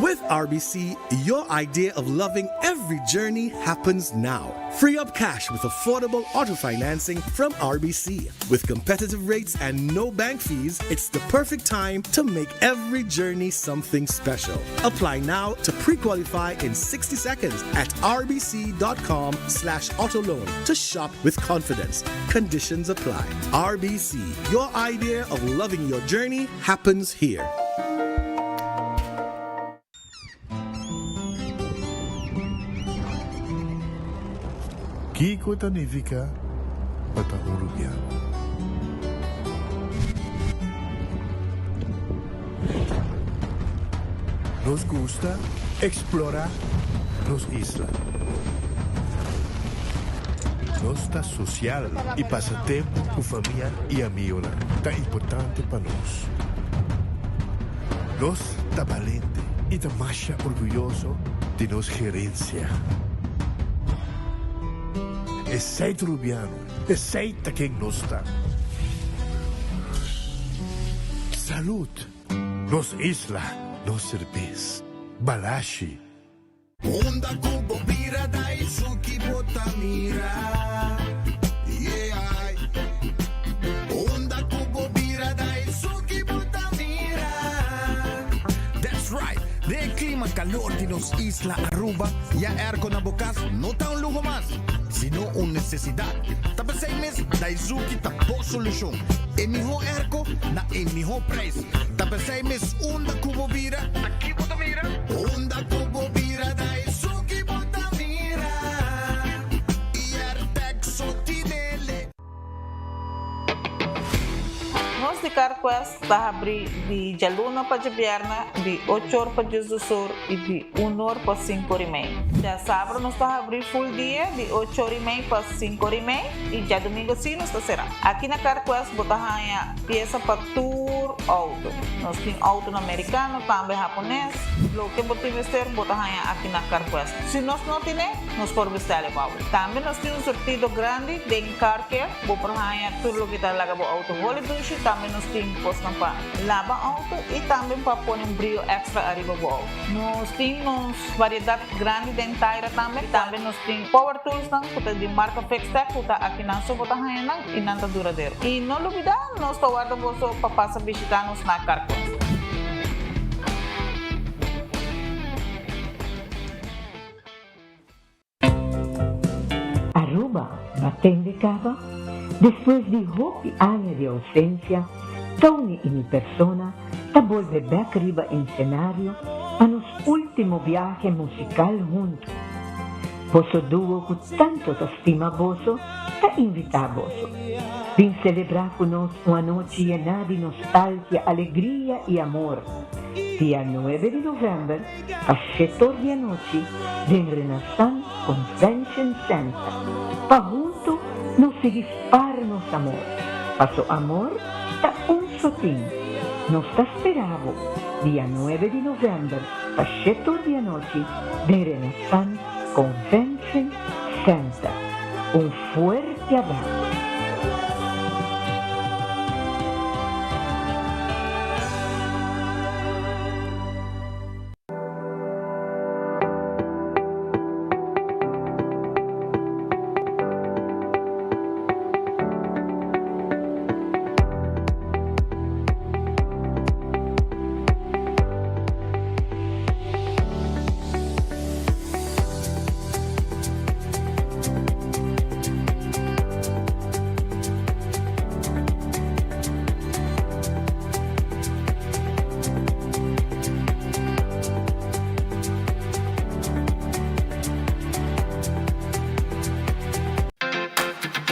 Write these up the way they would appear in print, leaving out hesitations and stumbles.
With RBC, your idea of loving every journey happens now. Free up cash with affordable auto financing from RBC. With competitive rates and no bank fees, it's the perfect time to make every journey something special. Apply now to pre-qualify in 60 seconds at rbc.com slash autoloan to shop with confidence. Conditions apply. RBC, your idea of loving your journey happens here. Kiko ta nifiká pa ta un rubiano? Nos gusta eksplorá nos isla. Nos ta sosial i pasa tempu ku famia i amigonan ta importante pa nos. Nos ta balente i ta masha orguyoso di nos gerensia. Esei ta Rubiano, esei ta ken nos ta. Salud! Nos isla, nos serbes. Balashi. Unda ku bo bira Daisuki bo ta mira Yeah Unda ku bo bira Daisuki bo ta mira That's right! Den e klima kalor di nos isla Aruba, ya airco na bo kas no ta un luho mas, sino un nesesidat. Ta p'esei mes Daisuki ta bo solushon. E mihó airco na e mihó prijs. Ta p'esei mes unda ku bo bira, ta ki bo ta mira? Unda ku bo bira ta esun ki bo ta mira I Airtag so tinele. Nos di Carquest ta habri di djaluna pa djabièrnè di ocho or pa diesdos or i di un or pa sinku or i mei. Djasabra nos ta habri full dia di ocho or i mei pa sinku or i mei i djadumingo si nos ta será. Aki na Carquest bo ta haña piesa pa tur outo. Nos tin outonan merikano, tambe hapones. Loke bo tin mester bo ta haña aki na Carquest. Si nos no tine, nos por bestèl e pa bo. Tambe nos tin un surtido grandi den Car Care. Bo por haña tur loke ta laga bo outo holi dushi. Tambe nos tin kosnan pa laba outo i tambe pa pone un brio èkstra ariba bo outo. Nos tin nos variedat grandi den taira tambe. Tambe nos tin power toolsnan ku ta di marka Fixtech ku ta akinan so bo ta haña nan i nan ta duradero. I no lubidá, nos ta warda boso pa pasa bishitá nos na Carquest. Aruba batende caba, despues di hopi aña di ausencia, Tony y mi persona ta bolbe bek riba ensenario pa nos ultimo biahe musical hunto. Boso duo cu tanto ta stima boso ta invita boso. Bin celebra cu nos un anochi yena di nostalgia, alegria y amor. Dia nuebe di november pa shetor di anochi den Renaissance Convention Center pa hunto nos sigui spar nos amor. Paso amor ta un sotin. Nos ta spera bo dia nuebe di november pa shetor di anochi den Renaissance Convention Center. Un fuerte abrazo.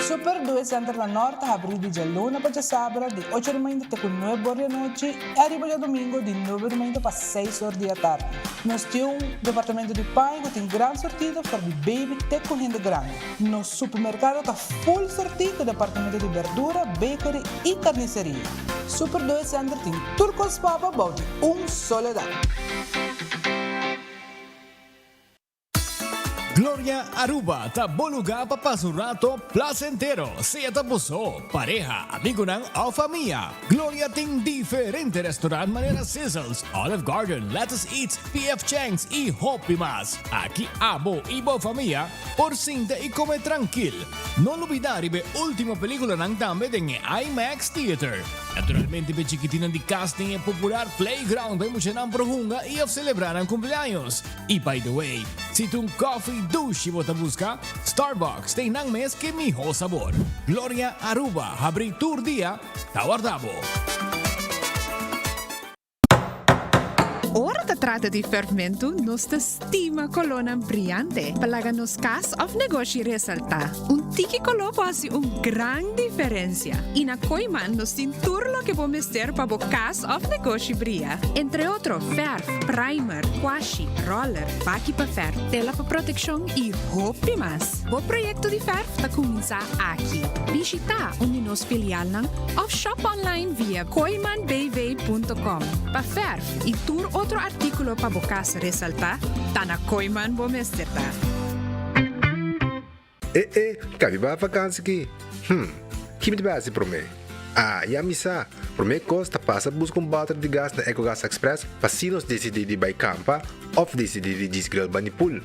Super Due Center na Nort ta habrí di djaluna pa djasabra di ocho di mainta te ku nuebe or di anochi i ariba djadumingu di nuebe di mainta pa seis or di atardi. Nos tin un departamento di paña ku tin gran sortido for di baby te ku hende grandi. Nos supermerkado ta full sortí ku departamento di berdura, bakery i karniseria. Super Due Center tin tur kos pa bo bou di un solo dak. Gloria Aruba ta bo lugar pa pasa un rato placentero, sea ta bo so, pareha, amigonan of famia. Gloria tin diferente restaurant manera Sizzles, Olive Garden, Lettuce Eats, PF Chang's y hopi mas. Aki abo y bo famia por sinta y come trankil. No lubida riba e ultimo peliculanan tambe den e IMAX Theater. Naturalmente p'e chikitinnan di cas tin e popular playground pa e muchanan por hunga y of celebra nan cumpleaños. Y by the way, si ta un coffee dushi bo ta busca, Starbucks ta einan mes ke miho sabor. Gloria Aruba habri tur dia ta warda bo. Ora ta trata di ferfmentu, nos ta stima kolónan briante pa laga nos kas òf negoshi resaltá. Un tiki koló por hasi un gran diferensia. I na Kooiman nos tin tur loke bo mester pa bo kas òf negoshi bria. Entre otro fèrf, primer, kwashi, roller, baki pa fèrf, tela pa protekshon i hopi mas. Bo proyekto di fèrf ta kuminsá aki. Bishitá un di nos filialnan òf shop online via kooimanbv.com. Pa fèrf i tur otro artíkulo pa bo kas resaltá, ta na Kooiman bo mester ta. E e, kabi bai vakansi ki? Hm, ki mi ta bai hasi promé? Ah, ya mi sa! Promé kos ta pasa buska un bòter di gas na Ecogas Express pa si nos disidí di bai kampa òf disidí di djis grill bani pool.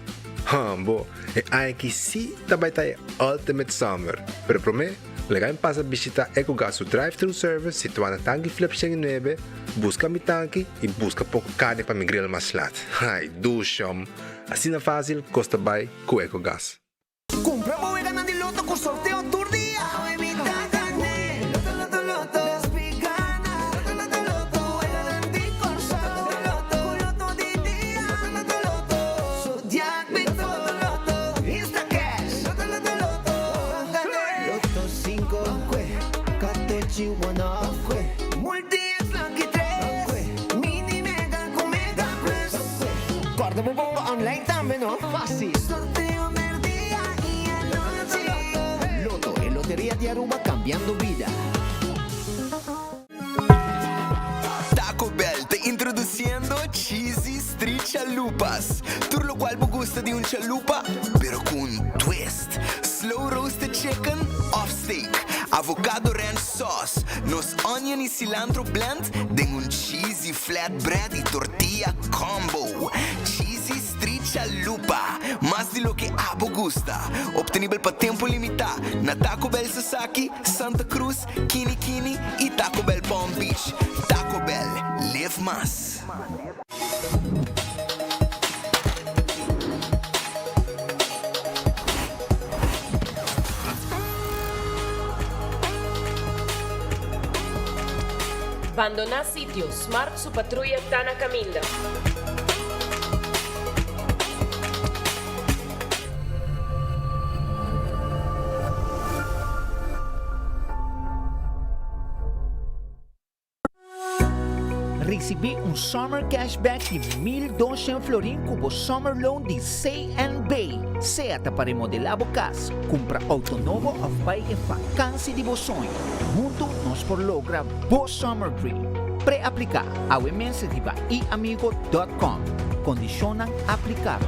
Hòmbo, e aña aki sí ta bai ta e ultimate summer! Pero promé, laga mi pasa bishitá Ecogas su drive-thru service situá na Tanki Flip 109, buska mi tanki i buska poko karni pa mi grill mas lat. Ai, dushòm! Asina fásil kos ta bai ku Ecogas. Kumpra bo weganan di loto ku sorteo tur dia. Awe mi ta gané. Loto loto loto. Despi gana. Loto loto loto. Weganan di Kòrsou. Loto loto. Ku loto di dia. Loto loto loto. Zodiac Big Four. Loto loto. Instacash. Loto loto loto. Ban gané. Loto sinku. Kwe. Katochi one off. Kwe. Multi X lucky tres. Kwe. Mini mega ku mega plus. Kwe. Kòrda bo bonga online tambe no. Fácil. Sorteo merdia y anochi. Lotto, e loteria di Aruba cambiando bida. Taco Bell ta introduciendo Cheesy Street Chalupas. Tur locual bo gusta di un chalupa, pero cu un twist. Slow roasted chicken of steak, avocado ranch sauce, nos onion y cilantro blend den un cheesy flatbread y tortilla combo. Cheesy Street Chalupa, mas di loke abo gusta. Obtenibel pa tempo limitá na Taco Bell Sasaki, Santa Cruz, Kini Kini y Taco Bell Palm Beach. Taco Bell, live mas. Bandoná sitio, Smart su patruya ta na kaminda. Risibí un Summer Cashback di 1200 florin ku bo Summer Loan di CNB. Sea ta pa remodelá bo kas, kumpra outo nobo òf bai e fakansi di bo soño. Huntu nos por logra bo Summer Dream. Pre-apliká awe mes riba iamigo.com. Kondishonnan aplikabel.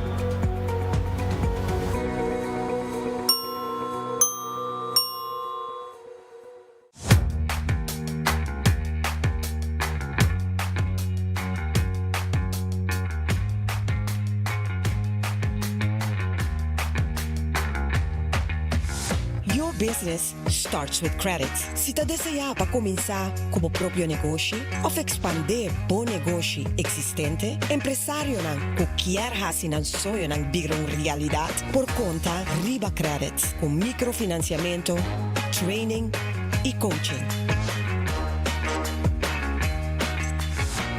Your business starts with credit. Si ta deseá pa kuminsá ku bo propio negoshi òf ekspandé bo negoshi eksistente, empresarionan ku kier hasi nan soñonan bira un realidat por konta riba Credits ku mikrofinansiamentu, training i coaching.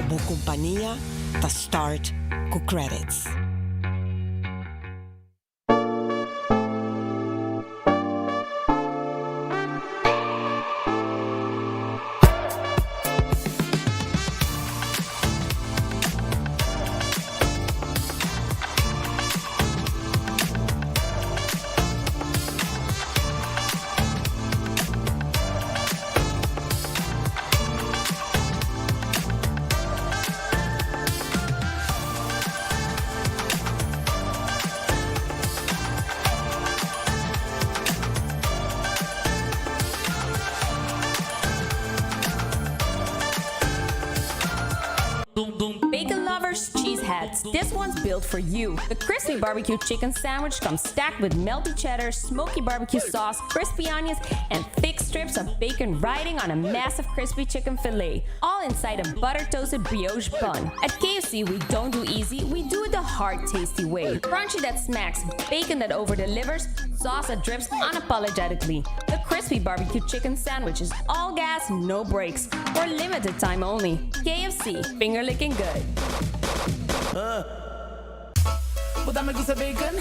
Bo kompania ta start ku Credits. heads, this one's built for you. The crispy barbecue chicken sandwich comes stacked with melty cheddar, smoky barbecue sauce, crispy onions, and thick strips of bacon riding on a massive crispy chicken fillet, all inside a butter toasted brioche bun. At KFC, we don't do easy, we do it the hard, tasty way. Crunchy that smacks, bacon that over delivers, sauce that drips unapologetically. The crispy barbecue chicken sandwich is all gas, no brakes. For limited time only. KFC, finger licking good. Bo tambe gusta bacon?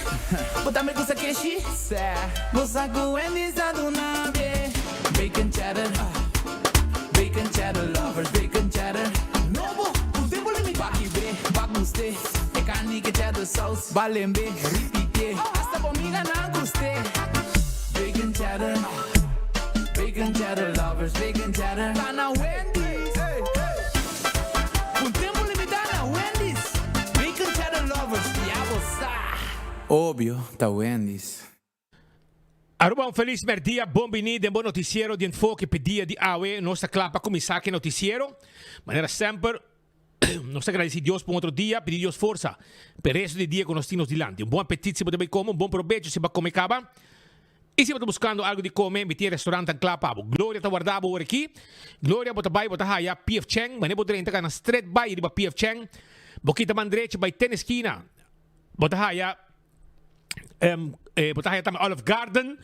Bo tambe gusta keshi? Sa. Bo sa cu Wendy's ta duna be. Bacon cheddar. Bacon cheddar lovers, bacon cheddar. Nobo, cu tempo limita. Baki be, bak guste. E carni cu cheddar sauce. Balembe, ripite. Hasta bo amiganan guste. Bacon cheddar. Bacon cheddar lovers, bacon cheddar. Ta na Wendy's. Un tempo limita na Wendy's. Bacon cheddar lovers, ya bo sa. Obvio, ta Wendy's. Aruba un felis merdia, bon bini den bo noticiero di Enfoke p'e dia di awe. Nos ta kla pa kuminsá ku e noticiero. Manera semper, nos ta gradisí Dios pa un otro dia, pidi Dios forsa p'e resto di dia ku nos tin nos dilanti. Un bon apetit si bo ta bai kome, un bon probecho si bo a kome kaba. I si bo ta buskando algu di kome, mi tin e restaurantnan kla pa bo. Gloria ta warda bo ora aki. Gloria, bo ta bai, bo ta haya PF Chang. Manera bo drenta kana stret bai riba PF Chang. Bo kita man drechi bai ten eskina. Bo ta haya bo ta haya tambe Olive Garden.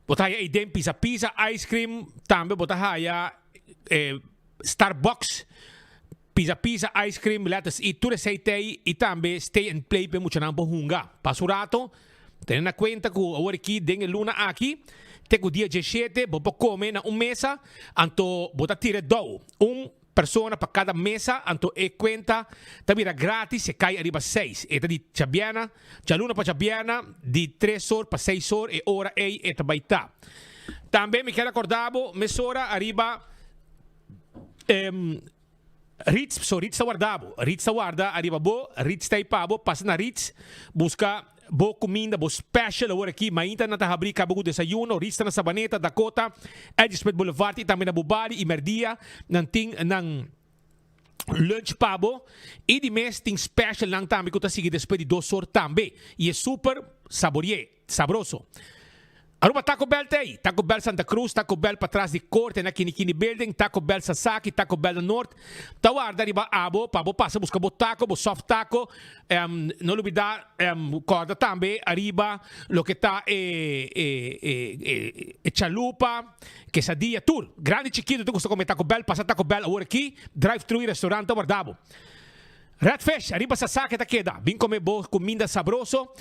Bo ta haya eiden Pizza Pizza, ice cream. Tambe bo ta haya Starbucks. Pizza Pizza, ice cream, Let Us Eat, tur esei t'ei i tambe Stay and Play pa e muchanan por hunga. Pasa un rato, tene na kuenta ku awor aki den e luna aki te ku dia dieshete bo por kome na un mesa, anto bo ta tira e dou, un persona pa kada mesa, anto e kuenta ta bira gratis si e kai ariba seis. E ta di djabièrna, djaluna pa djabièrna, di tres or pa seis or, e ora ei e ta bai ta. Tambe mi kier akorda bo mesora ariba. Ritz, so Ritz ta warda bo. Ritz ta warda ariba bo, Ritz ta ei pa bo, pasa na Ritz, buska bo kuminda, bo special awor aki. Mainta nan ta habri kaba ku desayuno, Ritz ta na Sabaneta, Dakota, Edgersmith Boulevard i tambe na Bubali i merdia nan tin nan lunch pa bo. I di mes tin specialnan tambe ku ta sigui despues di dos or tambe. I e super saborié, sabroso. Aruba Taco Bell ta ei, Taco Bell Santa Cruz, Taco Bell patras di Corte na Kinikini Building, Taco Bell Sasaki, Taco Bell na Noord ta warda riba abo pa bo pasa buska bo taco, bo soft taco. No lubida corda tambe ariba loke ta e e e chalupa, quesadilla, tur. Grandi chikito ta gusta come Taco Bell, pasa Taco Bell awor aki, drive thru y restaurant ta warda bo. Red Fish, ariba Sasaki ta keda. Bin come bo cuminda sabroso.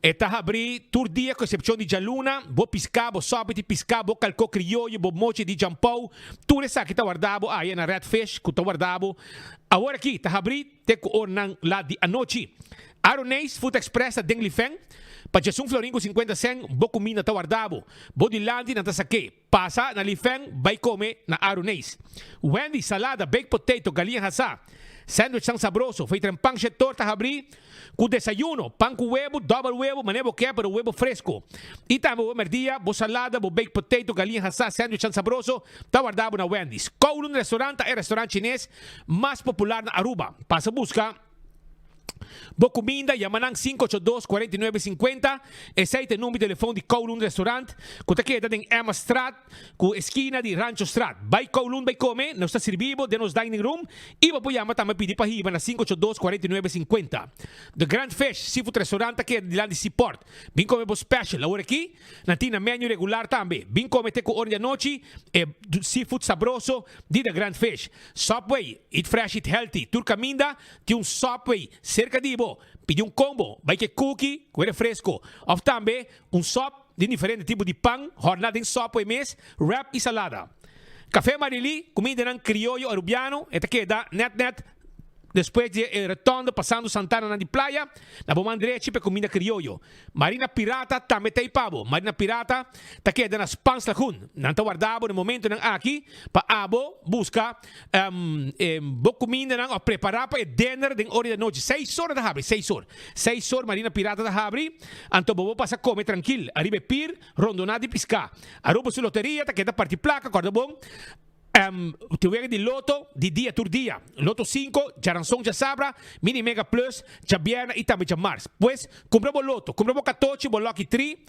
E ta habri tur dia cu excepcion di djaluna. Bo pisca, bo sopi di pisca, bo calco crioyo, bo mochi di jampou. Tur esaki ta warda bo aya na Red Fish cu ta warda bo awor aki. Ta habri te cu ornan lat di anochi. Aroneis Food Express ta den Lifeng. Pa djesun florin cu cincuenta cent bo cuminda ta warda bo. Bo dilanti nan ta sake. Pasa na Lifeng bai come na Aruneis. Wendy, salada, baked potato, galiña hasá, sandwichnan sabroso, feitren pan she torta habrí cu desayuno, pan cu webu, dobel webu, manera bo kier pero webu fresco. Y tambe bo merdia, bo salada, bo baked potato, galiña hasá, sandwichnan sabroso ta warda bo na Wendy's. Kowloon Restaurant ta e restaurant chines mas popular na Aruba. Pasa busca. Bo kuminda, yama nan 582 49 50. Esei ta e number di telefon di Kowloon Restaurant ku ta keda den Emmastraat ku eskina di Ranchostraat. Bai Kowloon bai kome, nos ta sirbi bo den nos dining room i bo por yama tambe pidi pa hiba na 582 49 50. The Grand Fish Seafood Restaurant ta keda dilanti Seaport. Bin kome bo special awor aki. Nan tin nan menu regular tambe. Bin kome te ku ora di anochi e seafood sabroso di The Grand Fish. Subway, eat fresh eat healthy. Tur kaminda Tin un Subway serka di bo, pidi un combo, bai ke cookie ku e refresco, of tambe un sub di diferente tipo di pan horna den Subway mes, wrap y salada. Café Marily, cumindanan crioyo Arubiano, e ta keda net net despues di e rotonde pasando Santana nan di playa, na bo man drechi pa e cuminda crioyo. Marina Pirata tambe ta ei pa bo. Marina Pirata ta keda na Spaans Lagoen. Nan ta warda bo na momentonan aki pa abo buska bo kumindanan òf prepará pa e dinner den ora di anochi. Seis or ta habri, seis or. Seis or Marina Pirata ta habri, anto bo por pasa kome trankil ariba e pir rondoná di piská. Aruba su loteria ta keda parti plaka, kòrda bon. Tin wega di loto di dia tur dia. Loto sinku, djaranson djasabra, Mini Mega Plus, djabierna i tambe djamars. Pues, kumpra bo loto, kumpra bo katochi, bo Lucky Tree,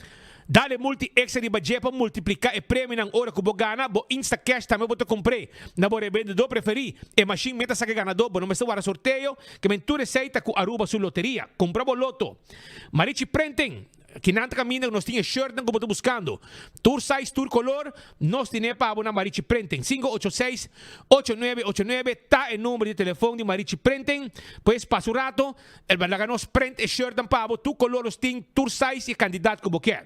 dale multi extra riba dje pa multipliká e premionan ora ku bo gana, bo Instacash tambe bo ta kumpr'é na bo rebendedó preferí. E mashin meta saka e ganadó, bo no mester wara sorteo, ke men tur esei ta ku Aruba su loteria. Kumpra bo loto. Marichi Printing. Kinan ta kaminda ku nos tin e shirtnan ku bo ta buskando. Tur size, tur kolor, nos tine pa bo na Marichi Printing. 586 8989 ta e number di telefon di Marichi Printing. Pues pasa un rato, el ba laga nos print e shirtnan pa bo, tur kolor nos tin, tur size i e kantidat ku bo ke.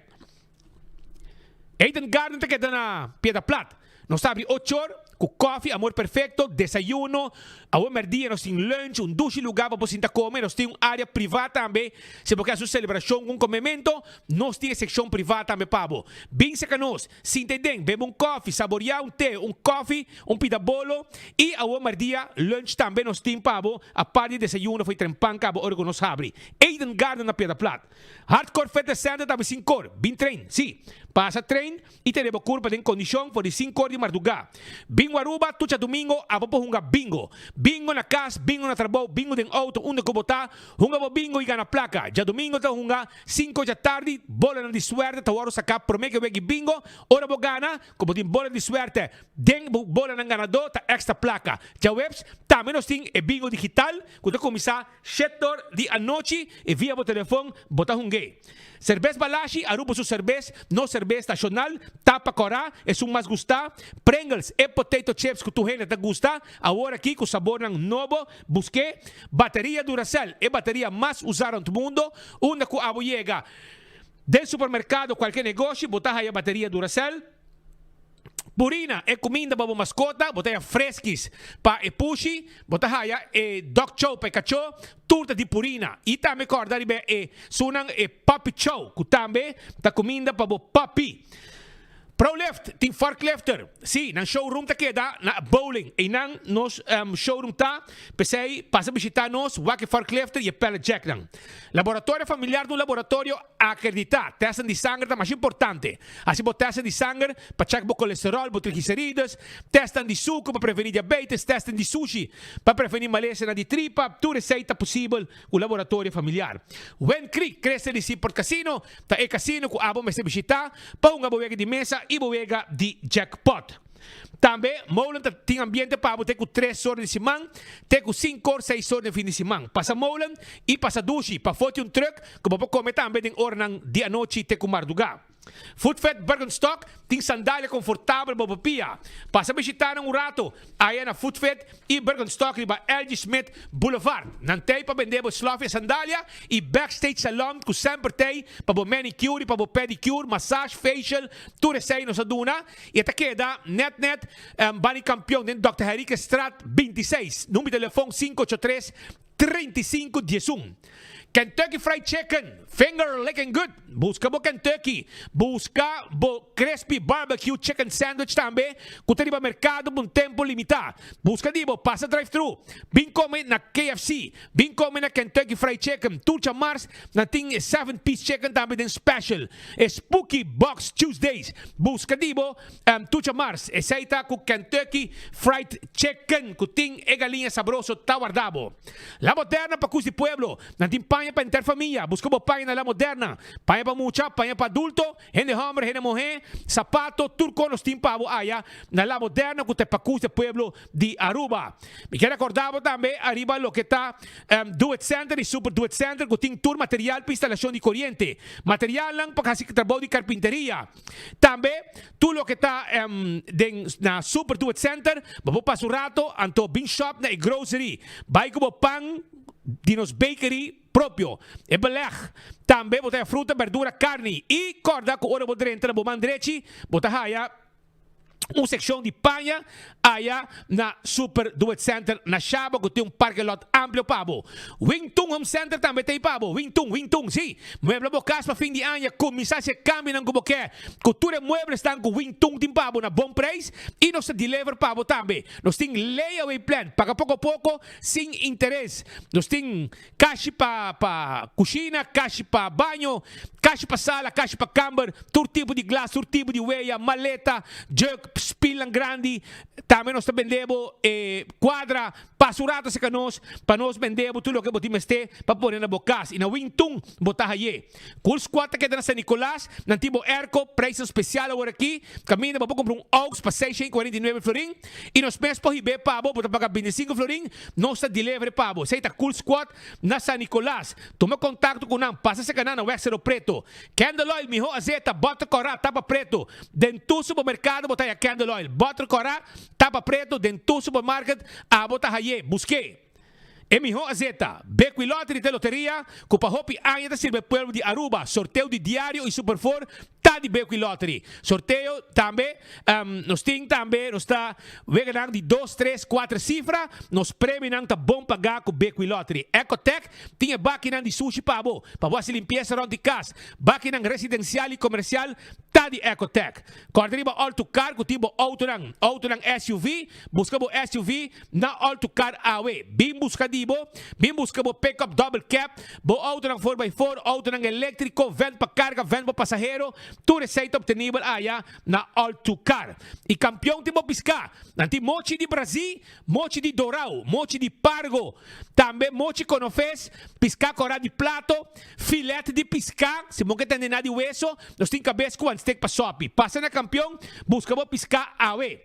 Eden Garden ta keda na Piedra Plat. Nos ta abri ochor ku kòfi, amor perfekto, desayuno. Awe mèrdia nos tin lunch, un dushi lugá pa bo sinta kome. Nos tin un área privá tambe. Si bo ke hasi un selebrashon ku un komemento, nos tin e sekshon privá tambe pa bo. Bin serka nos, sinta ei den, bebe un kòfi, saboriá un te, un kòfi, un pida bolo. I awe mèrdia lunch tambe nos tin pa bo, apart di desayuno for di trempan kaba ora ku nos habri. Eden Garden na Piedra Plat. Hardcore Fitness Center ta habri sinkor. Bin train, sí. Pasa train i tene bo kurpa den kondishon for di sinkor di mardugá. Bingo Aruba, tur djadumingo abo por hunga bingo. Bingo na kas, bingo na trabou, bingo den outo, unda ku bo ta, hunga bo bingo i gana plaka. Djadumingo ta hunga sinkor djatardi, bolanan di suerte ta wòrdu saká promé ke wek di bingo. Ora bo gana, ku bo tin bola di suerte den bo bolanan ganadó ta èkstra plaka. Djaweps tambe nos tin e bingo digital ku ta kuminsá Shetor di anochi i via bo telefon bo ta hung'é. Serbes Balashi, Aruba su serbes, nos serbes nashonal, tapa kòrá, esun mas gustá, Pringles, e potato chips ku tur hende ta gusta, awor aki ku sabornan nobo, busk'é, Bateria Duracell, e bateria mas usá rònt mundo, unda ku abo yega den supermerkado kualke negoshi bo ta haya bateria Duracell. Purina, e kuminda pa bo maskota, bo ta haya Friskies pa e pushi, bo ta haya e dog chow pa e kachó, tur ta di Purina. I tambe kòrda riba e sunan e puppy chow ku tambe ta kuminda pa bo puppy. Prolift tin forklifter, sí, nan showroom ta keda na Bowling, einan nos showroom ta, p'esei pasa bishitá nos, wak e forklifter i e pallet jacknan. Laboratorio Familiar ta un laboratorio akreditá, tèstnan di sanger ta masha importante. Hasi bo tèstnan di sanger pa chèk bo kolesteròl, bo trigliserides, tèstnan di suku pa prevení diabetes, tèstnan di sushi pa prevení malesanan di tripa, tur esei ta posibel ku laboratorio familiar. Wind Creek, Cresta di Seaport Casino ta e kasino ku abo mester bishitá pa hunga bo wega di mesa i bo wega di jackpot. Tambe Molen ta tin ambiente pa bo te ku tres or di siman te ku sinku or seis or den fin di siman. Pasa Molen i pasa dushi pafó tin un trùk ku bo por kome tambe den oranan di anochi te ku mardugá. Footfed Birkenstock tin sandalia konfortabel pa bo pia. Pasa bishitá nan un rato aya na Footfed i Birkenstock riba LG Smith Boulevard. Nan tei pa bende bo slòf e sandalia i Backstage Salon ku semper tei pa bo manicure i pa bo pedicure, massage, facial, tur esei nos a duna i e ta keda nèt nèt Bani Kampion den Dòkter Henriquezstraat 26. Number di telefon 583 35 11. Kentucky Fried Chicken, finger licking good! Buska bo Kentucky, buska bo Crispy Barbecue Chicken Sandwich tambe ku ta riba merkado pa un tempu limitá. Buska di bo, pasa drive thru, bin kome na KFC, bin kome na Kentucky Fried Chicken. Tur djamars nan tin e seven piece chicken tambe den special, e Spooky Box Tuesdays. Buska di bo tur djamars, esei ta ku Kentucky Fried Chicken ku tin e galiña sabroso ta warda bo. La Moderna pa kus di pueblo. Nan tin paña pa henter famia. Buska bo paña na La Moderna. Paña pa mucha, paña pa adulto, hende homber, hende muhé, sapato, tur kos nos tin pa bo aya na La Moderna ku ta e pakus di pueblo di Aruba. Mi kier rekorda bo tambe ariba loke ta Do It Center i Super Do It Center ku tin tur material pa instalashon di koriente, materialnan pa hasi trabou di karpinteria. Tambe tur loke ta den na Super Do It Center, bo por pasa un rato anto bin shop na e grocery, bai ku bo pan di nos bakery propio, e beleg. Tambe bo ta haya fruta, berdura, karni i kòrda ku ora bo drenta na bo man drechi bo ta haya un seccion di paña aya na Super Do It Center na Shaba cu tin un parking lot amplio pa bo. Wing Tun Home Center tambe ta ey pa bo. Wing Tun, Wing Tun, si. Muebla bo cas pa fin di aña, cuminsa haci e cambionan cu bo ke. Cu tur e mueblesnan cu Wing Tun tin pa bo na bon prijs y nos ta deliver pa bo tambe. Nos tin layaway plan, paga poco poco sin interes. Nos tin Kashi pa pa kushina, kashi pa baño, kashi pa sala, kashi pa kamber, tur tipo di glas, tur tipo di weya, maleta, jug, Spilnan grandi, tambe nos ta bende bo e cuadra. Pasa un rato acerca nos pa nos bende bo tur loke bo tin mester pa pone na bo cas. Y na Wingtun bo ta haye. Cool Squad ta keda na San Nicolas, nan tin bo airco, prijsnan special awor aki. Caminda bo por cumpra un Aux pa 649 florin y nos mes por hib'é pa bo, bo ta paga 25 florin, nos ta deliver pa bo. Esey ta Cool Squad na San Nicolas. Tuma contacto cu nan, pasa cerca nan na Weg Cerro Preto. Candle Oil, miho azeta, boter cora, tapa preto. Den tur supermercado bo ta haya Candle Oil, boter cora, tapa preto, den tur supermarket abo ta haye. Busque e miho azeta. Bequi Lottery ta e loteria cu pa hopi aña ta sirbi e pueblo di Aruba. Sorteo di diario y Super Four ta di Bequi Lottery. Sorteo tambe, nos tin tambe, nos ta weganan di dos, tres, cuater cifra. Nos premionan ta bon paga cu Bequi Lottery. Ecotech Tin e bakinan di sushi pa bo, pa bo hasi limpiesa rònt di kas. Bakinan residensial i komersial ta di Ecotech. Kòrda riba All to Car ku tin bo outonan, outonan SUV. Buska bo SUV na All to Car awe. Bin buska di bo, bin buska bo pickup double cab, bo outonan four by four, outonan eléktriko, vèn pa karga, vèn pa pasahero. Tur esei ta optenibel aya na All to Car. I kampion tin bo piská. Nan tin mochi di Brazil. Mochi di dorau, mochi di pargo, tambe mochi konofes, piská kòrá di plato, filet di piská, si bo ke tende na di weso, nos tin kabes ku wanstek pa sòpi. Pasa na Kampion, buska bo piská awe.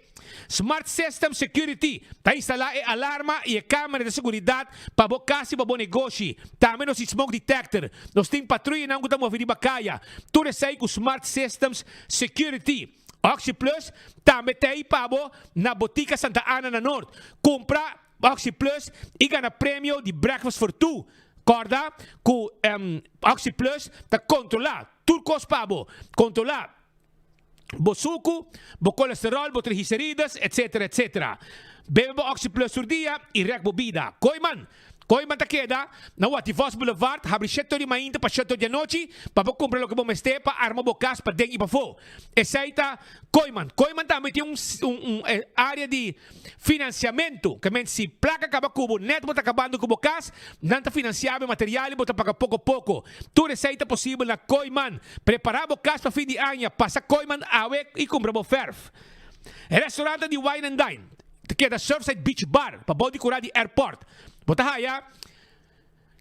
Smart System Security ta instalá e alarma i e kamera di seguridat pa bo kas i pa bo negoshi. Tambe nos tin smoke detector. Nos tin patruyanan ku ta move riba kaya. Tur esei ku Smart Systems Security. Oxi Plus tambe ta ei pa bo na Botica Santa Ana na Noord. Cumpra Oxi Plus y gana premio di Breakfast for Two. Corda cu Oxi Plus ta controla tur cos pa bo. Controla bo sucu, bo colesterol, bo triglicerides, etc. Etc. Bebe bo Oxi Plus tur dia y rek bo bida. Kooiman! Kooiman ta keda na Wativos Boulevard, habri shete or di mainta pa shete or di anochi pa bo kumpra loke bo mester pa arma bo kas paden i pafó. Esei ta Kooiman. Kooiman tambe tin un un área di finansiamentu, ke men si plaka kaba ku bo, nèt bo ta kabando ku bo kas, nan ta finansiá bo e material i bo ta paga poko poko. Tur esei ta posibel na Kooiman. Prepará bo kas pa fin di aña, pasa Kooiman awe i kumpra bo fèrf. E restaurantnan di Wine and Dine ta keda Surfside Beach Bar pa bou di kura di airport. Bo ta haya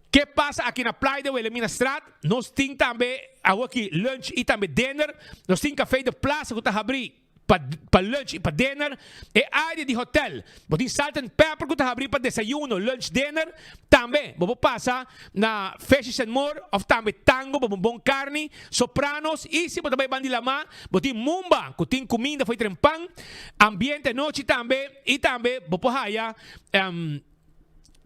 Ke pasa aki na Playa de Wilhelminastraat. Nos tin tambe awoki lunch i tambe dinner. Nos tin Café de Plaza ku ta habrí pa pa lunch i pa dinner. E área di hotel, bo tin Salt and Pepper ku ta habrí pa desayuno, lunch, dinner. Tambe bo por pasa na Fishes and More of tambe Tango pa bo bon karni, Sopranos i si bo ta bai banda di lamá bo tin Mumba ku tin kuminda for tren pan, ambiente anochi tambe i tambe bo por haya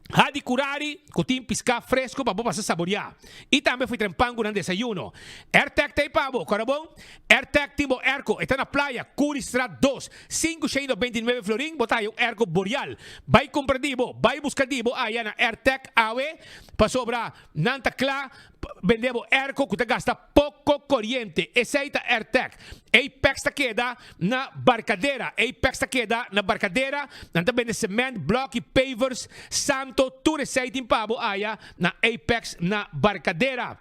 Hadi Curari ku tin piská fresku pa bo pasa saboriá i tambe for tren pan ku nan desayuno. Airtec ta ei pa bo, kòrda bon? Airtec tin bo airco, e ta na playa, Curiestraat dos, sinku shei no beinti nuebe florin bo ta haya un airco Boreal. Bai kumpra di bo, bai buska di bo aya na Airtec awe pasobra nan ta kla pa bende bo airco ku ta gasta poko koriente. Esei ta Airtec. Apex ta keda na Barcadera. Apex ta keda na Barcadera. Nan ta bende cement, bloki, pavers, santo, tur esei tin pa bo aya na Apex na Barcadera.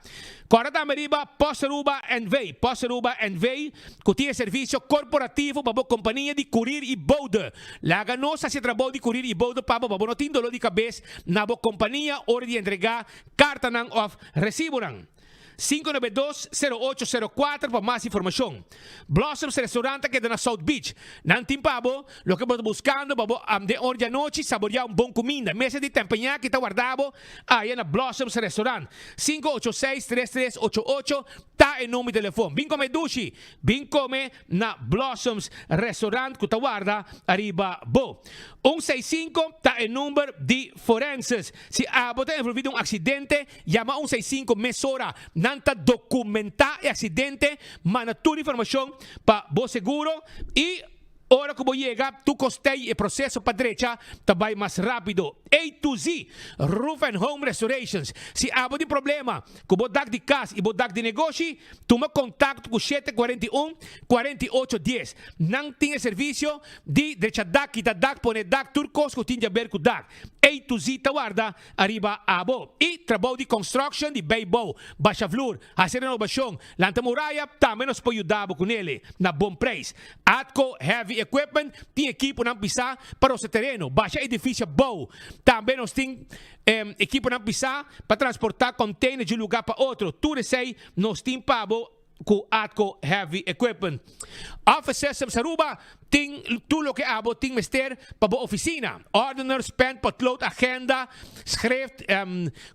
Kòrda tambe riba Post Aruba NV. Post Aruba NV ku tin e servisio korporativo pa bo kompania di kurir i boude. Laga nos hasi e trabou di kurir i boude pa bo pa bo no tin doló di kabes na bo kompania ora di entregá kartanan òf resibonan. 592 0804 pa mas informashon. Blossoms Restaurant ta keda na South Beach. Nan tin pa bo loke bo ta buskando pa bo den or di anochi saboreá un bon kuminda. Mesa di tempeñaki ta warda bo aya na Blossoms Restaurant. 586 3388 ta e number di telefon. Bin kome dushi! Bin kome na Blossoms Restaurant ku ta warda ariba bo. Un seis sinku ta e number di forenses. Si abo ta envolvi den un aksidente, yama un seis sinku mesora. Nan ta dokumentá e aksidente, manda tur informashon pa bo seguro i ora ku bo yega tur kostei e proseso pa drecha ta bai mas rápido. A to Z Roof and Home Restorations. Si abo tin problema ku bo dak di kas i bo dak di negoshi, tuma kontakto ku shete 41 48 dies. Nan tin e servisio di drecha dak, kita dak, pone dak, tur kos ku tin di aber ku dak. A to Z ta warda ariba abo. Y trabou di construction di bijbouw, basha vloer, haci renovacion, lanta muraya, tambe nos por yuda bo cu nele na bon prijs. Atco Heavy Equipment tin ekiponan pisa pa rosa tereno, basha edificio bou. Tambe nos tin ekiponan pisa pa transporta container di un lugar pa otro. Tur esey nos tin pa bo cu Atco Heavy Equipment. Office Systems Aruba tin tur loke abo tin mester pa bo oficina. Ordeners, pen, potlood, agenda, schrift,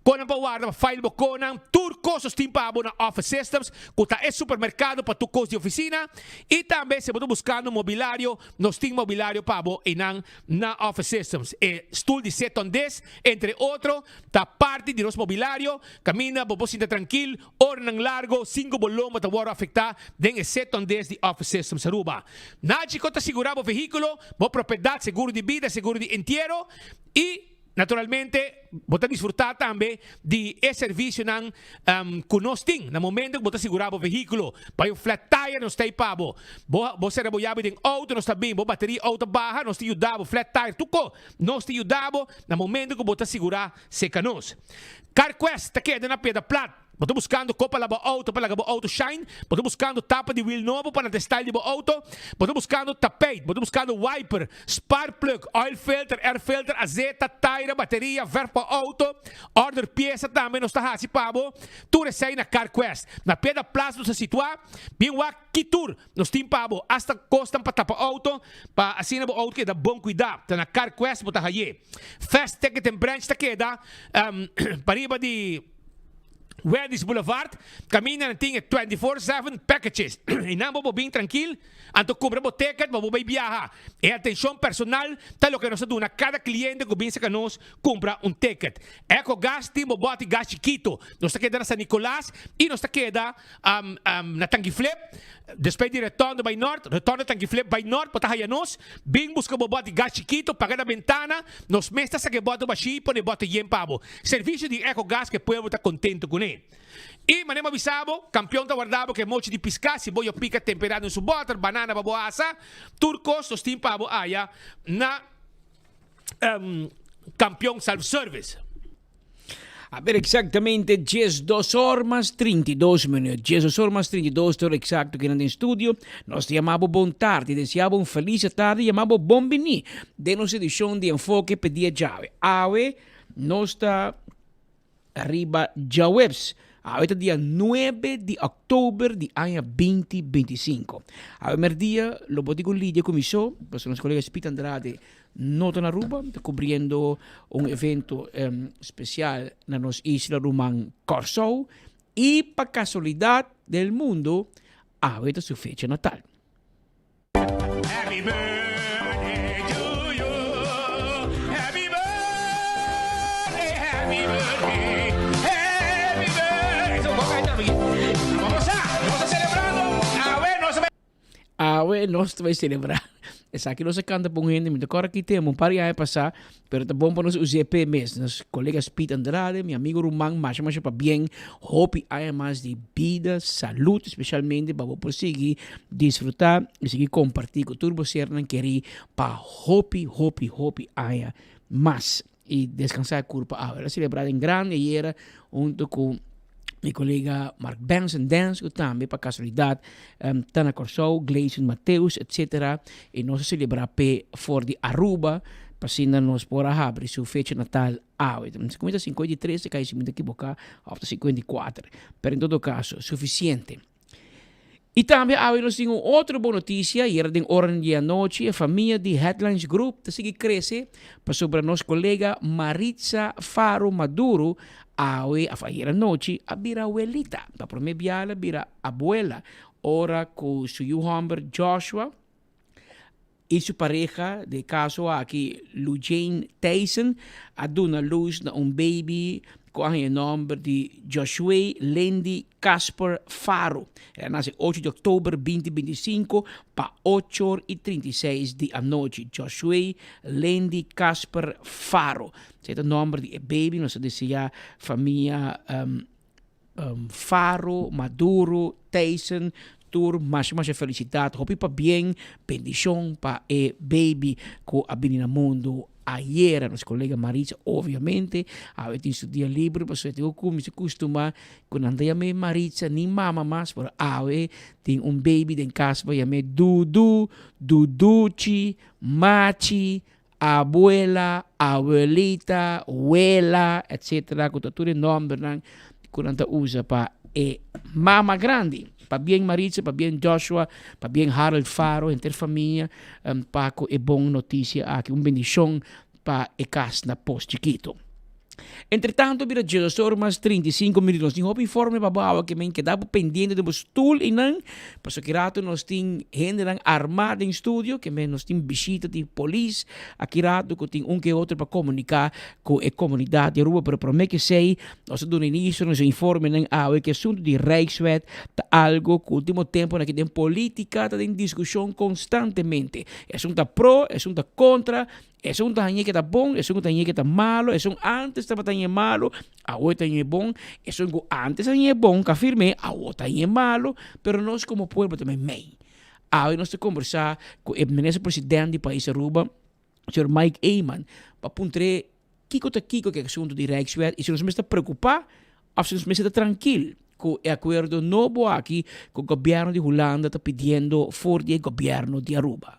conan pa warda, pa file bo conan. Tur cos nos tin pa abo na Office Systems cu ta e supermercado pa tur cos di oficina. Y tambe si bo ta buscando mobilario, nos tin mobilario pa bo eynan na Office Systems. E stoel di sit on desk, entre otro, ta parti di nos mobilario. Caminda bo por sinta trankil. Oranan largo sin ku bo lomba ta wòrdu afektá den e seton des di Office Systems Aruba. Nagico ta sigurá bo vehíkulo, bo propiedat, seguro di bida, seguro di entiero i naturalmente bo ta disfrutá tambe di e servisionan ku nos tin na momento ku bo ta sigurá bo vehíkulo. Bai un flat tire nos ta ei pa bo. Bo bo sera bo yabi den outo nos ta bin, bo bateria outo baha nos ta yuda bo, flat tire tur ko nos ta yuda bo na momento ku bo ta sigurá Seka nos. CarQuest ta keda na Piedra Plat. Bo ta buskando ko pa laba bo outo pa laga bo outo shine? Bo ta buskando tapa di wiel nobo pa na style di bo outo? Bo ta buskando tapijt? Bo ta buskando wiper, spark plug, oil filter, air filter, azeta, taira, bateria, verf pa outo? Order piesa tambe nos ta hasi pa bo. Tur esei na CarQuest. Na Piedra Plat nos ta situa. Bin wak ki tur Nos tin pa bo hasta kosnan pa tapa auto pa asina bo auto keda bon kuidá. Ta na CarQuest bo ta haye. Fast Ticket and Branch ta keda pariba di Wendy's Boulevard. Kaminda nan tin e 24/7 packages. Einan bo por bin trankil anto kumpra bo ticket pa bo bai biaha. E atenshon personal ta loke nos ta duna kada kliente ku bin serka nos kumpra un ticket. Ecogas tin bo bòti gas chikito. Nos ta keda na San Nicolas i nos ta keda Na Tanki Flip, despues di retorno bai nort, retorno Tanki Flip bai nort, bo ta haya nos, bin buska bo bòt di gas chikito, paga na bentana, nos mes ta saka e bòt bashí i pone e bòt yen pa bo. Servisio di Eco Gas ku e pueblo ta kontento kuné. I manera mi a bisa bo, kampion ta warda bo ku e mochi di piská, si bo yo pika temperá den su bòter, banana pa bo asa, tur kos nos tin pa bo aya na Kampion Self Service. A ber exactamente 12 or mas 32 minuut. 12 or mas 32 ta ora exacto kinan den studio. Nos ta yama bo bon tardi, desea bo un feliz tardi, yama bo bon bini den nos edicion di Enfoke pe dia djawe. Awe nos ta riba djaweps. Awe ta dia 9 di oktober di aña 2025. Awe merdia lo bo tin cu lidia cu mi so, pasobra nos colega Speed Andrade No ta na Aruba, ta cubriendo un evento special na nos isla ruman Kòrsou y pa casualidad del mundo awe ta su fecha natal. Happy birthday to you. Happy birthday, happy birthday, happy birthday. Eso, Vamos a, nos ta celebrando. Awe nos ta Awe nos ta bai selebrá. Esaki nos a kanta pa un hende, mi ta kòrda ki tempu, un par di aña pasá, pero ta bon pa nos us'é p'e mes. Nos kolega Speed Andrade, mi amigu ruman, masha masha pabien, hopi aña mas di bida, salud espeshalmente pa bo por sigui disfrutá i sigui kompartí ku tur bo sernan kerí pa hopi hopi hopi aña mas. I deskansá e kurpa awe. El a selebrá den grandi ayera huntu ku mi kolega Mark Benson Dance ku tambe pa kasualidat ta na Kòrsou, Gleison Mateus etsetera i nos a selebrá p'e for di Aruba pa asina nos por a habri su fecha natal awe. Ta 53 ta kai si mi ta kiboká òf ta 54 pero en todo kaso sufisiente. I tambe awe nos tin un otro bon notisia, yera den oranan di anochi e famia di Headlines Group ta sigui krese pasobra nos kolega Maritza Faro Maduro awe of ayera anochi a bira awelita. Pa prome bia el a bira abuela ora ku su yu hòmber Joshua i su pareha den e kaso aki Lujane Thijssen a duna lus na un baby ku a haña e nòmber di Joshue Lendy Casper Faro. El a nase ocho di òktober binti 25 pa ocho or i 36 di anochi. Joshue Lendy Casper Faro. Esei ta nòmber di e baby. Nos ta deseá famia Faro, Maduro, Thijssen. tur masha masha felisidat, hopi pabien, bendishon pa e baby ku a bini na mundu ayera. Nos kolega Maritza obviamente awe tin su dia liber pasobra e tin ku kuminsá kustumá ku nan ta yam'é Maritza ni mama mas, pero awe tin un baby den kas pa yam'é Dudu, Duduchi, Machi, abuela, abuelita, wela, etc. Ku ta tur e nòmbernan ku nan ta usa pa e mama grandi. Pabien Maritza, pabien Joshua, pabien Harold Faro, henter famia pa ku e bon notisia aki. Un bendishon pa e kas na Pos Chikito. Entretanto bira djesor mas 35 minuut. Nos tin hopi informe pa bo awe ke men keda bo pendiente den bo stoel einan. Pasobra ki rato nos tin hendenan arma den studio, ke men nos tin bishita di polis aki rato ku tin un ke otro pa komunika ku e komunidat di Aruba. Pero prome ke esei nos ta duna inicio na nos informenan awe ke asunto di Rijkswet ta algo ku ultimo temponan aki den politica ta den diskushon konstantemente. Esun ta pro, esun ta kontra. Esun ta hañ'é ke ta bon, esun ku ta hañ'é ke ta malo, esun antes tabata hañ'é malo, awor ta hañ'é bon, esun ku antes a hañ'é bon ka firm'é, awor ta hañ'é malo, pero nos komo pueblo ta meimei. Awe nos ta kombersá ku e minister president di pais Aruba, señor Mike Eman, pa puntr'é kiko ta kiko ku e asuntu di Rijkswet i si nos mester ta preokupá òf si nos mester ta trankil ku e akuerdo nobo aki ku gobièrnu di Hulanda ta pidiendo for di e gobièrnu di Aruba.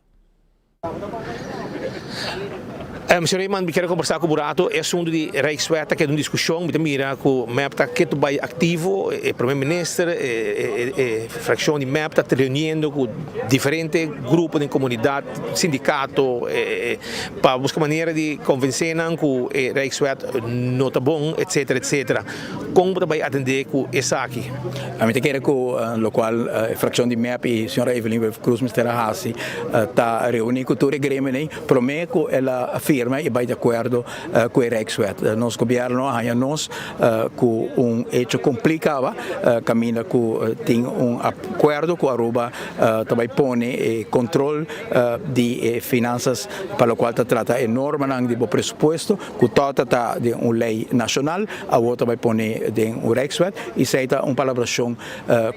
Señor Eman, mi kier a kombersá ku bo rato. E asuntu di Rijkswet ta keda un diskushon. Mi ta mira ku mep ta ketu bai aktivo. E Prome Minister, e frakshon di mep ta reuniendo ku diferente grupo den komunidat, sindikato, pa buska manera di konvensé nan ku e Rijkswet no ta bon, etsetera, etsetera. Kon bo ta bai atendé ku esaki? Mi ta kere ku lokual e frakshon di mep i señora Evelyn Wever-Croes mester a hasi ta reuní ku tur e gremionan promé ku el a firma i bai di akuerdo ku e Rijkswet. Nos gobièrnu a haña nos ku un hecho kumplí kaba kaminda ku tin un akuerdo ku Aruba ta bai pone e kontrol di e finansas pa lokual ta trata e normanan di bo presupuesto. Ku tòta ta den un lei nashonal, awor ta bai pone den un Rijkswet i esei ta un palabrashon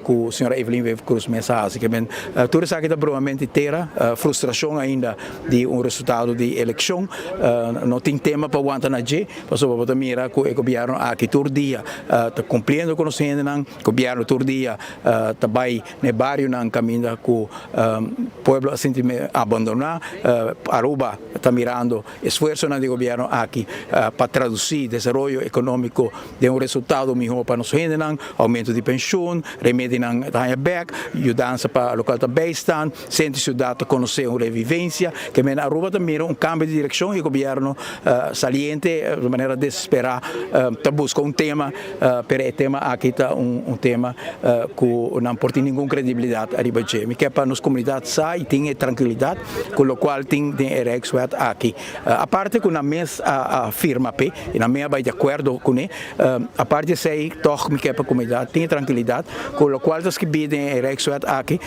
ku señora Evelyn Wever-Croes mes a hasi. Ke men tur esaki ta bromamento di tera, frustrashon ainda di un resultado di elekshon. No tin tema pa wanta na dje, pasobra bo ta mira ku e gobièrnu aki tur dia ta kumpliendo ku nos hendenan, gobièrnu tur dia ta bai na e barionan kaminda ku pueblo a sinti abandoná. Aruba ta mirando Esfuersonan di gobierno aki pa traduci desaroyo economico den un resultado miho pa nos hendenan, aumento di pensioen, remedinan ta haña bek, yudansa pa local ta bijstand, centro di ciudad ta conoce un revivencia. Ke men Aruba ta mira un cambio di direccion y gobierno saliente di manera desespera ta busca un tema, pero e tema aki ta un tema cu nan por tin ningun credibilidad ariba dje. Mi ke pa nos comunidad sa y tin e tranquilidad cu locual tin den e Rijkswet aki. Aparte cu nan mes a firma p'e y nan mes a bay di acuerdo cune, aparte di esey tog mi ke pa comunidad tin e trankilidad cu locual ta skibi den e Rijkswet aki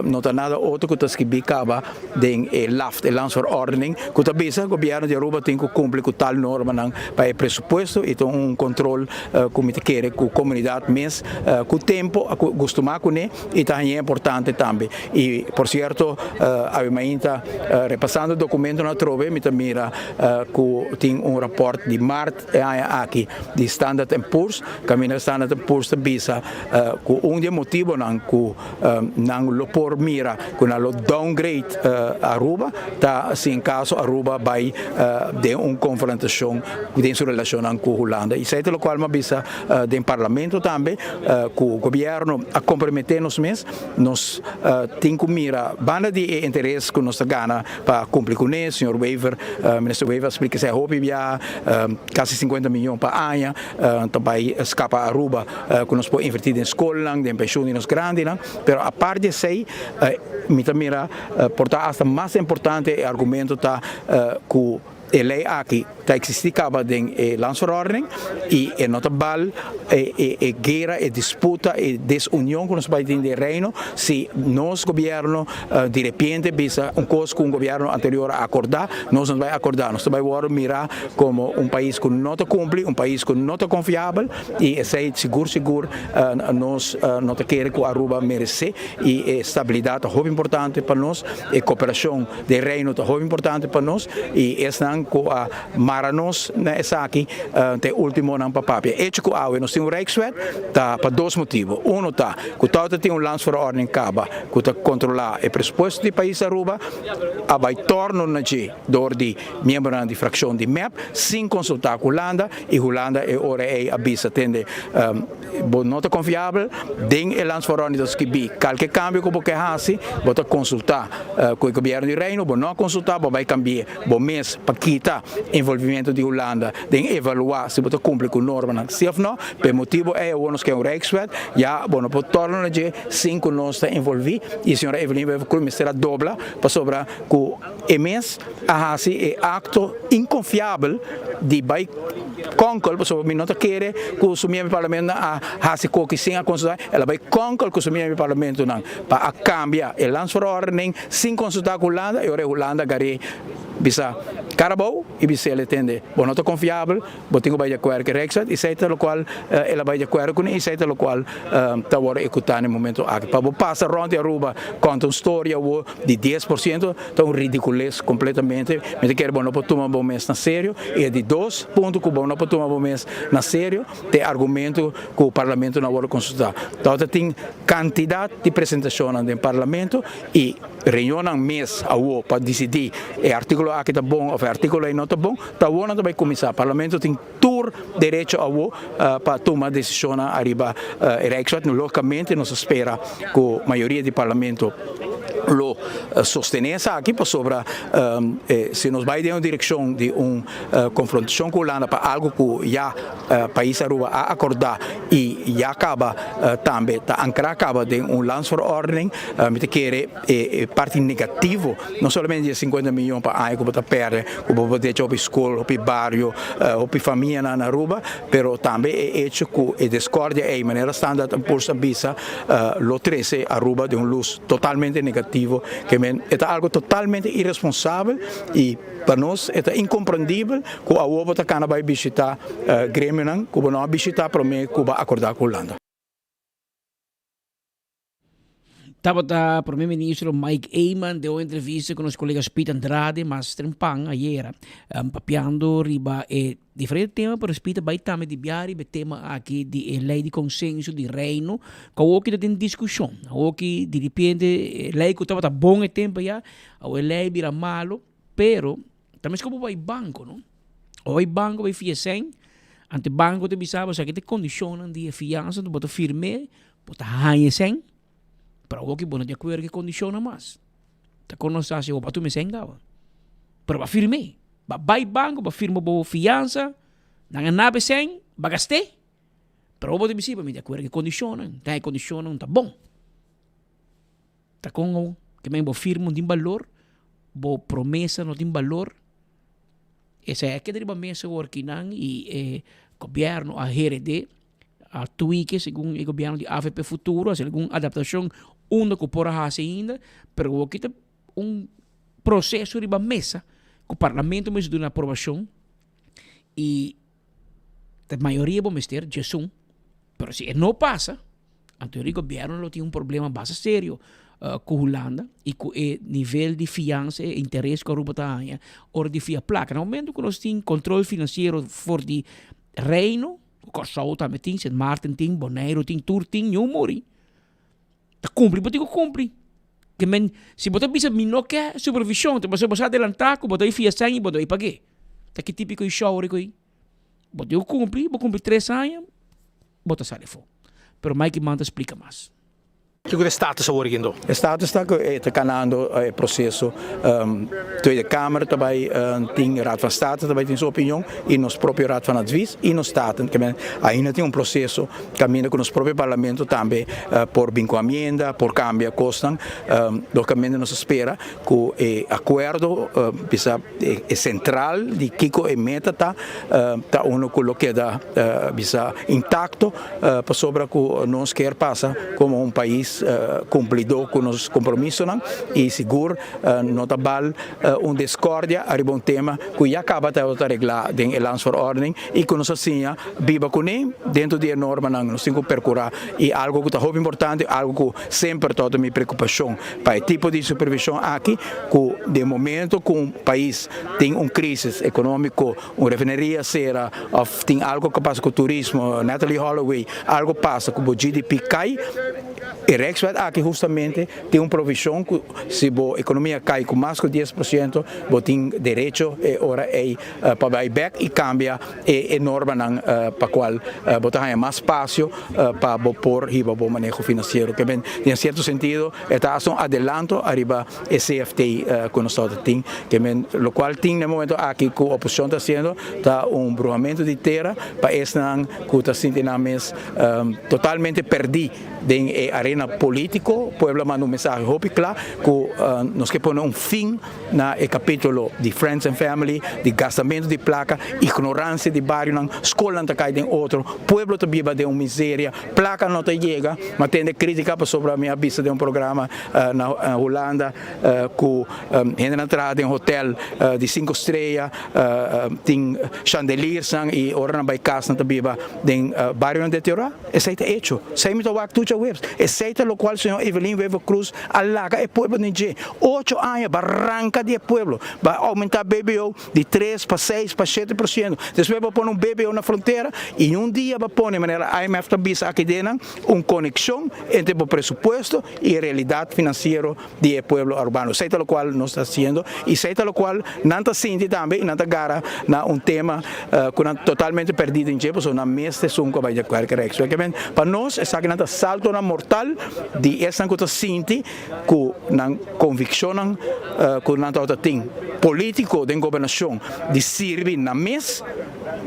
no ta nada otro cu ta skibi caba den e LAFT, e Landsverordening, cu ta bisa gobierno di Aruba tin cu cumpli cu tal normanan pa e presupuesto y ta un control cu mi ta kere cu comunidad mes cu tempo a gustuma cune y ta hañ'e importante tambe. Y por cierto awe mainta repasando documentonan atrobe mi ta mira cu tin un rapport di maart e aña aki di Standard and Poor's caminda Standard and Poor's ta bisa cu un di e motibonan cu nan lo por mira cu nan lo downgrade Aruba ta si en caso Aruba bay den un confrontacion den su relacionnan cu Hulanda. Y esey ta locual mi a bisa den parlamento tambe cu gobierno a compromete nos mes. Nos tin cu mira banda di e interes cu nos ta gana pa cumpli cune, señor Wever, Minister Wever a splica esey hopi bia, casi cincuenta miyon pa aña ta bay scapa Aruba cu nos por inverti den scolnan, den pensioen di nos grandinan, pero apart di esey mi ta mira por ta hasta mas importante e argumento ta cu. E lei aki ta eksistí kaba den e Landsverordening i e no ta bal e guera, e disputa, e desunion ku nos bai tin den Reino si nos gobièrnu di repente bisa un kos ku un gobièrnu anterior a akordá, nos no ta bai akordá. Nos ta bai wòrdu mirá komo un pais ku no ta kumpli, un pais ku no ta konfiabel i esei sigur sigur nos no ta kere ku Aruba meresé i e stabilidat ta hopi importante pa nos, e koperashon. Den Reino ta hopi importante pa nos y esnan cu a mara nos na esaki ta e ultimonan pa papia. Hecho cu awe nos tin un Rijkswet ta pa dos motibo. Uno ta cu tawata tin un Landsverordening caba cu ta controla e presupuesto di pais Aruba, a bay torno na dje door di miembronan di fraccion di mep sin consulta cu Hulanda y Hulanda e ora ey a bisa tende Bo no ta konfiabel den e landsverordening ta skibí. Kalke kambio ku bo ke hasi, bo ta konsultá ku e gobièrnu di Reino. Bo no a konsultá, bo bai kambi'é bo mes pa kita envolvimentu di Hulanda den evaluá si bo ta kumpli ku normanan sí òf no. Pa e motibu ei awor nos ke un Rijkswet, ya bo no por tòrna na dje sin ku nos ta envolví. I señora Evelyn Wever-Croes mester a dobla pasobra ku e mes a hasi e akto inkonfiabel di bai konkel, pasobra mi no ta kere ku su miembro di parlamentonan a hasi koki sin a konsultá, el a bai konkel ku su miembro di parlamentonan pa a kambia e landsverordening sin konsultá ku Hulanda i ora e Hulanda gar'é bisa kara abou i bis'el e tende bo no ta konfiabel. Bo tin ku bai di akuerdo ku e Rijkswet i esei ta lokual el a bai di akuerdo kuné i esei ta lokual ta wòrdu ehekutá na e momento aki. Pa bo pasa rònt di Aruba konta un storia awor di 10% ta un ridikules kompletamente. Mi ta kere bo no por tuma bo mes na serio. I e di dos punto ku bo no por tuma bo mes na serio ta e argumento ku parlamento no a wòrdu konsultá. Tabata tin kantidat di presentashonnan den parlamento i reunionnan mes awor pa disidí e artíkulo aki ta bon òf e artíkulo ei no ta bon. Ta awor nan ta bai kuminsá. Parlamento tin tur derecho awor pa tuma desishonnan ariba e Rijkswet. Lógikamente nos ta spera ku mayoria di Parlamento lo sostené esaki pasobra si nos bai den un direkshon di un konfrontashon ku Hulanda pa algu ku ya pais Aruba a akordá i ya kaba tambe ta ankrá kaba den un landsverordening, mi ta kere e parti negativo no solamente di e 50 miyon pa aña ku bo ta pèrdè, ku bo por decha hopi skol, hopi bario, hopi famianan na Aruba, pero tambe e echo ku e discordia ei, manera Standard and Poor's a bisa, lo trese Aruba den un lus totalmente negativo, ke men e ta algo totalmente iresponsabel i pa nos e ta inkomprendibel ku awor bo ta kana bai bishita gremionan ku bo no a bishita promé ku bo a akordá ku Hulanda. Tabata Prome Ministro Mike Eman den un entrevista cu nos colega Speed Andrade mas trempan ayera, papiando riba e diferente tema, pero Speed a bay tambe di bia riba e tema aki di e ley di consenso di Reino, cu awoki ta den discusion. Awoki diripiente e ley cu tabata bon e tempo aya, awo e ley bira malo, pero ta mes como bay banco, no? Bo bay banco bay fia sèn, anto e banco ta bisa bo esaki ta e condicionnan di e fiansa, bo ta firm'é, Bo ta haña esèn, pero awor ki bo no di akuerdo ku e kondishonnan mas. Ta kon nos ta hasi bo pa tuma esèn kaba. Pero bo a firm'é. Bo a bai banko, bo a firma bo fiansa, nan a naba esèn, bo a gast'é. Pero awor bo ta bisa, mi di akuerdo ku e kondishonnan, ta e kondishonnan no ta bon. Ta kon awor? Ke men bo firma no tin balor, bo promesa no tin balor. Esei a keda riba mesa awor kinan i e gobièrnu a hered'é. A tweak'e segun e gobierno di avp Futuro, haci algun adaptacion unda cu por a haci ainda, pero awor ta un proceso riba mesa cu parlamento mester duna aprobacion y ta mayoria bo mester djesun, pero si e no pasa, anto e gobierno lo tin un problema basta serio cu Hulanda y cu e nivel di fiansa e interes cu Aruba ta haña ora di fia placa. Na momento cu nos tin control financiero for di Reino, Kòrsou tambe tin, Sint Maarten tin, Boneiru tin, tur tin, niun muri. Ta kumpli bo tin ku kumpli. Ke men, si bo ta bisa mi no ke supervishon, ta pasobra bo sa adelantá ku bo ta bai fia sèn i bo ta bai pag'é. Ta ki típiko i shòwri ku ei. Bo tin ku kumpli, bo kumpli tres aña, bo ta sali afó. Pero Mike Eman ta splika mas. Kiko ta e status awor aki anto? E status ta ku e ta kanando e proseso. Tweede Kamer ta bai tin, Raad van State ta bai tin su opinion i nos propio Raad van Advies i nos Staten. Ke men ainda tin un proseso kaminda ku nos propio parlamento tambe por bin ku amienda, por kambia kosnan. Logikamente nos ta spera ku e akuerdo bisa e sentral di kiko e meta ta, ta uno ku lo keda bisa intakto pasobra ku nos kier pasa komo un pais kumplidó ku nos kompromisonan i sigur no ta bal un diskordia ariba un tema ku ya kaba ta reglá den e landsverordening i ku nos a siña biba kuné dentro di e normanan. Nos tin ku perkurá i algu ku ta hopi importante, algu ku semper tabata mi preokupashon pa e tipo di supervishon aki ku den momento ku un pais tin un krisis ekonómiko, un refineria sera òf tin algu ku pasa ku turismo, Natalie Holloway, algu pasa ku bo GDP kai, e Rijkswet aki hustamente tin un provishon ku si bo ekonomia kai ku mas ku 10% bo tin derecho e ora ei pa bai bèk i kambia e normanan pa kual bo ta haña mas spasio pa bo por hiba bo maneho finansiero. Ke men den sierto sentido e ta hasta un adelanto ariba e CFT ku nos tabata tin. Ke men lokual tin na e momento aki ku oposishon ta hasiendo ta un bruhamento di tera pa esnan ku ta sinti nan mes totalmente pèrdí den e arena polítiko. Pueblo a manda un mensahe hopi kla ku nos ke pone un fin na e kapítulo di friends and family, di gastamentu di plaka, ignoransia di barionan, skolnan ta kai den otro, pueblo ta biba den un miseria, plaka no ta yega, m'a tende kritika pasobra mi a bisa den un programa na Hulanda ku hendenan traha den hotel di sinku strea, tin chandeliers-nan i ora nan bai kas nan ta biba den barionan deteriorá. Esei ta echo. Esei mi ta wak tur djaweps. Esei ta lokual señor Evelyn Wever Croes a laga e pueblo den dje. Ocho aña ba ranka di e pueblo. Ba oumentá BBO di tres pa seis pa 7%. Despues ba pone un BBO na frontera i un dia ba pone, manera IMF ta bisa aki den nan, un konekshon entre bo presupuesto i e realidat finansiero di e pueblo arubano. Esei ta lokual nos ta hasiendo i esei ta lokual nan ta sinti tambe i nan ta gara na un tema ku nan totalmente pèrdí den dje pasobra nan mes ta esun ku a bai di akuerdo ku e Rijkswet. Ke men pa nos esakinan ta saltonan mortal di esnan ku ta sinti ku nan konvikshonnan ku nan tabata tin polítiko den gobernashon di sirbi nan mes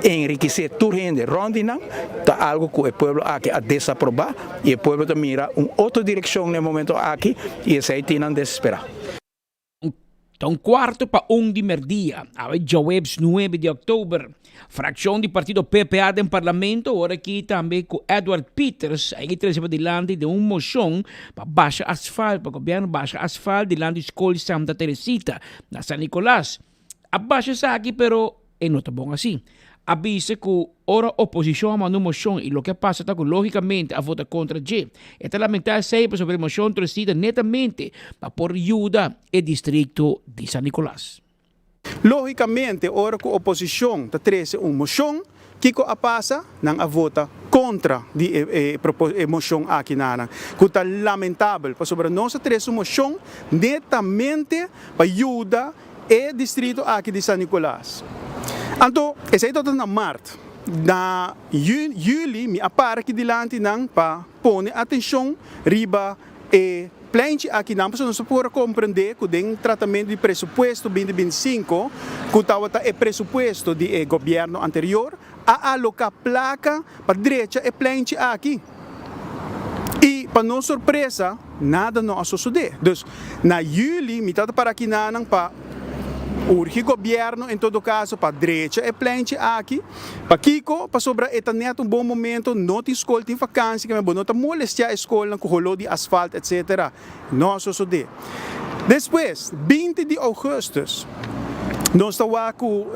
enrikisé tur hende rònt di nan ta algu ku e pueblo aki a desaprobá. I e pueblo ta mira un otro direkshon na e momento aki i esei tin nan desesperá. Ta un kuarto pa un di merdia, awe djaweps nuebe di òktober, frakshon di partido PPA den parlamento ora aki tambe ku Edward Pieters a trese padilanti den un moshon pa basha asfalt, pa gobièrnu basha asfalt dilanti skol Santa Teresita na San Nicolas. A basha esaki pero e no ta bon asi. A bisa cu ora oposicion a manda un mocion y loke a pasa ta cu logicamente a vota contra dje. E ta lamenta esey pasobra e mocion trocida netamente pa por yuda e districto di San Nicolas. Logicamente ora cu oposicion ta trece un mocion, kico a pasa? Nan a vota contra di e e mocion aki nanan, cu ta lamentabel pasobra nos a trece un mocion netamente pa yuda E distrito aki di San Nicolas. Anto, esei tabata na mart. Na juli mi a para aki dilanti nan pa pone atencion riba e pleinchi aki nan, pasobra nos por a comprende cu den tratamento di presupuesto 2025, cu tabata e presupuesto di e gobierno anterior, a aloca placa pa drecha e pleinchi aki. Y pa nos sorpresa, nada no a sosode. Dus, na juli mi tabata para kinanan pa urgi gobierno en todo caso pa drecha e pleinchi aki. Pakico? Pasobra e ta net un bon momento, no tin scol, tin vakantie, keme bo no ta molestia e scolnan cu holo di asfalt etc. No a sosodé. Despues, 20 di ougùstùs, nos ta wak ku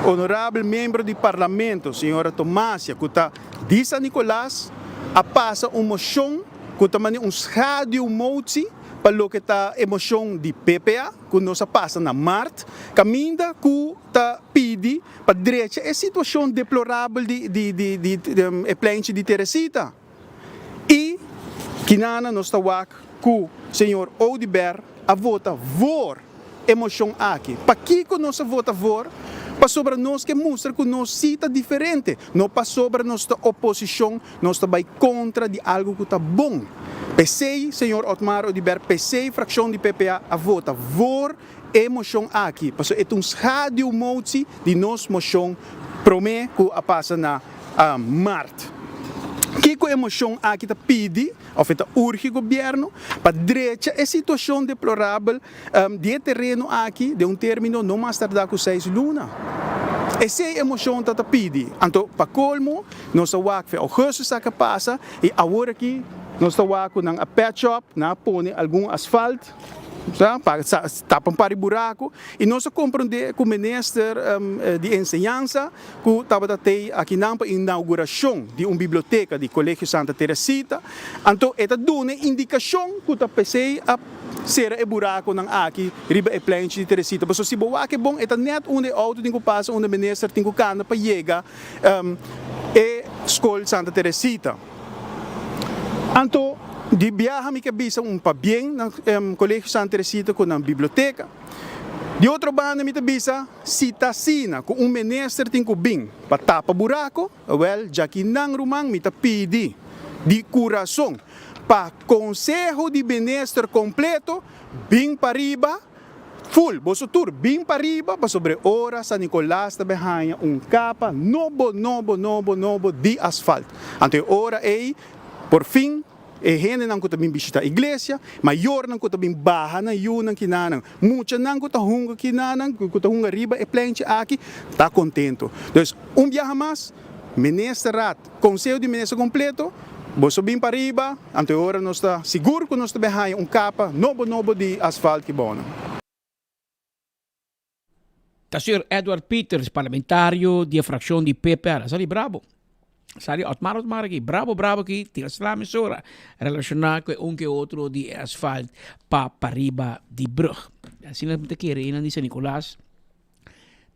honorabel miembro di parlamento, señora Tomasia, ku ta di San Nicolas, a pasa un moshon ku ta mane un schaduwmotie pa loke ta e moshon di PPA ku nos a pasa na mart, kaminda ku ta pidi pa drecha e situashon deplorabel di e pleinchi di Teresita. I kinana nos ta wak ku señor Oduber a vota voor e moshon aki. Pakiko nos a vota voor? Pasobra nos ke mustra ku nos si ta diferente, no pasobra nos ta oposishon, nos ta bai kontra di algu ku ta bon. P'esey, señor Otmar Oduber, p'esey fraccion di PPA a vota voor e mocion aki, pasobra e ta un schaduwmotie di nos mocion prome cu a pasa na maart. Kico e mocion aki ta pidi of e ta urgi gobierno? Pa drecha e situacion deplorabel di e tereno aki den un termino no mas tardá ku seis luna. Esei e moshon ta ta pidi. Anto pa kolmo nos a wak fe augustus a pasa i awor aki nos ta wak ku nan a patch up, nan a pone algun asfalt sa pa tapa un par di buraku i nos a komprondé ku minister di enseñansa ku tabata tei akinan pa inaugurashon di un biblioteka di Kolegio Santa Teresita, anto e ta duna e indikashon ku ta p'esei a sera e burakonan aki riba e pleinchi di Teresita. Pasobra si bo wak e bon e ta nèt unda e outo tin ku pasa, unda e minister tin ku kanda pa yega e skol Santa Teresita. Anto di biaha mi ke bisa un pabien na Kolegio Santa Teresita ku nan biblioteka. Di otro banda mi ta bisa, si ta asina ku un minister tin ku bin pa tapa buraco, awel djaki nan ruman mi ta pidi di kurason pa konseho di minister kompleto bin pariba ful, boso tur bin pariba pasobra e ora San Nicolas ta bin haña un kapa nobo nobo nobo nobo di asfalt. Anto e ora ei por fin E hendenan ku ta bin bishitá iglesia, mayornan ku ta bin baha nan yunan kinanan, muchanan ku ta hunga kinanan, ku ta hunga riba e pleinchi aki, ta kontentu. Dus, un biaha mas, Ministerraad, Konseho di Minister kompleto, boso bin pariba, anto e ora nos ta sigur ku nos ta bin haña un kapa nobo nobo di asfalt ki bonan. Ta señor Edward Pieters, parlamentario di e fraccion di PPR. A sali brabo. A sali Otmar Otmar aki, brabo brabo aki, tira sla mesora relaciona cu e un cu e otro di e asfalt pa pariba di brug. Asina mi ta kere einan di San Nicolas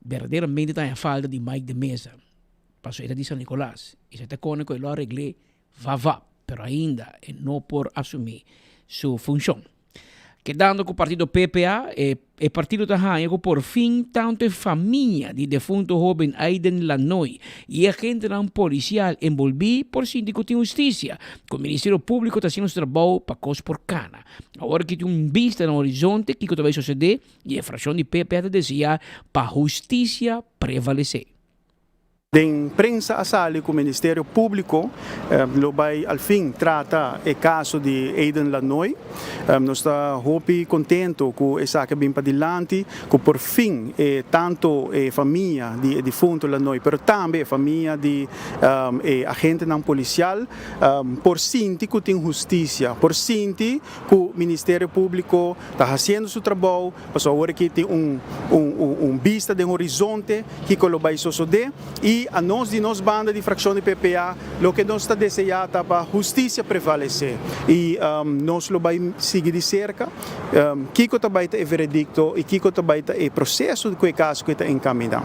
berdaderamente ta haña falta di Mike de Meza. Pasobra e ta di San Nicolas y sa ta kone cu e lo aregle va va, pero ainda e no por asumi su funcion. Kedando ku partido PPA, e e partido ta haña ku por fin tantu e famia di defunto hoben Aiden Lanoy i e agentenan polisial enbolbí por sinti ku tin hustisia, ku Ministerio Públiko ta hasiendo su trabou pa kos por kana. Awor aki tin un bista na horizonte kiko ta bai sosodé i e frakshon di PPA ta deseá pa hustisia prevalesé. Den prensa a sali ku Ministerio Públiko lo bai al fin trata e kaso di Aiden Lanoy. Nos ta hopi kontentu ku esaki a bin padilanti, ku por fin e tantu e famia di e difunto Lanoy pero tambe e famia di e agentenan polisial por sinti ku tin hustisia, por sinti ku Ministerio Públiko ta hasiendo su trabou. Pasobra awor aki tin un un bista den horizonte kiko lo bai sosodé i anos di nos banda di frakshon di PPA loke nos ta deseá ta pa hustisia prevalesé i nos lo bai sigui di serka kiko ta bai ta e veredikto i kiko ta bai ta e proseso ku e kaso ku ta enkaminá.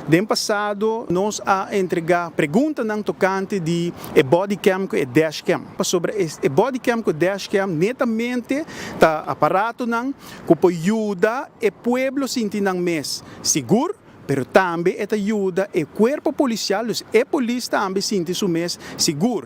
Den pasado nos a entregá preguntanan tokante di e bodycam ku e dashcam pasobra e bodycam ku e dashcam netamente ta aparatonan ku por yuda e pueblo sinti nan mes sigur, pero tambe e ta yuda e kuerpo polisial, dus e polis tambe sinti su mes sigur.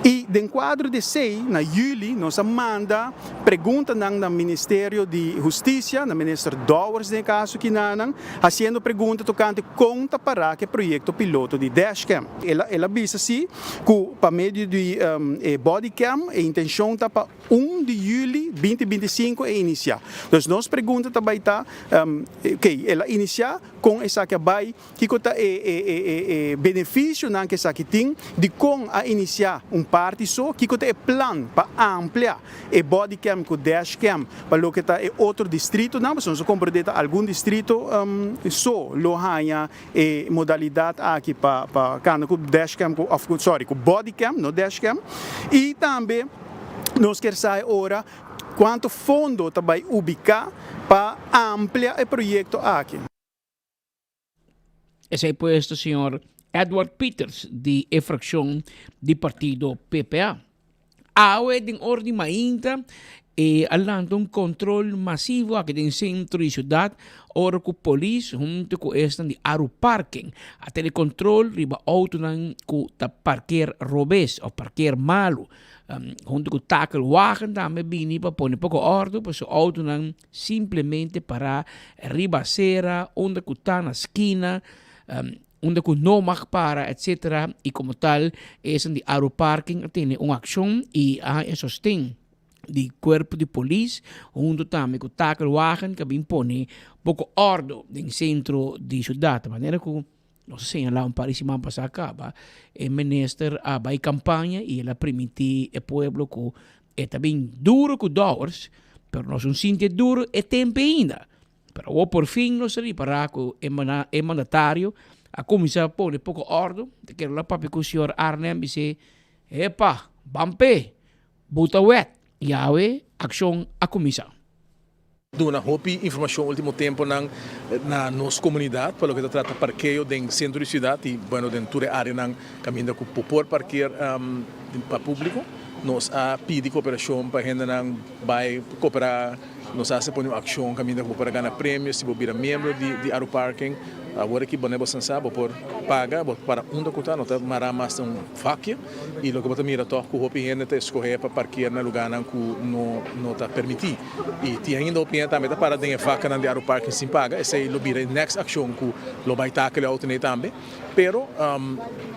I den kuadro di esei, na yüli nos a manda preguntanan na Ministerio di Hustisia, na Minister Dowers den e kaso kinanan, hasiendo pregunta tokante kon ta pará ku e proyekto piloto di dashcam. El a bisa si ku pa medio di e bodycam e intenshon ta pa Un di juli binti 25 e inisiá. Dus nos pregunta ta bai ta, ok, el a inisiá, kon esaki a bai, kiko ta e e e e e benefisionan ku esaki tin, dikon a inisiá un parti so, kiko ta e plan pa amplia e bodycam ku dashcam pa loke ta e otro distritonan, pasobra nos a komprendé ta algun distrito so lo haña E modalidad aki pa pa cana cu dashcam cu of sorry cu bodycam no dashcam y tambe nos kier sa e ora cuanto fondo ta bay ubica pa amplia e proyecto aki. Esey pues ta señor Edward Pieters di e fraccion di partido PPA. Awe den ora di mainta e a lanta un control masivo aki den centro di ciudad ora cu polis hunto cu esnan di Aruparking a tene control riba autonan cu ta parkeer robes of parkeer malo. Hunto cu takelwagen tambe bini pa pone poco ordo pasobra autonan simplemente para riba acera unda cu ta na skina. Unda cu no mag para etc. Y como tal esun di Aruparking a tene un accion y a haña sosten di cuerpo di polis hunto tambe cu takelwagen cu a bin pone poco ordo den centro di ciudad. Manera cu nos a señala un par di siman pasa caba e minister a bay campaña y el a primiti e pueblo cu e ta bin duro cu dowers pero nos un sinti duro e tempo ainda. Pero awor por fin nos a ripará ku e e mandatario a kuminsá pone poko òrdu. Ta kere la papia ku señor Arnhem bis'é, Epa, ban p'e, buta wet. I awe akshon a kuminsá. Duna hopi informashon ultimo temponan na nos komunidat pa loke ta trata parkeo den sentro di siudat i bueno den tur e areanan kaminda ku por parkeer pa públiko. Nos a pidi koperashon pa hendenan bai koperá. Nos a hasi pone un akshon kaminda ku bo por a gana premio si bo bira miembro di di Aruparking. Awor aki bo no bo san sa, bo por paga, bo para unda ku ta, no ta mará mas den un vakje. I loke bo ta mira tòg ku hopi hende ta eskohé pa parkeer na lugánan ku no no ta permití. I tin ainda hopi hende tambe ta para den e vakanan di Aruparking sin paga. Esei lo bira e next akshon ku lo bai takel e outo nei tambe. Pero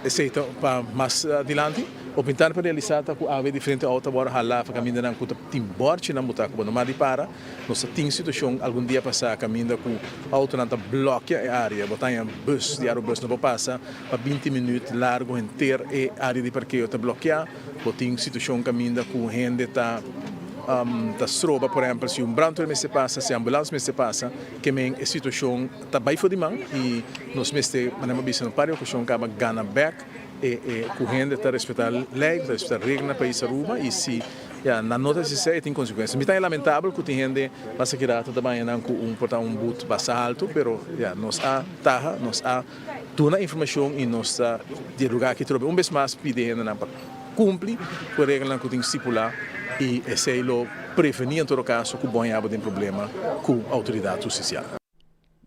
esei ta pa mas adilanti. Bo pintar pa realisá ta ku awe diferente outo a wòrdu halá pa kamindanan ku ta tin bòrchinan botá ku bo no mar di para. Nos ta tin situashon algun dia pasá kaminda ku outonan ta blòkia e área. Bo ta haña bùs di Arubus no por pasa pa 20 minüt largu henter e área di parkeo ta blòkiá. Bo tin situashon kaminda ku hende ta ta stroba por ehèmpel si un brandweer mester pasa, si ambulans mester pasa, ke men e situashon ta bai for di man i nos mester manera mi a bisa na un par di okashon kaba gana bèk e e ku hende ta respetá lei, ku ta respetá regla na pais Aruba i si ya nan no ta hasi esei e tin konsekuensia. Mi ta haña lamentabel ku tin hende basta ki rato ta baña nan ku un por ta un but basta haltu pero ya nos a taha, nos a duna informashon i nos ta di e lugá aki trobe un bes mas pidi e hendenan pa kumpli ku e reglanan ku tin stipulá i esei lo prevení en todo kaso ku bo haña bo den problema ku outoridat hustisial.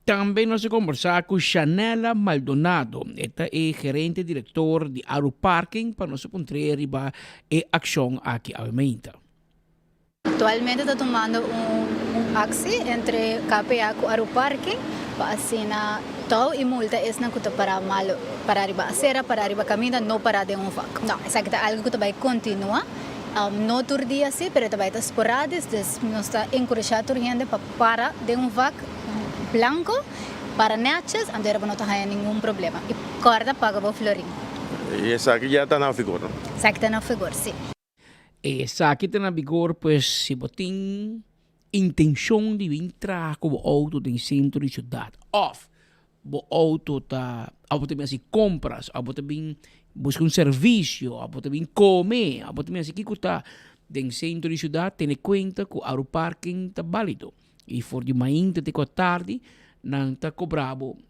Tambe nos a kombersá ku Shanella Maldonado, e ta e gerente direktor di Aruparking pa nos a puntr'é riba e akshon aki awe meinta. Aktualmente ta tumando un un aksi entre KPA ku Aruparking pa asina tou i multa esnan ku ta pará malo, pará riba asera, pará riba kaminda, no pará den un vak. No, esaki ta algu ku ta bai kontinuá, no tur dia si, pero e ta bai ta sporadis, dus nos ta enkurashá tur hende pa para den un vak blanco para netjes, anto era bo no ta haña ningun problema. I kòrda paga bo florin. I esaki ya ta na vigor, no? Esaki ta na vigor, sí. Esaki ta na vigor, pues si bo tin intenshon di bin traha ku bo outo den sentro di siudat òf bo outo ta òf bo ta bin hasi kompras òf bo ta bin buska un servisio òf bo ta bin kome òf bo ta bin hasi kiko ta den sentro di siudat tene kuenta ku Aruparking ta balido. I for di mainta te ku atardi nan ta kobra bo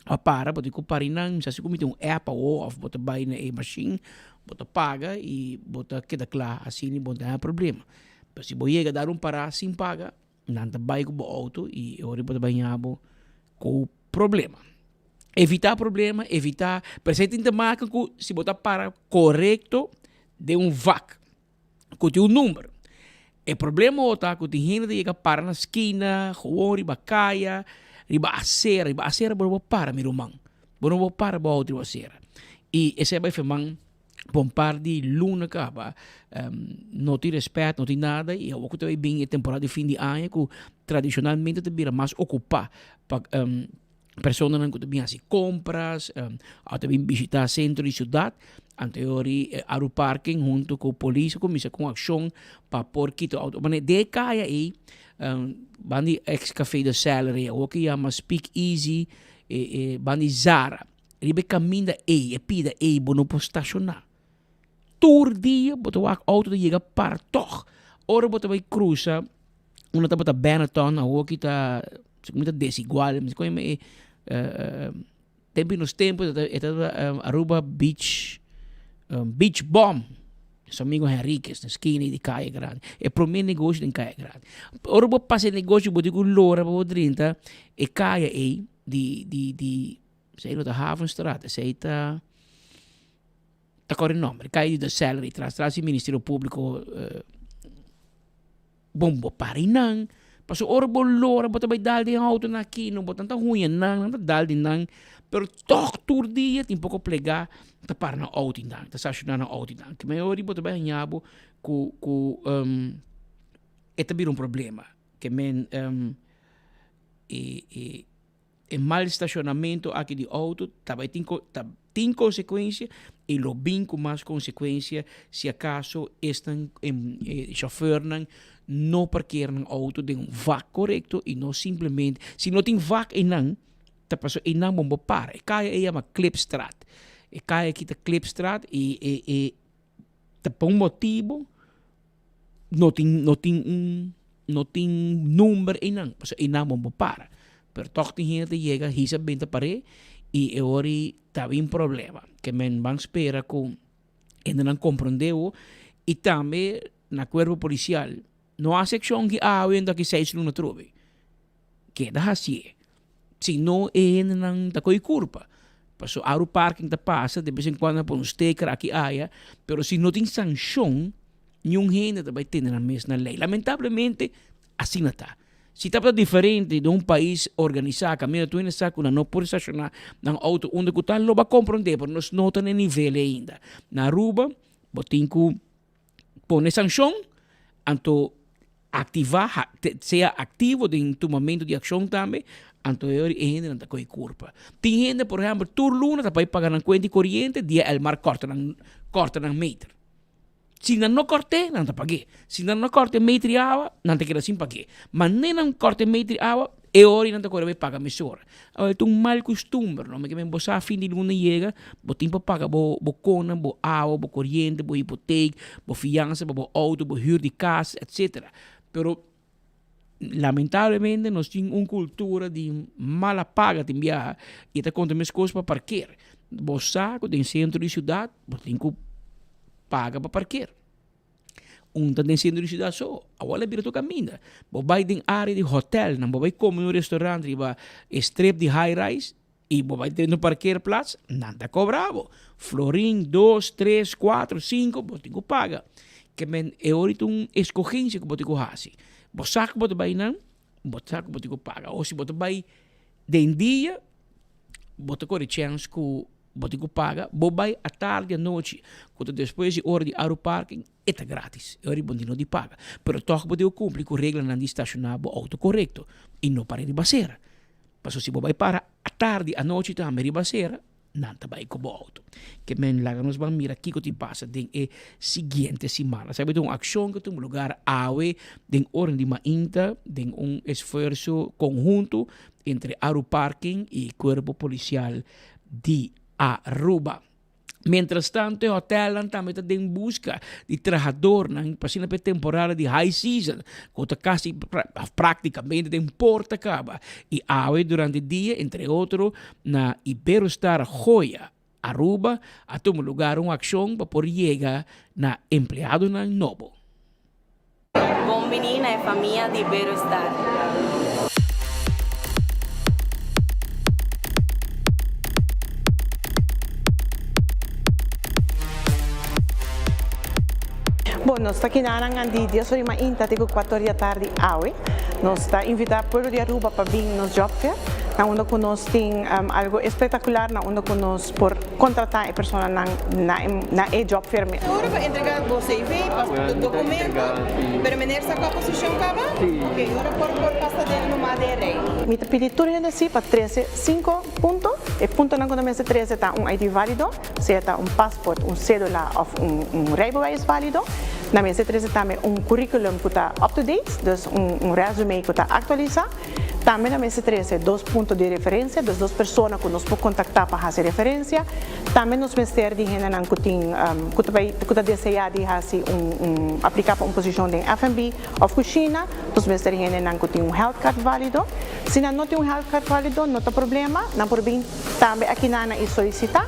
pa para bo tin ku para einan mi sa si ku mi tin un app awo of bo ta bai na e mashin bo ta paga i bo ta keda kla asina bo no ta haña problema. Pero si bo yega dar un para sin paga nan ta bai ku bo outo i e ora bo ta bai haña bo ku problema. Evita problema, evita, pero esei tin te maka ku si bo ta para korekto den un vak. ku tin un number. E problema awor ta ku tin hende ta yega para na skina, gewoon riba kaya, riba asera. Riba asera bo no por para mi ruman. Bo no por para bo outo riba asera. I esei bai firman pa un par di luna kaba. No tin respet, no tin nada i awor ku ta bai bin e temporada di fin di aña ku tradishonalmente ta bira mas okupá pa Personanan ku ta bin hasi kompras, òf ta bin bishitá sentro di siudat, anto e ora ei Aruparking huntu ku polis a kuminsá ku un akshon pa por kita outo. Manera den e kaya ei, ban di ex Café de Celery, awor ke yama Speak Easy, e ban di Zara, riba e kaminda ei, e pida ei bo no por stashoná. Tur dia bo ta wak outo ta yega para tòg. Ora bo ta bai krusa. Uno tabata Benetton, awor ki ta, mi ta desigual, mi koe me tempo di nos tempo e tabata Aruba Beach, Beach Bomb. Nos amigo Henriquez na skina di Kaya Grandi. E prome negoshi den Kaya Grandi. Ora bo pasa e negoshi bo tin ku lora pa bo drenta e kaya ei di di di esei no ta Havenstraat, esei ta ta kòrda e nòmber, kaya di The Celery tras tras di Ministerio Públiko Bon bo pari nan, pasobra ora bo lora bo ta bai dal den auto na aki no bo tan ta huña nan, nan ta dal di nan, pero tog tur dia tin poko plegá ta para nan auto nan, ta stashoná nan auto nan. Ki mayoria bo ta bai haña bo ku ku e ta bira un problema. Ke men e e. E mal stashonamentu aki di outo ta bai tin ta tin konsekuensia i lo bin ku mas konsekuensia si akaso esnan e shofèrnan no parker nan outo den un vak korekto i no simplemente si no tin vak einan ta pasobra einan bo bo para. E kaya ei yama Klipstraat. E kaya aki ta Klipstraat i e e ta pa un motibu no tin no tin un no tin number einan pasobra einan bo por para pero tòg tin hende ta yega hisa benta par'é i e ora ei ta bin problema ke men ban spera ku hendenan komprondé bo i tambe na kuerpo polisial no hasi akshon ki awe anto aki seis luna atrobe keda hasié si no e hendenan ta kohe kurpa pasobra aru parking ta pasa de bes en kuando nan pone un steker aki aya pero si no tin sanshon niun hende ta bai tene nan mes na lei lamentablemente asina ta si tabata diferente den un pais organisa kaminda tur hende sa ku nan no por stashona nan outo unda ku ta lo bo a komprende pero nos no ta na e nivel ainda na Aruba bo tin ku pone sanshon anto aktivá, sea aktivo den tumamentu di akshon tambe, anto e ora e hendenan ta kohe kurpa. Tin hende por ehèmpel tur luna ta bai paga nan kuenta di koriente dia Elmar kòrta nan kòrta nan meter. Si nan no kòrt'é nan ta pag'é, si nan no kòrta e meter di awa nan ta keda sin pag'é. Manera nan kòrta e meter di awa E ora nan ta kore bai paga mesora. Awor ta un mal kustumber no, mi bo sa fin di luna yega bo tin pa paga bo bo kona, bo awa, bo koriente, bo hipotek, bo fiansa pa bo outo, bo hür di kas, etsetera. Pero lamentablemente nos tin un kultura di mala paga tin biaha i ta konta meskos pa parker. Bo sa ku den sentro di siudat bo tin ku paga pa parker. Un ta den sentro di siudat so, awor a bira tur kaminda. Bo bai den área di hotèlnan, bo bai kome un restaurant riba e strip di high rise i bo bai den un parkeerplaats, nan ta kobra bo. Florin, dos, tres, kuater, sinku, bo tin ku paga. Ke men e ora ta un eskogensia ku bo tin ku hasi. Bo sa ku bo ta bai nan, bo sa ku bo tin ku paga. O si bo ta bai den dia, bo ta kore chèns ku Bo tin ku paga, bo bai atardi anochi, ku ta despues di ora di Aru Parking, e ta gratis. E ora bo no di paga. Pero tòg bo tin ku kumpli ku reglanan di stashoná bo outo korekto i no para riba sera. Pasobra si bo bai para atardi anochi tambe riba sera, nan ta bai ku bo outo. Ke men laga nos ban mira kiko tin pasa den e siguiente simana. Esaki ta un akshon ku tuma lugar awe den ora di mainta den un esfuerso konhunto entre Aru Parking i Kuerpo Polisial di Aruba. Mientrastanto e hotelnan tambe ta den buska di trahadornan pa asina pa e temporada di high season ku ta kasi of praktikamente den porta kaba i awe durante dia entre otro na Iberostar Joya Aruba a tuma lugar un akshon pa por yega na empleadonan nobo. Bon bini na e famia di Iberostar. Bon, nos ta kinanan di dies ora y mainta te cu cuatro ora di atardi awe. Nos ta invita pueblo di Aruba pa bin nos job fair, na unda cu nos tin algo espectacular, na unda cu nos por contrata e personanan na e job fair mes. Ora pa entrega bo CV, pas documento, pero meneer sa cua posicion caba? Ok, ora por por pasa den numa den rey. Mi ta pidi tur hende si pa trece cinco punto. E puntonan cu ta mester trece ta un ID valido, sea ta un paspoort, un cedula of un rijbewijs valido. Nan mester trece tambe un curriculum cu ta up to date, dus un resume cu ta actualisa. Tambe nan mester trece dos punto di referencia, dus dos persona cu nos por contacta pa haci referencia. Tambe nos mester di hendenan cu tin cu ta bay cu ta desea di haci un un aplica pa un posicion den F&B of cushina. Nos mester di hendenan cu tin un health card valido. Si nan no tin un health card valido no ta problema, nan por bin tambe aki nan y solicita.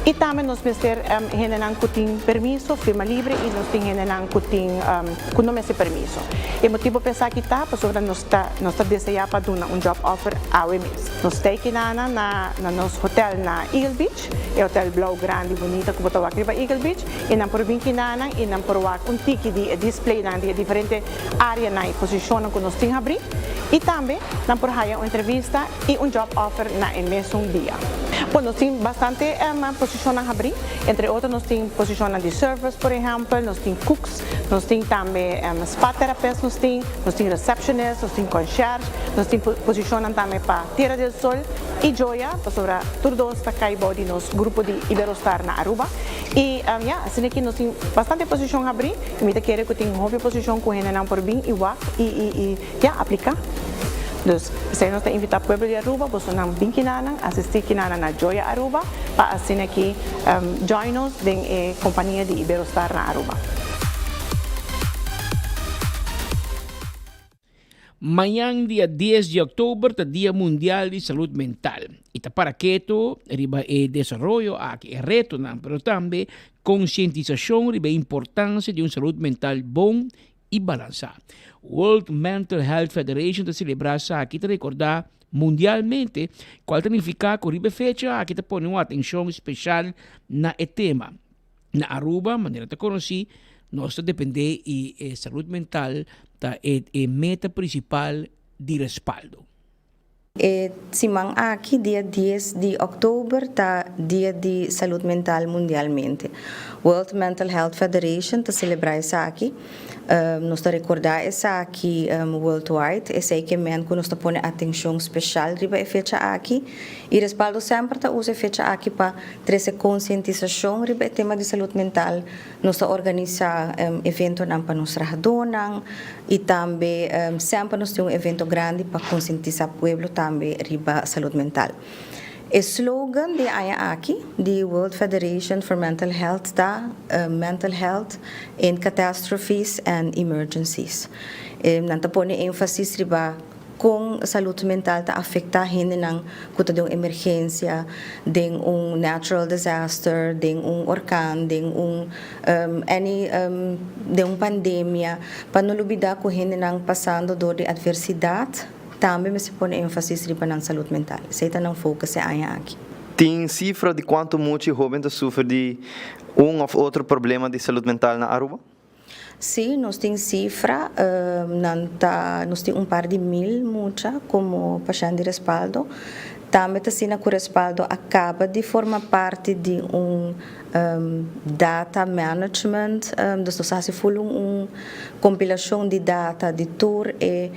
Y tambe nos mester hendenan cu tin permiso, firma libre y nos tin hendenan cu tin cu no mester permiso. E motibo pa esaki ta pasobra nos ta nos ta desea pa duna un job offer awe mes. Nos ta ekinana na na nos hotel na Eagle Beach, e hotel blauw grandi bunita cu bo ta wak riba Eagle Beach y nan por bin kinanan y nan por wak un tiki di e displaynan di e diferente areanan y posicionnan cu nos tin habri y tambe nan por haya un entrevista y un job offer na e mesun dia. Bon, nos tin bastante posicionnan habri, entre otro nos tin posicionnan di servers por ehempel, nos tin cooks, nos tin tambe spa therapist nos tin, nos tin receptionist, nos tin concierge, nos tin posicionnan tambe pa Tierra del Sol y Joya, pasobra tur dos ta cay bou di nos grupo di Iberostar na Aruba. Y ya, asina aki nos tin bastante posicion habri y mi ta kere cu tin hopi posicion cu hendenan por bin y wak y y y ya, aplica. Dus, p'esey nos ta invita pueblo di Aruba, bosonan bin kinanan, asisti kinanan na Joya Aruba pa asina aki join nos den e compania di Iberostar na Aruba. Mañan dia dies di oktober ta Dia Mundial di Salud Mental y ta para keto riba e desaroyo aki, e retonan, pero tambe konsientisacion riba e importancia di un salud mental bon y balansa. World Mental Health Federation ta celebra esaki ta recorda mundialmente, cual ta nifica cu riba e fecha aki ta pone un atencion special na e tema. Na Aruba, manera ta conoci, nos ta depende y e salud mental ta e e meta principal di Respaldo. E siman aki, dia dies di oktober, ta Dia di Salud Mental mundialmente. World Mental Health Federation ta celebra esaki. Nos ta recorda esaki worldwide. Esey ke men cu nos ta pone atencion special riba e fecha aki. Y Respaldo semper ta usa e fecha aki pa Trese konsientisashon riba e tema di salud mental. Nos ta organisá eventonan pa nos trahadónan i tambe semper nos tin un evento grandi pa konsientisá pueblo tambe riba salud mental. E slogan di e aña aki di World Federation for Mental Health ta Mental Health in Catastrophes and Emergencies. Nan ta pone énfasis riba Kon salud mental ta afektá hendenan ku ta den un emergensia, den un natural disaster, den un orkan, den un any den un pandemia? Pa no lubidá ku hendenan pasando dor di atversidat tambe mester pone énfasis riba nan salud mental. Esei ta nan focus e aña aki. Tin sifra di kuantu mucha i hóben ta sufri di un òf otro problema di salud mental na Aruba? Sí, nos tin sifra, nan ta, nos tin un par di mil mucha komo pashènt di Respaldo. Tambe ta asina ku Respaldo a kaba di forma parti di un data management, dus nos a hasi ful un kompilashon di data di tur e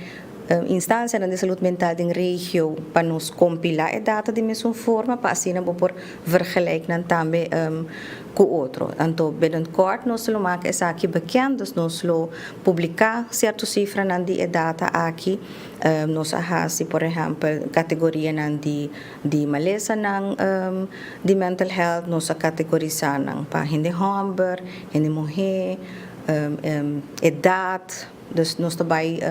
instansianan di salud mental den regio pa nos kompilá e data di mesun forma pa asina bo por vergelijk nan tambe ku otro. Anto binnenkort nos lo maka esaki bekend, dus nos lo publiká sierto sifranan di e data aki. Nos a hasi por ehèmpel kategorianan di di malesanan di mental health, nos a kategorisá nan pa hende hòmber, hende muhé, edat, dus nos ta bai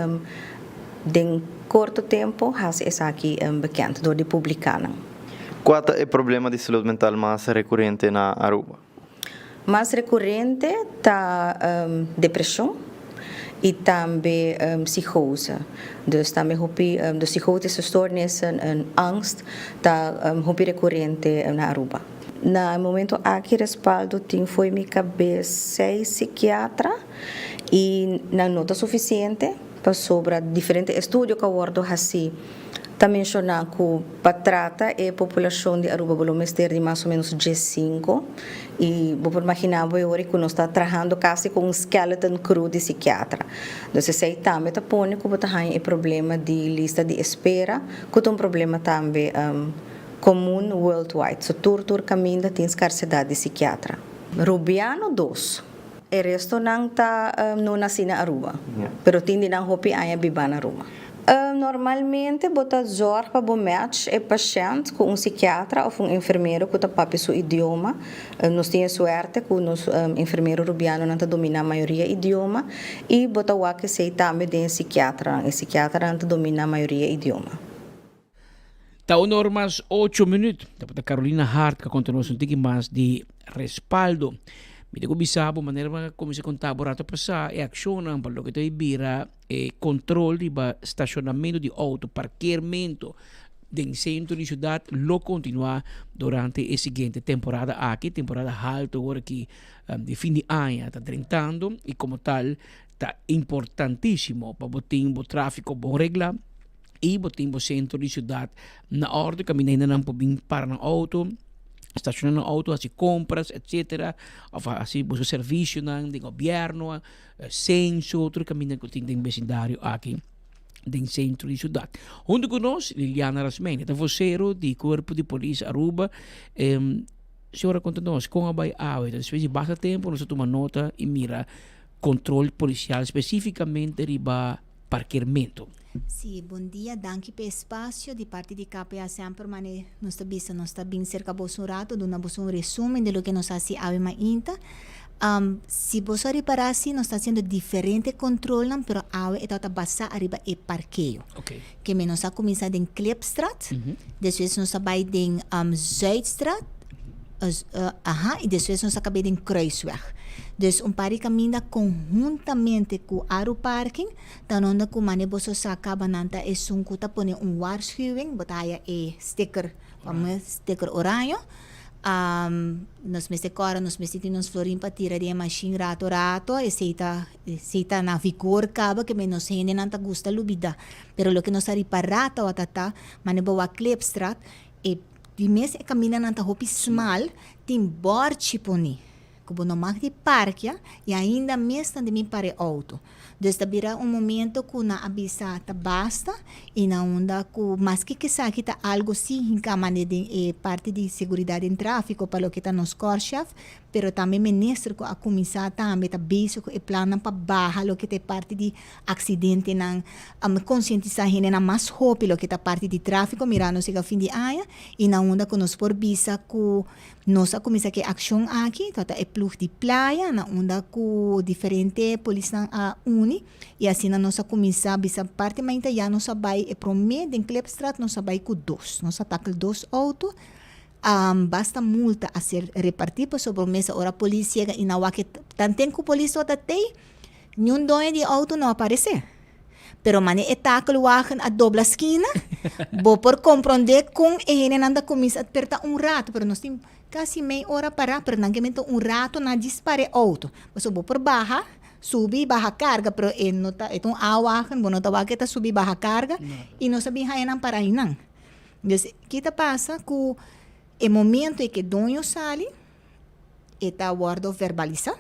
den korto tempu hasi esaki bekend dor di publiká nan. Cua ta e problema di salud mental mas recurente na Aruba? Mas recurente ta depresion y tambe psicose. Dus tambe hopi, dus psychotische stoornissen en angst ta hopi recurente na Aruba. Na e momento aki Respaldo tin fo'i mi cabes seis psikiatra y nan no ta suficiente pasobra diferente estudio cu a wordo haci Ta menshoná ku pa trata e populashon di Aruba bo lo mester di mas o ménos diesinku i bo por imaginá bo e ora ku nos ta trahando kasi ku un skeleton crew di sikiatra. Dus esei tambe ta pone ku bo ta haña e problema di lista di espera ku ta un problema tambe komun worldwide. So tur tur kaminda tin skarsedat di sikiatra. Rubiano dos. E restonan ta no nasí na Aruba, pero tin di nan hopi aña bibá na Aruba. Normalmente bo ta zorg pa bo match e pashènt ku un sikiatra òf un enfermero ku ta papia su idioma. Nos tin e suerte ku nos enfermero rubianonan ta dominá mayoria idioma i bo ta wak esei tambe den e sikiatranan. E sikiatranan ta dominá mayoria idioma. Ta un or mas ocho minuut. Tabata Carolina Hart ka konta nos un tiki mas di respaldo. Mi ta ku bisa bo manera bo a kuminsá konta bo rato pasá e akshonnan pa loke ta bira e kontrol riba stashonamentu di outo, parkeermento den sentro di siudat lo kontinuá durante e siguiente temporada aki, temporada haltu awor aki di fin di aña ta drentando i komo tal ta importantísimo pa bo tin bo tráfiko bon reglá. I bo tin bo sentro di siudat na orde kaminda hendenan por bin para nan outo, stashoná nan outo, hasi kompras etsetera òf hasi buska servisionan di gobièrnu, senso, tur kaminda ku tin den besindario aki den sentro di siudat. Huntu ku nos Liliana Rasmijn, e ta vosero di Kuerpo di Polis Aruba. Señora konta nos kon a bai awe, despues di basta tempu nos a tuma nota i mira kontrol polisial spesifikamente riba parkeermento. Sí, bon dia, danki p'e espasio. Di parti di KPA semper mane nos ta bisa nos ta bin serka boso un rato, duna boso un resumen di loke nos a hasi awe mainta. Si boso a ripará si nos ta hasiendo diferente kontrolnan, pero awe e tabata basá ariba e parkeo. Ke men nos a kuminsá den Klipstraat, despues nos a bai den Zuidstraat, aha, i despues nos a kab'é den Kruisweg. Dus un par di kaminda konhuntamente ku Aruparking ta ronda ku mane boso sa kaba nan ta esun ku ta pone un waarschuwing, bo ta haya e sticker, sticker oraño. Nos mester kòrda, nos mester tin nos florin pa tira den e mashin rato rato, esei ta esei ta na vigor kaba ke nos hendenan ta gusta lubida. Pero loke nos a ripará tawata ta mane bo wak Klipstraat e di mes e kamindanan ta hopi smal, tin bòrchi poni ku bo no mag di parkia i ainda mes nan den bin para e outo. Dus ta bira un momento ku nan a bisa ta basta i na unda ku maske ku esaki ta algu si hinká mane den e parti di seguridat den tráfiko pa loke ta nos kòrchef, pero tambe minister ku a kuminsá tambe ta bezig ku e plannan pa baha loke ta e parti di aksidentenan, konsientisá hendenan mas hopi loke ta parti di tráfiko mirando siga fin di aña i na unda ku nos por bisa ku Nos a kuminsá ku e akshon aki, tabata e plug di playa na unda ku diferente polisnan a uni i asina nos a kuminsá bisa parti mainta ya nos a bai e promé den Klipstraat nos a bai ku dos, nos a takel dos outo, basta multa a ser repartí pasobra mesa ora polis yega i nan wak e tanten ku polis tabata tei niun doño di outo no a paresé. Pero mane e takelwagen a dobla skina, bo por komprondé kon e hendenan ta kuminsá perta un rato, pero nos tin kasi mei ora pará, pero nan ke mester un rato na djis para e outo. Pasobra bo por baha, subi, baha karga, pero e no ta, e ta un A-wagen, bo no ta wak e ta subi baha karga, i nos a bin haña nan pará einan. Dus, ki ta pasa ku e momento e ke doño sali, e ta wòrdu verbalisá.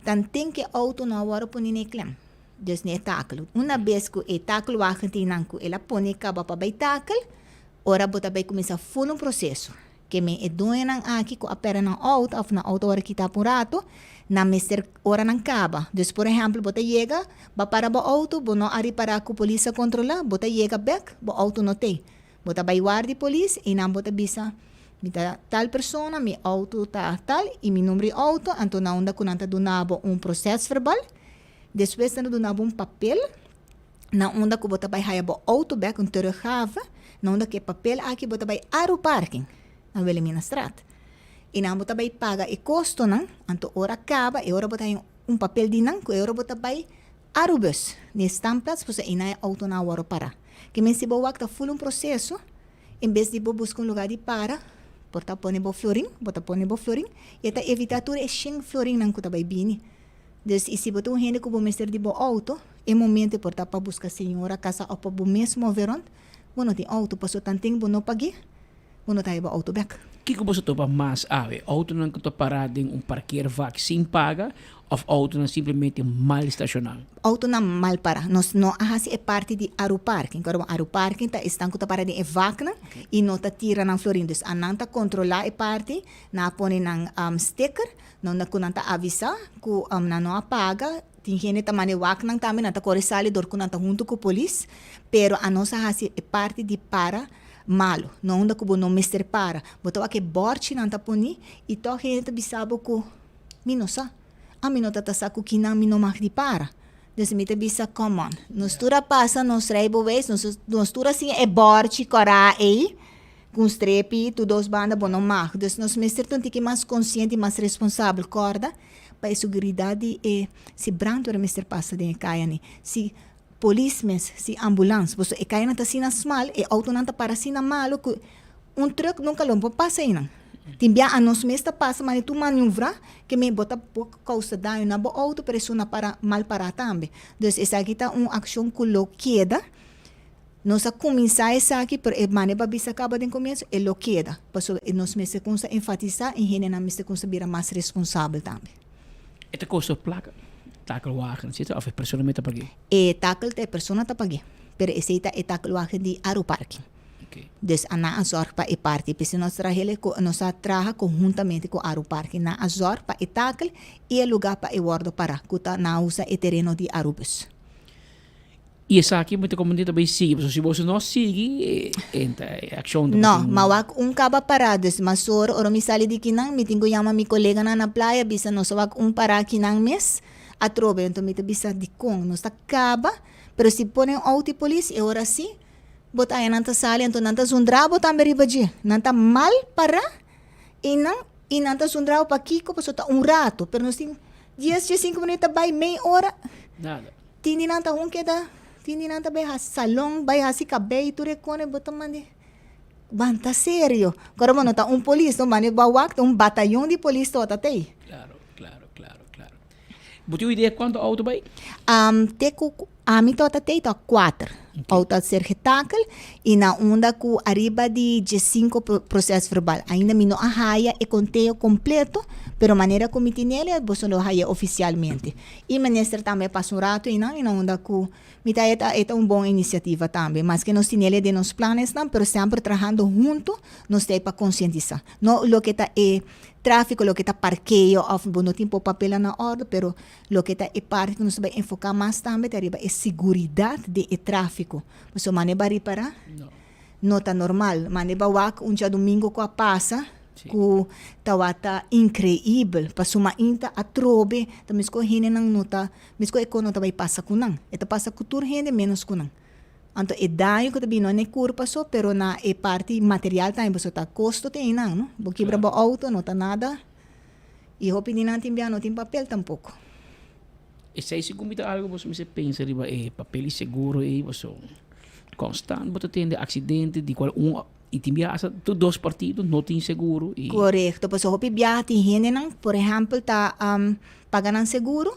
Tanten ku e outo no a wòrdu pone na e klem, dus na e takel. Una bes ku e takelwagen tin nan ku el a pone kaba pa bai takel, ora bo ta bai kuminsá ful un proseso. Ke men e doñonan aki ku a pèrdè nan outo òf nan outo a wòrdu kitá pa un ratu, nan mester ora nan kaba. Dus por ehèmpel bo ta yega, bo a para bo outo, bo no a ripará ku polis a kontrolá, bo ta yega bèk, bo outo no t'ei. Bo ta bai warda di polis i nan bo ta bisa, Mi ta tal persona, mi auto ta tal i mi number di auto, anto na unda ku nan ta duna bo un prosesverbal, despues nan ta duna bo un papel na unda ku bo ta bai haya bo auto bek, un teruggave, na unda ku e papel aki bo ta bai Aruparking na Wilhelminastraat. I nan bo ta bai paga e kostonan, anto ora kaba e ora bo ta haya un papel di nan ku e ora bo ta bai Arubus, n'e standplaats pasobra einan e autonan a wòrdu pará. Ke men si bo wak ta ful un proseso, en bes di bo buska un lugá di para, por ta pone bo florin, bo ta pone bo florin, i e ta evitá tur e shen florinnan ku ta bai bini. Dus, i si bo ta un hende ku bo mester di bo outo, e momento e por ta pa buska señora kasa òf pa bo mes move rònt, bo no tin outo, pasobra tanten bo no pag'é, bo no ta haya bo auto bek. Kiko boso topa mas awe? Autonan ku ta pará den un parkeervak sin paga òf autonan simplemente mal stashoná? Autonan mal pará. Nos no a hasi e parti di Aruparking. Kòrda bo, Aruparking ta esnan ku ta para den e vaknan i no ta tira nan florin. Dus anan ta kontrolá e parti, nan a pone nan sticker na unda ku nan ta avisá ku nan no a paga. Tin hende ta manda e waknan tambe, nan ta kore sali dor ku nan ta huntu ku polis, pero anos a hasi e parti di para malu, no unda ku bo no mester para. Bo ta wak e bòrchinan ta poni i tòg hende ta bisa bo ku mi no sa. Ami no ta ta sa ku kinan mi no mag di para. Dus mi ta bisa come on. Nos tur a pasa nos rijbewijs, nos nos tur a siña e bòrchi kòrá ei ku un strepi tur dos banda bo no mag. Dus nos mester ta un tiki mas konsiente i mas responsabel. Kòrda pa e seguridat di e si brandweer mester pasa den e kaya ni si polis mes, si ambulans. Pasobra e kayanan ta asina smal, e outonan ta para asina malo ku un trùk nunka lo por pasa einan. Tin bia anos mes ta pasa mane tur maniuvra ke me bo ta por kousa daño na bo outo pero esun a para mal para tambe. Dus esaki ta un akshon ku lo keda. Nos a kuminsá esaki pero e mane bo a bisa kaba den komienso e lo keda pasobra nos mester kumsa enfatisá i hendenan mester kumsa bira mas responsabel tambe. E ta kosta plaka takelwagen etcetera of e persona mes ta pag'é? E takel ta e persona ta pag'é pero esei ta e takelwagen di Aruparking. Dus a nan a zorg pa e parti. P'esei nos traha hel nos a traha konhuntamente ku Arupark. Nan a zorg pa e takel i e lugá pa e wòrdu pará, ku ta nan a usa e tereno di Arubus. I esaki bo ta komo ta bai sigui, pasobra si boso no sigui e ta e akshon ta No, ma wak un kaba pará. Dus masora ora mi sali di kinan mi tin ku yama mi koleganan na playa bisa nos a wak un pará kinan mes atrobe. Anto mi ta bisa dikon nos ta kaba, pero si pone un outo di polis e ora si Bo ta haña nan ta sali anto nan ta zundra bo tambe riba dje. Nan ta mal pará i nan i nan ta zundra bo pakiko pasobra ta un rato pero nos tin dies diesinku minuut ta bai mei ora Nada. Tin di nan ta hun keda tin di nan ta bai hasi salon bai hasi kabei tur e kone bo ta manda ban ta serio kora bo no ta un polis no manda bo a wak ta un batayon di polis tabata tei. Claro claro claro claro. Bo tin un idea kuantu auto bai? Te ku ami tabata tei ta kuater auto a ser getakel i na unda ku ariba di diesinko proses verbal. Ainda mi no a haya e konteo kompleto, pero manera ku mi tinel boso lo haya ofisialmente. I minister tambe a pasa un rato einan i na unda ku mi ta haya e ta un bon inisiativa tambe. Maske nos tinel den nos planesnan, pero semper trahando hunto nos ta ei pa konsientisá. No loke ta e Tráfiko, loke ta parkeo òf bo no tin por papelnan na òrdu, pero loke ta e parti ku nos ta bai enfoká mas tambe ta riba e siguridat di e tráfiko. Pasobra mane bo a ripará no ta normal. Mane bo a wak un djadumingu ku a pasa ku tawata inkreibel pasobra mainta atrobe ta meskos hendenan no ta meskos e kos no ta bai pasa ku nan. E ta pasa ku tur hende ménos ku nan. Anto e daño ku ta bini no na e kurpa so, pero na e parti material tambe pasobra ta kosto tin einan, no? Bo kibra bo outo, no ta nada. I hopi di nan tin bia no tin papel tampoko. Esei si ku mi ta algu boso mester pensa riba e papel di seguro ei pasobra konstant bo ta tende aksidente di kual un i tin bia hasta tur dos partido no tin seguro i. Korekto, pasobra hopi biaha tin hendenan por ehèmpel ta paga nan seguro.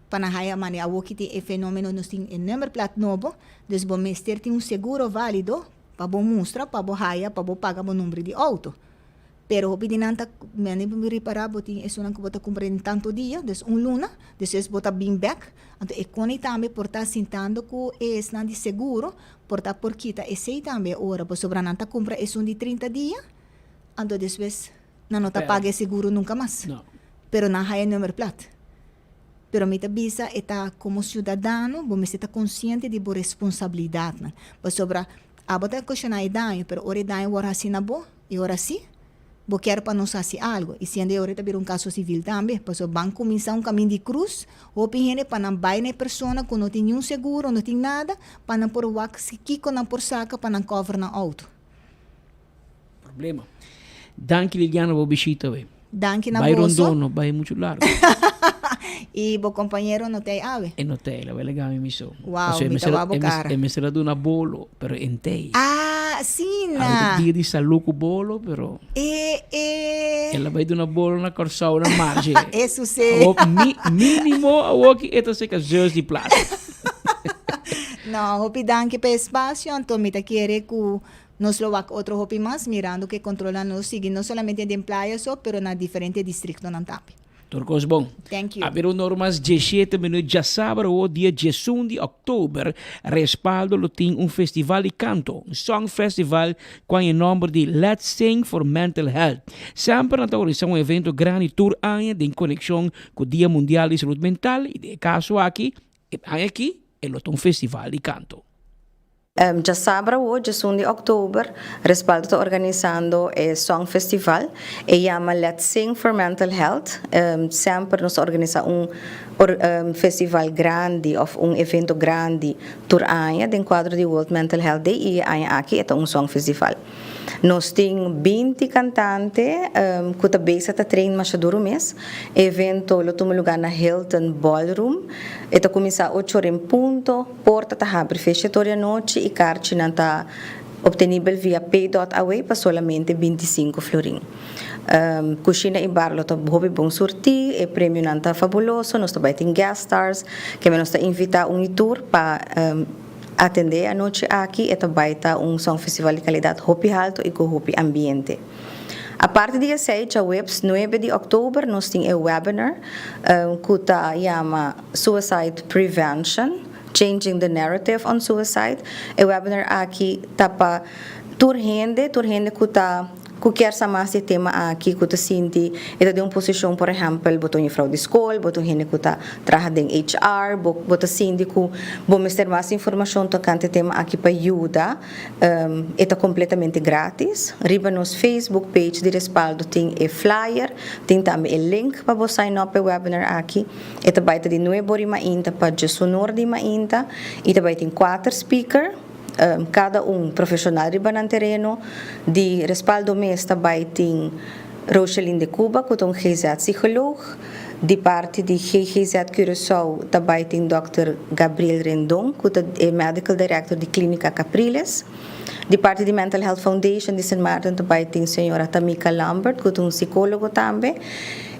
Pa nan haya mane awoki tin e fenomeno nos tin e nummerplaat nobo, dus bo mester tin un seguro valido pa bo mustra pa bo haya pa bo paga bo number di auto. Pero hopi di nan ta mane bo ripara bo tin esunnan ku bo ta kumpra den tanto dia, dus un luna, despues bo ta bin bek, anto e koni tambe por ta sintando ku e esnan di seguro por ta por kita esei tambe ora pasobra nan ta kumpra esun di 30 dia, anto despues nan no ta paga e seguro nunka mas, pero nan haya e nummerplaat. Pero mi ta bisa e ta komo siudadano bo mester ta konsiente di bo responsabilidatnan. Pasobra abo ta okashoná e daño, pero ora e daño wòrdu hasi na bo, e ora sí bo kier pa nos hasi algu. I siendo e ora e ta bira un kaso sivil tambe. Pasobra ban kuminsá un kamin di krus, hopi hende pa nan bai na e persona ku no tin niun seguro, no tin nada, pa nan por wak si kiko nan por saka pa nan kòver nan outo. Problema. Danki Liliana bo bishita we. Danki na Bai boso. rondon no bai mucho largo. Y bo compañero no tei awe? E no tei, la bai laga mi miso. Wow, Pasobra e mi ta mester wak bo e cara. E mester a duna bolo, pero e ntei. Ah, asina. Awe ta dia di salu cu bolo, pero. E, e. El a bai duna bolo na Corsou na Marge. Eso si. Awor mi, minimo awor ki e ta seca zeus di plaza. No, hopi danki pa e espacio, anto mi ta kere cu Nos lo wak otro hopi mas mirando ku e kontrolnan lo sigui no solamente den playa so pero na diferente distriktonan tambe. Tur kos bon. Thank you. A bira un ora mas diesshete minuut djasabra awo dia diesun di oktober Respaldo lo tin un festival di kanto, un song festival ku a e nomber di Let's Sing for Mental Health. Semper nan ta organisa un evento grandi tur aña den konekshon ku Dia Mundial di Salud Mental i den e kaso aki e aña aki e lo ta un festival di kanto. Djasabra awo, djesun di òktober, Respaldo ta organisando e Song Festival. E yama Let's Sing for Mental Health. Semper nos ta organisa un or, festival grandi of un evento grandi tur aña den cuadro di World Mental Health Day y e aña aki e ta un song festival. Nos tin 20 cantante cu ta bezig ta train masha duro mes. E evento lo tuma lugar na Hilton Ballroom. E ta cuminsa ocho ora en punto, porta ta habri fecha tur di anochi y carchinan ta obtenibel via pay.away pa solamente 25 florin. Cushina y bar lo ta hopi bon surti, e premionan ta fabuloso, nos ta bay tin guest stars, keme nos ta invita un y tur pa atende e anochi aki, e ta bay ta un song festival di calidad hopi halto y cu hopi ambiente. Aparte di esey, djaweps 9 di october nos tin e webinar cu ta yama Suicide Prevention, Changing the Narrative on Suicide. E webinar aki ta pa tur hende, tur hende cu ta cu kier sa mas di e tema aki, cu ta sinti e ta den un posicion, por ehempel, bo ta un juffrouw di scol, bo ta un hende cu ta traha den HR, bo bo ta sinti cu bo mester mas informacion tocante e tema aki pa yuda, e ta completamente gratis. Riba nos Facebook page di Respaldo tin e flyer, tin tambe e link pa bo sign up pa e webinar aki. E ta bay ta di nuebe ora di mainta pa djesunor di mainta y ta bay tin cuater speaker. Kada un profeshonal riba nan tereno. Di Respaldo mes ta bai tin Rocheline de Cuba ku ta un GZ psicoloog. Di parti di GGZ Curaçao ta bai tin dòkter Gabriel Rendon ku ta e medical director di Klinika Capriles. Di parti di Mental Health Foundation di Sint Maarten ta bai tin señora Tamika Lambert ku ta un psicologo tambe.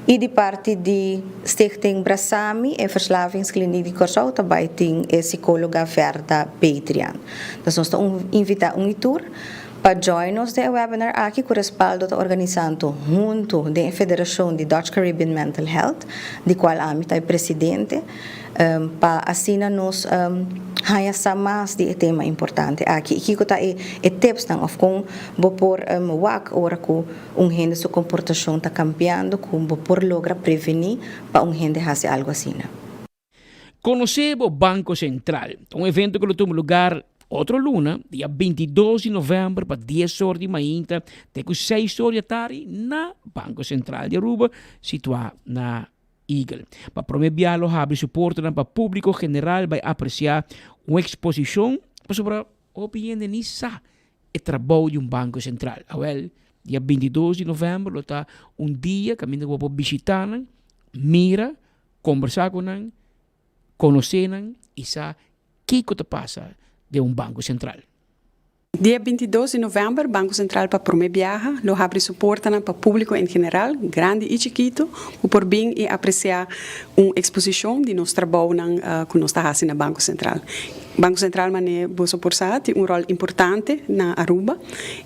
I di parti di Stichting Brasami e Verslavingskliniek di Kòrsou ta bai tin e sikóloga Verda Betrian. Dus nos ta un invitá un i tur pa join nos den e webinar aki ku Respaldo ta organisando huntu den e federashon di Dutch Caribbean Mental Health, di kual ami ta e presidente, pa asina nos haña sa mas di e tema importante aki i kiko ta e tipsnan òf kon bo por wak ora ku Un hende su komportashon ta kambiando ku bo por logra prevení pa un hende hasi algu asina. Konosé bo Banko Sentral ta un evento ku lo tuma lugar otro luna, dia 22 di novèmber pa dies or di mainta te ku seis or di atardi na Banko Sentral di Aruba, situá na Eagle. Pa promé bia lo habri su portanan pa públiko general bai apresiá un eksposishon pasobra hopi hende ni sa e trabou di un banko sentral. Awel, dia 22 di novèmber lo ta un dia kaminda ku bo por bishitá nan, mira, kombersá ku nan, konosé nan i sa kiko ta pasa den un banko sentral. Dia 22 di novèmber Banko Sentral pa promé biaha lo habri su portanan pa públiko en general, grandi i chikitu, ku por bin i apresiá un eksposishon di nos trabounan ku nos ta hasi na Banko Sentral. Banco Central mane boso por sa tin un rol importante na Aruba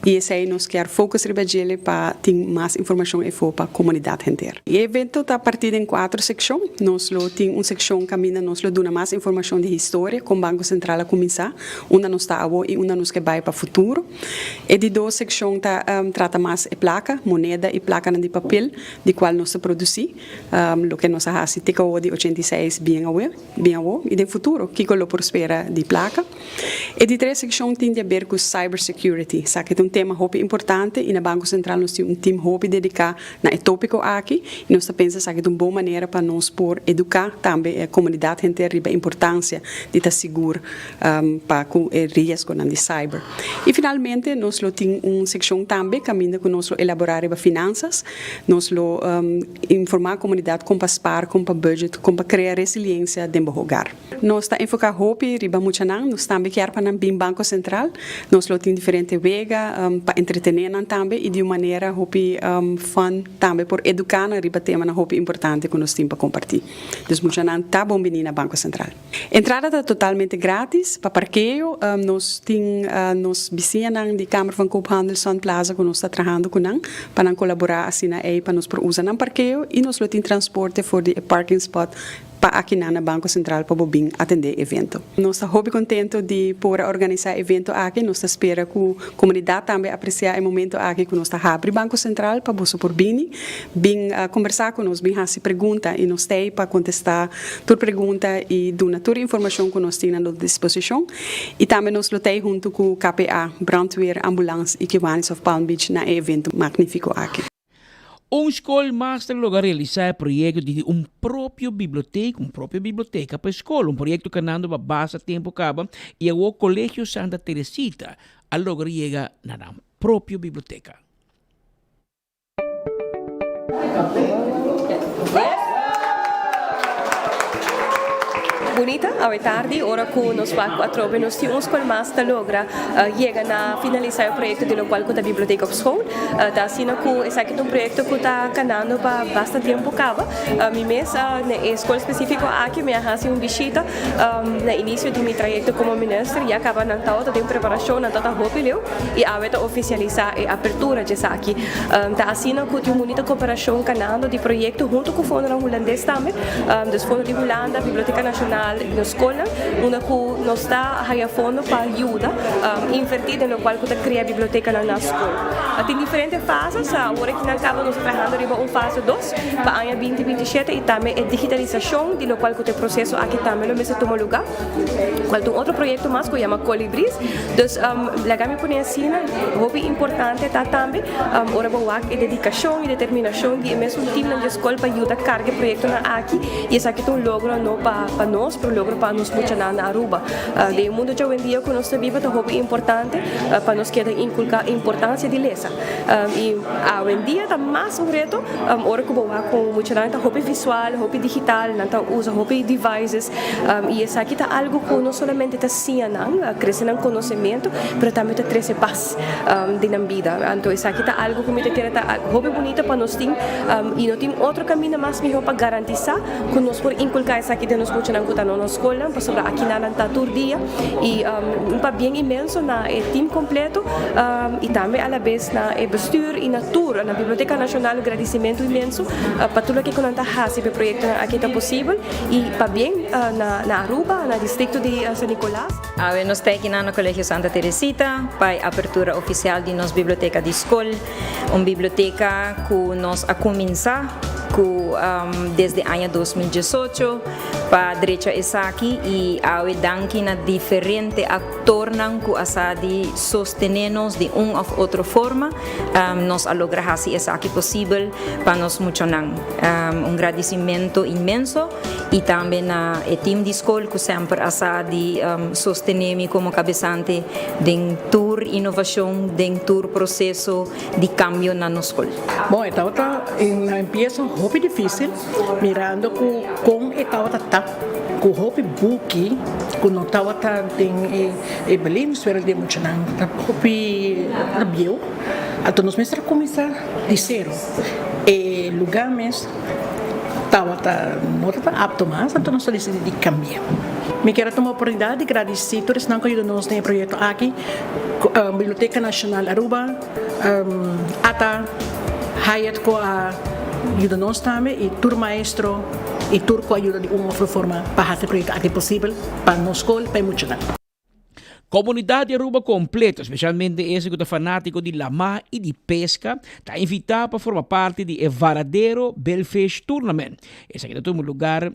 y esey nos kier focus riba djele pa tin mas informacion efo pa comunidad henter. E evento ta parti den cuatro seccion. Nos lo tin un seccion caminda nos lo duna mas informacion di historia con Banco Central a cuminsa, unda nos ta awo y unda nos ke bay pa futuro. E di dos seccion ta trata mas e placa, moneda y placanan di papel di cual nos ta produci, loke nos a haci te awo di 86 bien awe. Bin awo i den futuro kiko lo por spera di plaka. E di tres sekshon tin di aber ku cyber security. Esaki ta un tema hopi importante i na Banko Sentral nos tin un tim hopi dediká na e tópiko aki i nos ta pensa esaki ta un bon manera pa nos por eduká tambe e komunidat henter riba e importansia di ta sigur pa ku e riesgonan di cyber. I finalmente nos lo tin un sekshon tambe kaminda ku nos lo elaborá riba finansas. Nos lo informá komunidat kon pa spar, kon pa budget, kon pa krea resiliensia den bo hogar. Nos ta enfoká hopi riba muchanan, nos tambe kier pa nan bin Banko Sentral. Nos lo tin diferente wega pa entretené nan tambe i di un manera hopi fun tambe por eduká nan riba temanan hopi importante ku nos tin pa kompartí. Dus muchanan ta bon biní na Banko Sentral. Entrada ta totalmente gratis. Pa parkeo nos tin nos bisiñanan di Kamer van Koophandel Sun Plaza ku nos ta trahando ku nan pa nan kolaborá asina ei pa nos por usa nan parkeo i nos lo tin transporte for di e parking spot pa akinan na Banko Sentral pa bo bin atendé e evento. Nos ta hopi kontento di por a organisá e evento aki. Nos ta spera ku komunidat tambe apresiá e momento aki ku nos ta habri Banko Sentral pa boso por bini bin kombersá ku nos, bin hasi pregunta i nos ta ei pa kontestá tur pregunta i duna tur informashon ku nos tin na nos disposishon. I tambe nos lo ta ei huntu ku KPA, Brandweer, Ambulans i Kiwanis of Palm Beach na e evento magnífiko aki. Un skol mas ta logra realisá e proyekto di un propio biblioteka, un propio biblioteka pa e skol, un proyekto kanando pa basta tempu kaba i awor Kolegio Santa Teresita a logra yega na nan propio biblioteka. Bunita, awe tardi ora ku nos wak ku atrobe nos tin un skol mas ta logra yega na finalisá e proyekto di lokual ku ta Bibliotheek op School. Ta asina ku esaki ta un proyekto ku ta kanando pa basta tempu kaba. Mi mes na e skol spesífiko aki mi a hasi un bishita na inisio di mi trayekto komo minister. Ya kaba nan tabata den preparashon, nan tabata hopi leu i awe ta ofisialisá e apertura dje esaki. Ta asina ku tin un bunita koperashon kanando di proyekto huntu ku fondonan hulandes tambe. Dus fondo di Hulanda, Biblioteka Nashonal i nos skolnan unda ku nos ta haya fondo pa yuda invertí den lokual ku ta krea bibliotekanan na skol. Tin diferente fases, awor aki nan kaba nos ta trahando riba un fase dos pa aña binti 27 i tambe e digitalisashon di lokual ku ta e proseso aki tambe lo mester tuma lugá. Cual ta un otro proyecto mas cu yama Colibris. Dus laga mi pone asina, hopi importante ta tambe ora bo wak e dedicacion y determinacion di e mesun teamnan di e scol pa yuda carga e proyectonan aki y esaki ta un logro no pa pa nos pero un logro pa nos muchanan na Aruba. Den e mundo djawendia cu nos ta biba ta hopi importante pa nos keda inculca e importancia di lesa. Y awendia ta mas un reto ora cu bo wak cu muchanan ta hopi visual, hopi digital, nan ta usa hopi devices. I esaki ta algu ku no solamente ta siña nan, krese nan konosementu, pero tambe ta trese pas den nan bida. Anto esaki ta algu ku mi ta kere ta hopi bunita pa nos tin i no tin otro kaminda mas mihó pa garantisá ku nos por inkulká esaki den nos muchanan ku ta na nos skolnan, pasobra akinan nan ta tur dia i un pabien inmenso na e tim kompleto i tambe alabes na e bestuur i na tur na Biblioteka Nashonal gradisimentu inmenso pa tur loke ku nan ta hasi pa e proyektonan aki ta posibel. Y pabien na na Aruba, na districto di San Nicolas. Awe nos ta aki na Colegio Santa Teresita pa e apertura oficial di nos biblioteca di scol. Un biblioteca cu nos a cuminsa cu desde aña 2018 pa drecha esaki y awe danki na diferente actornan cu a sa di sostene nos di un of otro forma nos a logra haci esaki posibel pa nos muchanan. Un gradicimento inmenso y tambe na e team di scol cu semper a sa di sostene mi como cabesante den tur innovacion, den tur proceso di cambio na nos scol. Bon, e tabata na empieso hopi dificil, mirando cu con e tabata ta cu hopi buki cu no tabata den e belevingswereld di e muchanan, ta hopi bieu. Anto nos mester a cuminsa di cero. E lugá mes tabata no tabata apto mas, anto nos a disidí di kambia. Mi kier a tuma oportunidat di gradisí tur esnan ku a yuda nos den e proyekto aki, Biblioteka Nashonal Aruba, ata, Hyatt ku a yuda nos tambe i tur maestro i tur ku a yuda di un òf otro forma pa hasi e proyekto aki posibel pa nos skol, pa e muchanan. Komunidat di Aruba kompleto, spesialmente ese ku ta fanátiko di lamá i di peska, ta invitá pa forma parti di e Varadero Billfish Tournament. Esaki ta tuma lugar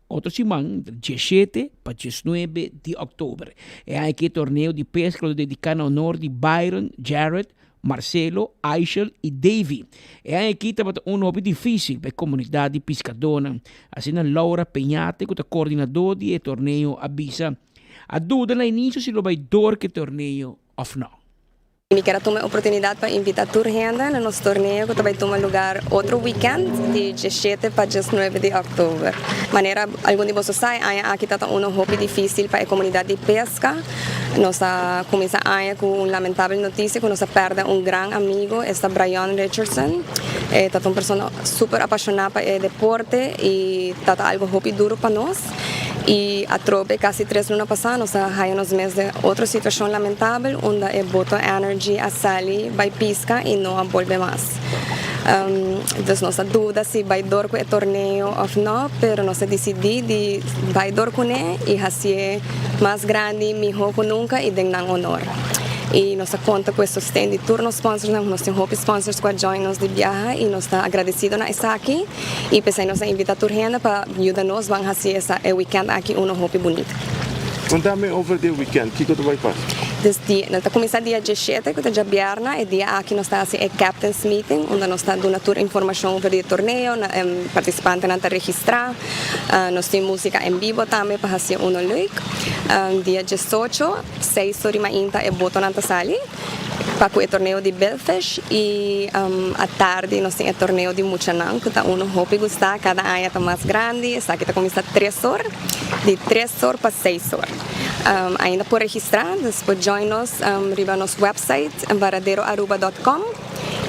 otro siman, entre diesshete pa diesnuebe di òktober. E aña aki e torneo di peska lo ta dediká na honor di Byron Jarrett, Marcelo, Aishel i Davy. E aña aki tabata un hopi difísil pa e komunidat di piskadónan. Asina Laura Peñate, ku ta koordinadó di e torneo, a bisa. A duda na inicio si lo bay door cu e torneo of no. Mi kier a tuma e oportunidad pa invita tur hende na nos torneo cu ta bay tuma lugar otro weekend di diesshete pa diesnuebe di october. Manera algun di boso sa e aña aki ta ta uno hopi dificil pa e comunidad di pesca. Nos a cuminsa aña cu un lamentabel noticia cu nos a perde un gran amigo, esta Bryon Richardson. E ta ta un persona super apasiona pa e deporte y ta ta algo hopi duro pa nos. Y atrobe casi tres luna pasa nos a haya nos mes den otro situacion lamentabel unda e boto Energy a sali bay pisca y no a bolbe mas. Dus nos a duda si bay door cu e torneo of no, pero nos a dicidi di bay door cune y haci'e mas grandi, miho cu nunca y den nan honor. Y nos a conta cu e sosten di tur nos sponsorsnan, nos tin hopi sponsors cu a join nos di biaha y nos ta agradecido na esaki. Y p'esei nos a invita tur hende pa yuda nos ban haci esa e weekend aki uno hopi bunita. Conta mi over di e weekend, kico ta bay pasa? Dus di, nos ta kuminsá dia diesshete ku ta djabièrnè, e dia aki nos ta hasi e captain's meeting unda nos ta duna tur informashon over di e torneo, partisipantenan ta registrá, nos tin músika en bibo tambe pa hasi uno leuk. Dia diesocho, seis or di mainta e botonan ta sali pa ku e torneo di billfish i atardi nos tin e torneo di muchanan ku ta uno hopi gustá, kada aña ta mas grandi, esaki ta kuminsá tres or, di tres or pa seis or. Ainda por registrá, dus por join nos riba nos website varaderoaruba dot com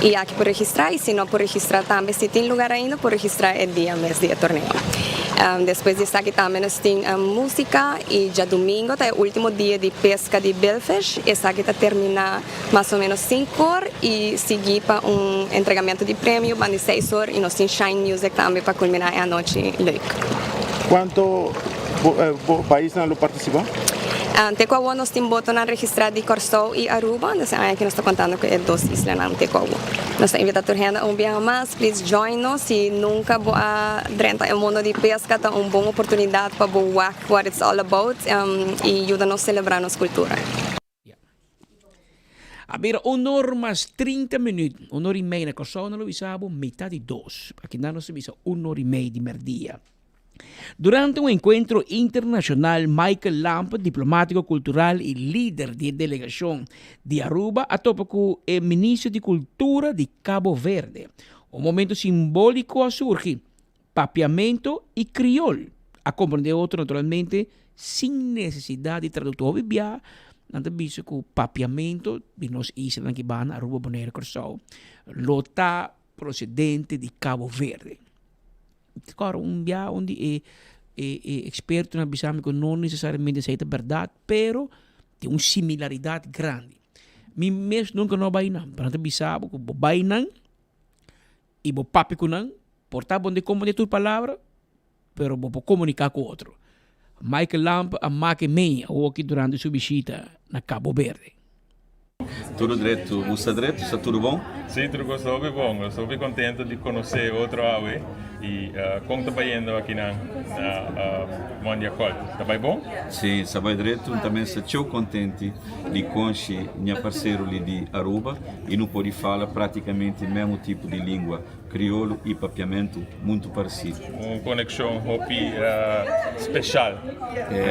y aki por registrá y si no por registrá tambe si tin lugar ainda por registrá e dia mes di e torneo. Despues di esaki tambe nos tin música y djadumingo ta e último dia di pesca di billfish, esaki ta terminá mas o menos sinku or y sigui pa un entregamento di premio ban di seis or y nos tin Shine Music tambe pa culminá e anochi leuk. Cuanto paisnan lo participa? Te cu awor nos tin botonan registra di Corsou y Aruba, entonces aña aki nos ta contando cu e dos islanan te cu awor. Nos ta invita tur hende un biaha mas, please join nos, si nunca bo a drenta e mundo di pesca ta un bon oportunidad pa bo wak what it's all about y yuda nos celebra nos cultura. A bira un or mas 30 minuut, un or y mei na Kòrsou nan lo bisa bo mitad di dos. Aki nan nos ta bisa un or y mei di merdia. Durante un enkuentro internashonal Michael Lampe, diplomátiko kultural i lider di e delegashon di Aruba a topa ku e minister di Kultura di Cabo Verde. Un momento simbóliko a surgi. Papiamento i kriol a komprendé otro naturalmente sin nesesidat di traduktor. Hopi bia nan ta bisa ku papiamento di nos islanan ki banda Aruba, Bonaire, Kòrsou lo ta prosedente di Cabo Verde. Kòrda un bia un di e e ekspertonan a bisa mi ku no nesesariamente esei ta bèrdat pero tin un similaridat grandi. Mi mes nunka no a bai nan pero nan ta bisa bo ku bo bai nan i bo papia ku nan, por ta bo no komprendé tur palabra, pero bo por komuniká ku otro. Michael Lampe a maka e mei awoki durante su bishita na Cabo Verde. Tudu dretu, bu sta dretu? Sta tudu bon? Sí, tur kos ta hopi bon. Nos ta hopi kontento di konosé otro awe i kon ta bayendo akinan na Mondiacult. Ta bai bon? Sí, sta bai dretu. N ta mester txeu kontenti di konxe nha parseru li di Aruba. I nu pode fala pratikamenti mesmu tipu di lingua, kriolu i papiamentu muntu paresidu. Un konekshon hopi speshal.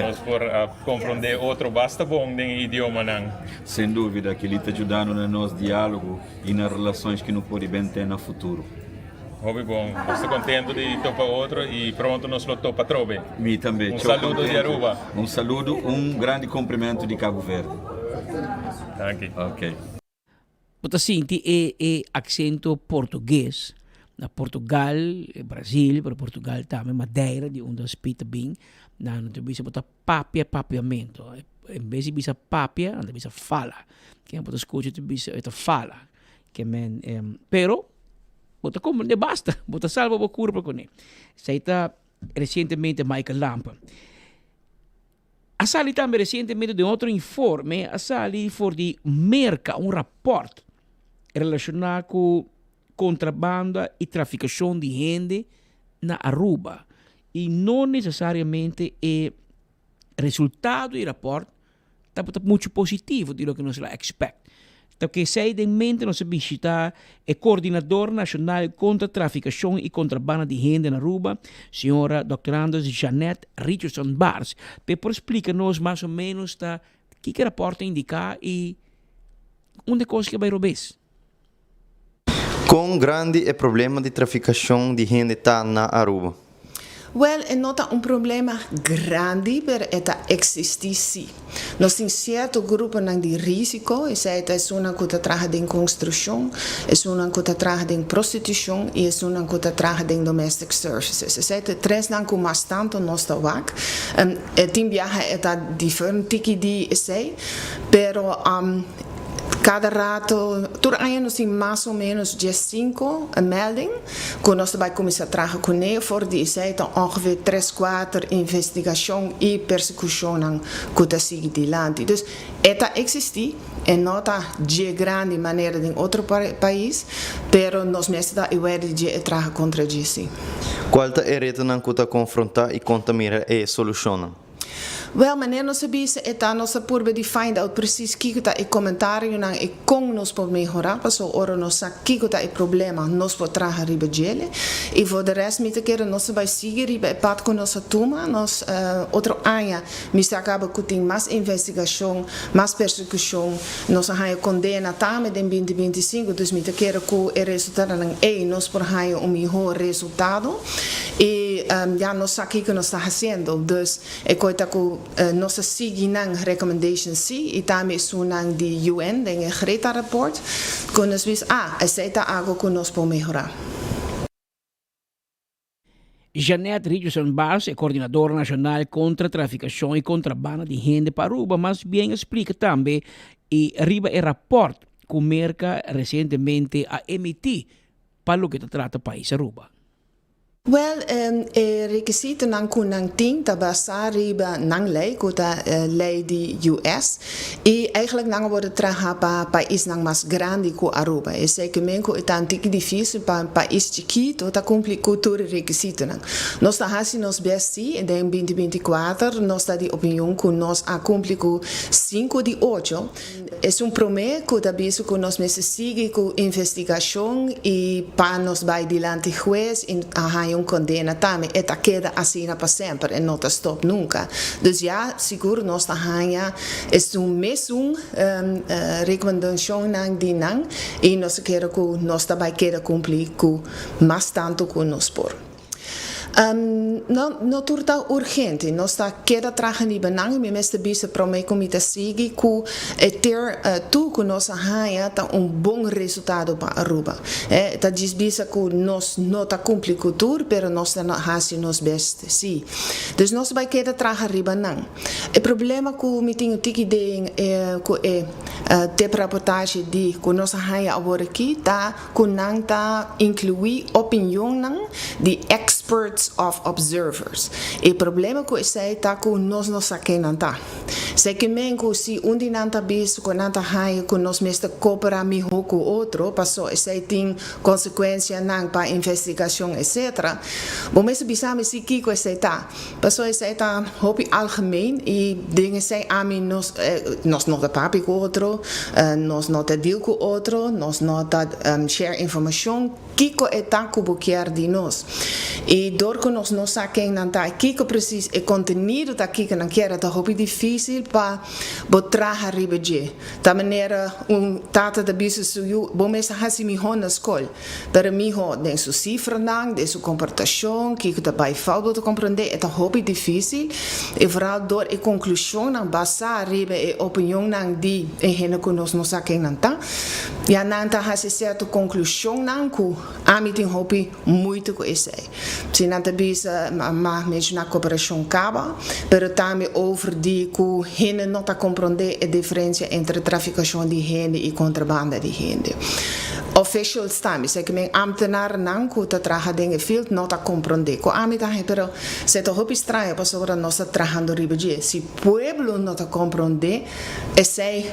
Nos por komprondé otro basta bon den e idiomanan. Sen dúvida, kel-li ta djuda-nu na nos diálogu i na relasons ki nu pode ben ten na futuru. Hopi bon. Nos ta kontentu di topa otro i pronto nos lo topa atrobe. Mi tambe. Un saludo di Aruba. Un saludo, un grandi komplimentu di Kabu Verde. Danki. Ok. Bo ta sinti e e aksento portugues na Portugal, Brasil, pero Portugal tambe, Madeira di unda Speed ta bin, nan ta bisa bo ta papia papiamento. En bes di bisa papia, nan ta bisa fala. Ken bo ta skucha ta bisa e ta fala. Ke men, pero bo ta komprende basta, bo ta salba bo kurpa kuné. Esei ta resientemente Michael Lampe. A sali tambe resientemente den otro informe, a sali for di Merka un raport relashoná ku kontrabanda i trafikashon di hende na Aruba. I no nesesariamente e resultado di e raport tabata muchu positivo di loke nos a expect. Ta ku esei den mente nos a bishita e Coordinador Nacional contra Traficacion y Contrabanda di Hende na Aruba, señora Doctorandus Jeanette Richardson Baars, p'e por splica nos mas o menos ta kiko e raport ta indica y unda e cos ke bay robes. Kon grandi e problema di trafikashon di hende ta na Aruba? Wèl, e no ta un problema grandi, pero e ta eksistí sí. Nos tin sierto gruponan di rísiko, esei ta esunnan ku ta traha den konstrukshon, esunnan ku ta traha den prostitushon i esunnan ku ta traha den domestic services. Esei ta e tresnan ku mas tantu nos ta wak. E tin biaha e ta diferent tiki di esei, pero Kada rato, tur aña nos tin mas o menos diescinco melding ku nos ta bai kuminsá traha kuné. For di esei ta ongeveer tres kuater investigashon i persekushonnan ku ta sigui dilanti. Dus e ta eksistí, e no ta dje grandi manera den otro pais, pero nos mester ta aware di dje e traha kontra dje sí. Kual ta e retonan ku ta konfrontá i kon ta mira e solushonnan? Wel, manera nos a bisa, e ta nos a purba di find out precies kiko ta e comentarionan y con nos por mehora, paso ora nos sa kiko ta e problema, nos por traha riba djele. Y voor de rest mi ta kere nos ta bay sigui riba e pad cu nos a tuma. Nos otro aña mi sa caba cu tin mas investigacion, mas persecucion, nos a haya condena tambe den binti 25, dus mi ta kere cu e resultadonan ey nos por haya un mihor resultado. Y ya nos sa kiko nos ta haciendo, dus E koe ta ku nos a sigui nan recommendations si y tambe esunnan di UN den e Greta report ku nos bisa ah esei ta algo ku nos por mehora. Jeanette Richardson Baas, e koordinador nashonal kontra trafikashon i kontrabanda di hende pa Aruba, mas bien a splika tambe i riba e rapòrt ku Merka resientemente a emití pa loke ta trata pais Aruba. Wel, e rekisitonan ku nan tin ta basá riba nan lei, ku ta lei di US, i eigenlijk nan a wòrdu traha pa paisnan mas grandi ku Aruba. Esei ke men ku e ta un tiki difísil pa un pais chikitu ta kumpli ku tur e rekisitonan. Nos ta hasi nos bèst sí, den binti 24 nos ta di opinion ku nos a kumpli ku sinku di ocho. Esun promé ku ta bisa ku nos mester sigui ku investigashon i pa nos bai dilanti hues i a haña un kondena tambe. E ta keda asina pa semper, e no ta stòp nunka. Dus ya sigur nos ta haña esun mesun rekomendashonnan di nan i nos ta kere ku nos ta bai keda kumpli ku mas tantu ku nos por. No, no tur ta urgente. Nos ta keda traha riba nan i mi mester bisa prome ku mi ta sigui ku e ter tur ku nos a haña ta un bon resultado pa Aruba. E ta djis bisa ku nos no ta kumpli ku tur pero nos ta hasi nos best si. Dus nos ta bai keda traha riba nan. E problema ku mi tin un tiki den ku e tep raportahe di ku nos a haña awor aki ta ku nan ta inkluí opinionnan di experts òf observers. E problema ku esei ta ku nos no sa ken nan ta. Esei ke men ku si un di nan ta bisa ku nan ta haña ku nos mester koperá mihó ku otro paso esei tin konsekuensianan pa investigashon etsetera, bo mester bisa mi si kiko esei ta. Paso esei ta hopi algemeen i den esei ami nos nos no ta papia ku otro, nos no ta deal ku otro, nos no ta share informashon kiko e ta ku bo kier di nos. I dor ku nos no sa ken nan ta i kiko presis e kontenido ta kiko nan kier e ta hopi difisil pa bo traha riba dje. Ta manera un tata ta bisa su yu bo mester hasi mihó na skol. Pero miho den su cifranan, den su comportacion, kico ta bay fout bo ta comprende, e ta hopi dificil y vooral door e conclusionnan basa riba e opinionnan di e hende cu nos no sa ken nan ta, ya nan ta haci cierto conclusionnan cu ami tin hopi moeite cu esey. Si nan ta bisa ma menciona cooperacion caba, pero tambe over di cu hende no ta comprende e diferencia entre traficacion di hende y contrabanda di hende. Officials tambe, esaki men ambtenarnan cu ta traha den e field no ta comprende cu ami ta haña, pero se ta hopi straño pasobra nos ta trahando riba dje. Si pueblo no ta comprende esey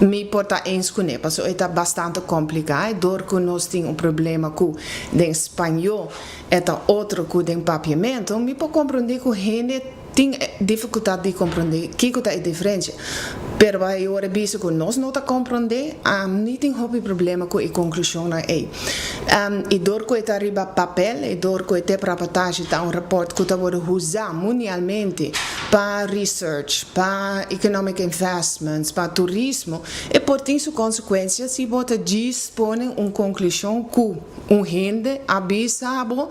mi por ta eens cune, pasobra e ta bastante complica door cu nos tin un problema cu den spañó e ta otro cu den papiamento, mi por comprende cu hende tin dificultad di comprende kico ta e diferencia. Pero pa e ora bisa cu nos no ta comprende, ami tin hopi problema cu e conclusionnan ey. Y door cu e ta riba papel, y door cu e tep raportahe ta un rapport cu ta wordo usa mundialmente pa research, pa economic investments, pa turismo, E por tin su consecuencia si bo ta djis pone un conclusion cu un hende a bisa bo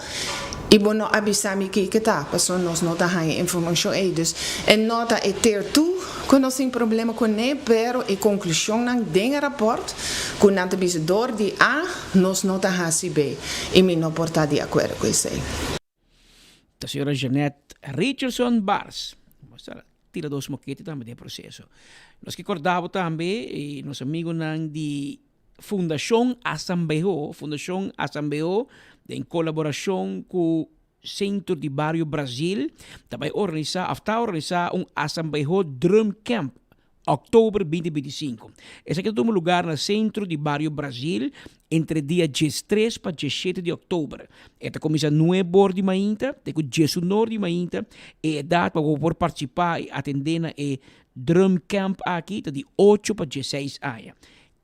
y bo no a bisa mi kiko ta, pasobra nos no ta haña informacion ey. Dus e no ta e ter tu cu nos tin problema cune, pero e conclusionnan den e rapport cu nan ta bisa door di A nos no ta haci B y mi no por ta di acuerdo cu esey. Ta señora Jeanette Richardson Bars. Mostra tira dos mokete tambe den proceso. Nos ke korda bo tambe e nos amigonan di Fundacion Asambeho, Fundacion Asambeho den kolaborashon ku Centro di Bario Brasil ta bai organisa of ta organisa un Asambeho Drum Camp. Oktober 2025. Esaki ta tuma lugar na Centro di Bario Brasil entre dia 13 pa 17 di oktober. E ta kuminsá nuebe or di mainta te ku diesun or di mainta. E edat pa bo por partisipá i atendé na e Drum Camp aki ta di ocho pa dieseis aña.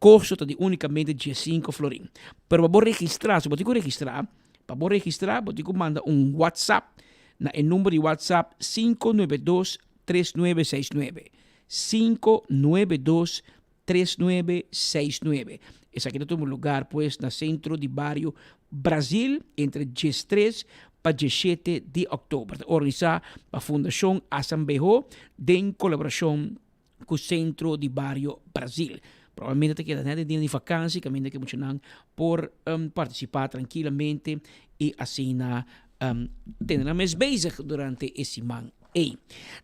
Kosto ta di únikamente diesinko florin. Pero pa bo registrá, si bo tin ku registrá, pa bo registrá bo tin ku manda un WhatsApp na e number di WhatsApp 592 3969. 592 3969. Esaki ta tuma lugar pues na Centro di Bario Brasil entre 13 pa 17 di oktober. Ta organisa pa Fundacion Asambeho den colaboracion cu Centro di Bario Brasil. Probablemente ta keda net den dia di vakantie caminda cu muchanan por participa trankilamente y asina tene nan mes bezig durante e siman ei.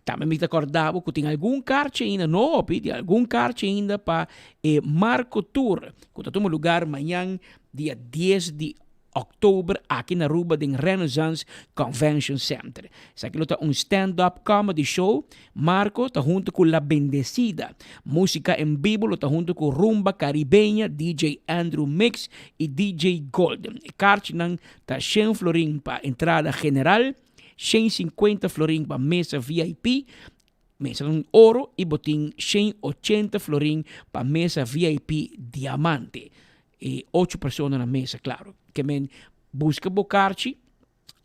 Tambe mi ta kòrda bo ku tin algun karchi ainda, no hopi, tin algun karchi ainda pa e Marco Tour ku ta tuma lugar mañan dia dies di òktober aki na Aruba den Renaissance Convention Center. Esaki lo ta un stand-up comedy show. Marco ta hunto ku La Bendecida. Músika en bibo lo ta hunto ku Rumba Caribeña, DJ Andrew Mix i DJ Golden. E karchinan Ta shen florin pa entrada general, shen sinkuenta florin pa mesa VIP, mesanan oro i bo tin shen ochenta florin pa mesa VIP diamante. E ocho persona na mesa, klaro. Ke men buska bo karchi,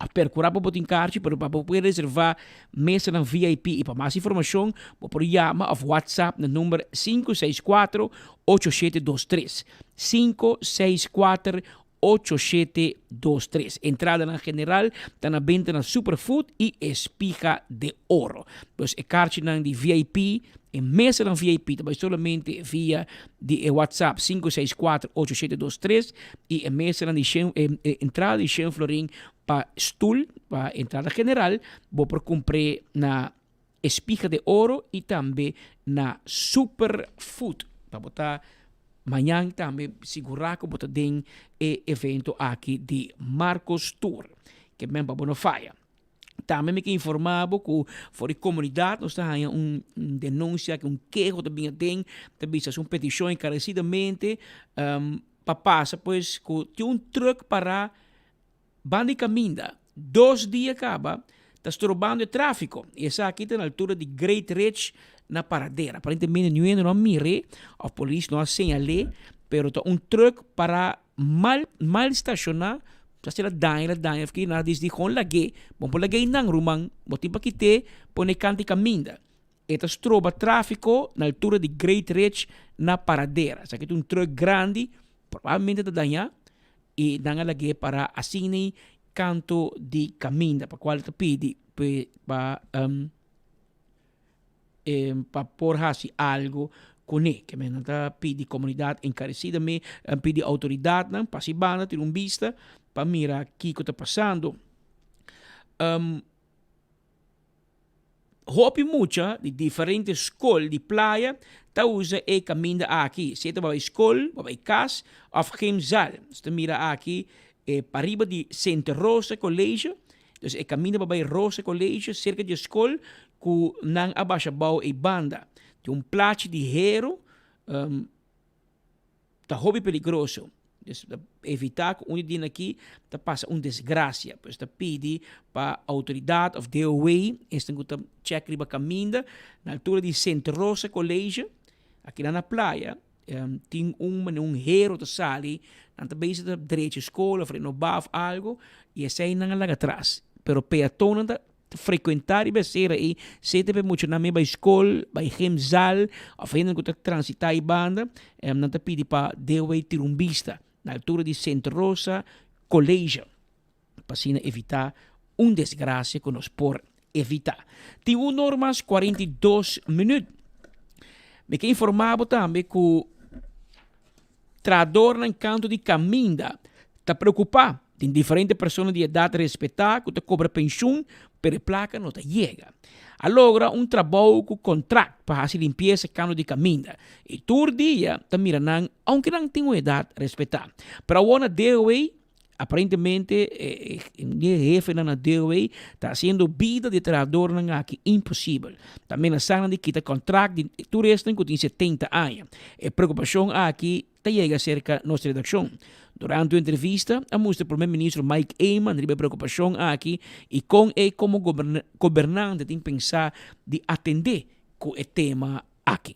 a perkura pa bo tin karchi, pero pa bo por reserva mesanan VIP i pa mas informashon bo por yama òf WhatsApp na number 564 8723, 564 8723. Entradanan general ta na benta na Superfood y Espiga de Oro. Dus e karchinan di VIP, e mesanan VIP ta bai solamente via di e WhatsApp 564 8723 y e mesanan di shen, e, e entrada di shen florin pa stoel, pa entrada general, bo por kumpr'é na Espiga de Oro y tambe na Superfood. Pa bo ta mañan tambe sigura cu bo ta den e evento aki di Marcos Tour. Ke men pa bo no faya. Tambe mi ke informa bo cu for di comunidad nos ta haya un denuncia, un keho ta bin aden, ta bisa es un peticion encarecidamente pa pasa pues cu tin un truck para Banda di kaminda, dos dia kaba ta strobando e tráfiko i esaki ta na altura di Great Ridge na Paradera. Aparentemente niun hende no a mir'é òf polis no a señal'é, pero ta un trùk pará mal mal stashoná, ta asina daña el a daña òf ke nan a disidí kon lag'é. Bo por lag'é einan ruman, bo tin pa kit'é pone kant di kaminda. E ta stroba tráfiko na altura di Great Ridge na Paradera. Esaki ta un trùk grandi, probablemente ta dañá I nan a lag'é para asin'ei kanto di kaminda, pa kual ta pidi pa pa por hasi algu kuné. Ke men nan ta pidi komunidat enkaresidamente, pidi outoridatnan pa hasi banda tira un bista pa mira kiko ta pasando. Hopi mucha di diferente skol di playa ta usa e kaminda aki, sea ta bai skol, bai kas òf gymzaal. Nos ta mira aki e pariba di Sint Rosa College, dus e kaminda pa bai Rosa College serka di e skol ku nan a basha bou ei banda. Tin un plachi di heru. Ta hopi peligroso. Dus ta evita cu un di dina aki ta pasa un desgracia. Pues ta pidi pa autoridad of DOW, esnan cu ta check riba caminda, na altura di Sint Rosa College, aki nan na playa, tin un manera un hero ta sali, nan ta bezig ta drecha school of renoba of algo, y esey nan a laga atras. Pero peatonnan ta Frekuentá riba e sera ei, sete pa e muchanan mei bai skol, bai gymzaal òf hendenan ku ta transitá ei banda, nan ta pidi pa DOW tira un bista na altura di Sint Rosa College pa asina evitá un desgrasia ku nos por evitá. Tin un or mas 42 minüt. Mi ke informá bo tambe ku Trahadornan kantu di kaminda ta preokupá. Tin diferente persona di edat respetá ku ta kobra penshun, pero e plaka no ta yega. A logra un trabou ku kontrakt pa hasi limpiesa kantu di kaminda i tur dia ta mira nan ounke nan tin un edat respetá. Pero awor na DOW. Aparentemente e hefenan na DOW ta hasiendo bida di e trahadornan aki imposibel. Ta menasá nan di kita kontrakt di tur esnan ku tin 70 aña. E preokupashon aki ta yega serka nos redakshon. Durante un entrevista a mustra Prome Ministro Mike Eman riba e preokupashon aki i kon e komo gobernante tin pensá di atendé ku e tema aki.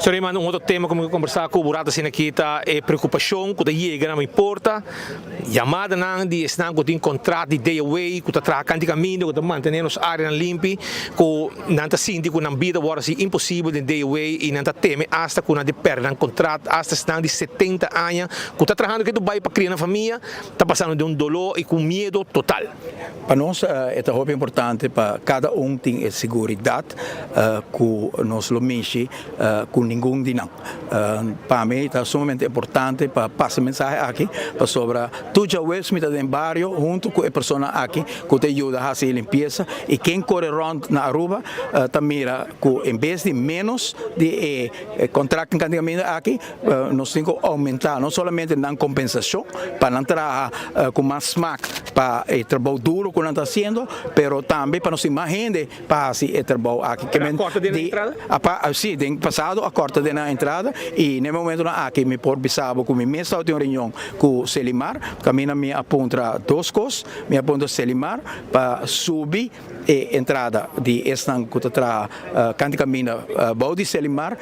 Señor Eman, un otro tema ku mi ke kombersá ku bo rato asina aki ta e preokupashon ku ta yega na mi porta, yamadanan di esnan ku tin kontrat di day away, ku ta traha kanti kaminda, ku ta mantené nos áreanan limpi, ku nan ta sinti ku nan bida wòrdu hasi imposibel den day away i nan ta teme asta ku nan di pèrdè nan kontrat, asta esnan di 70 aña ku ta trahando ke Dubai pa kria nan famia ta pasando den un doló i ku miedu total. Pa nos e ta hopi importante pa kada un tin e siguridat ku nos lo mishi ku ningun di nan. Pa mi ta sumamente importante pa pasa e mensahe aki pasobra tur djaweps mi ta den bario huntu ku e persona aki ku ta yuda hasi e limpiesa i ken kore rònt na Aruba ta mira ku en bes di ménos di e kontraktnan kanti kaminda aki Nos tin ku oumentá no solamente nan kompensashon pa nan traha ku mas smak pa e trabou duro ku nan ta hasiendo, pero tambe pa nos tin mas hende pa hasi e trabou aki. Pero a kòrta den nan entrada? Si, den pasado a kòrta den nan entrada i na e momentunan aki mi por bisa bo ku mi mes tabatin un reunion ku Selimar kaminda mi a puntra dos kos, mi a puntra Selimar pa subi E entrada di esnan ku ta traha kanti kaminda bou di Selimar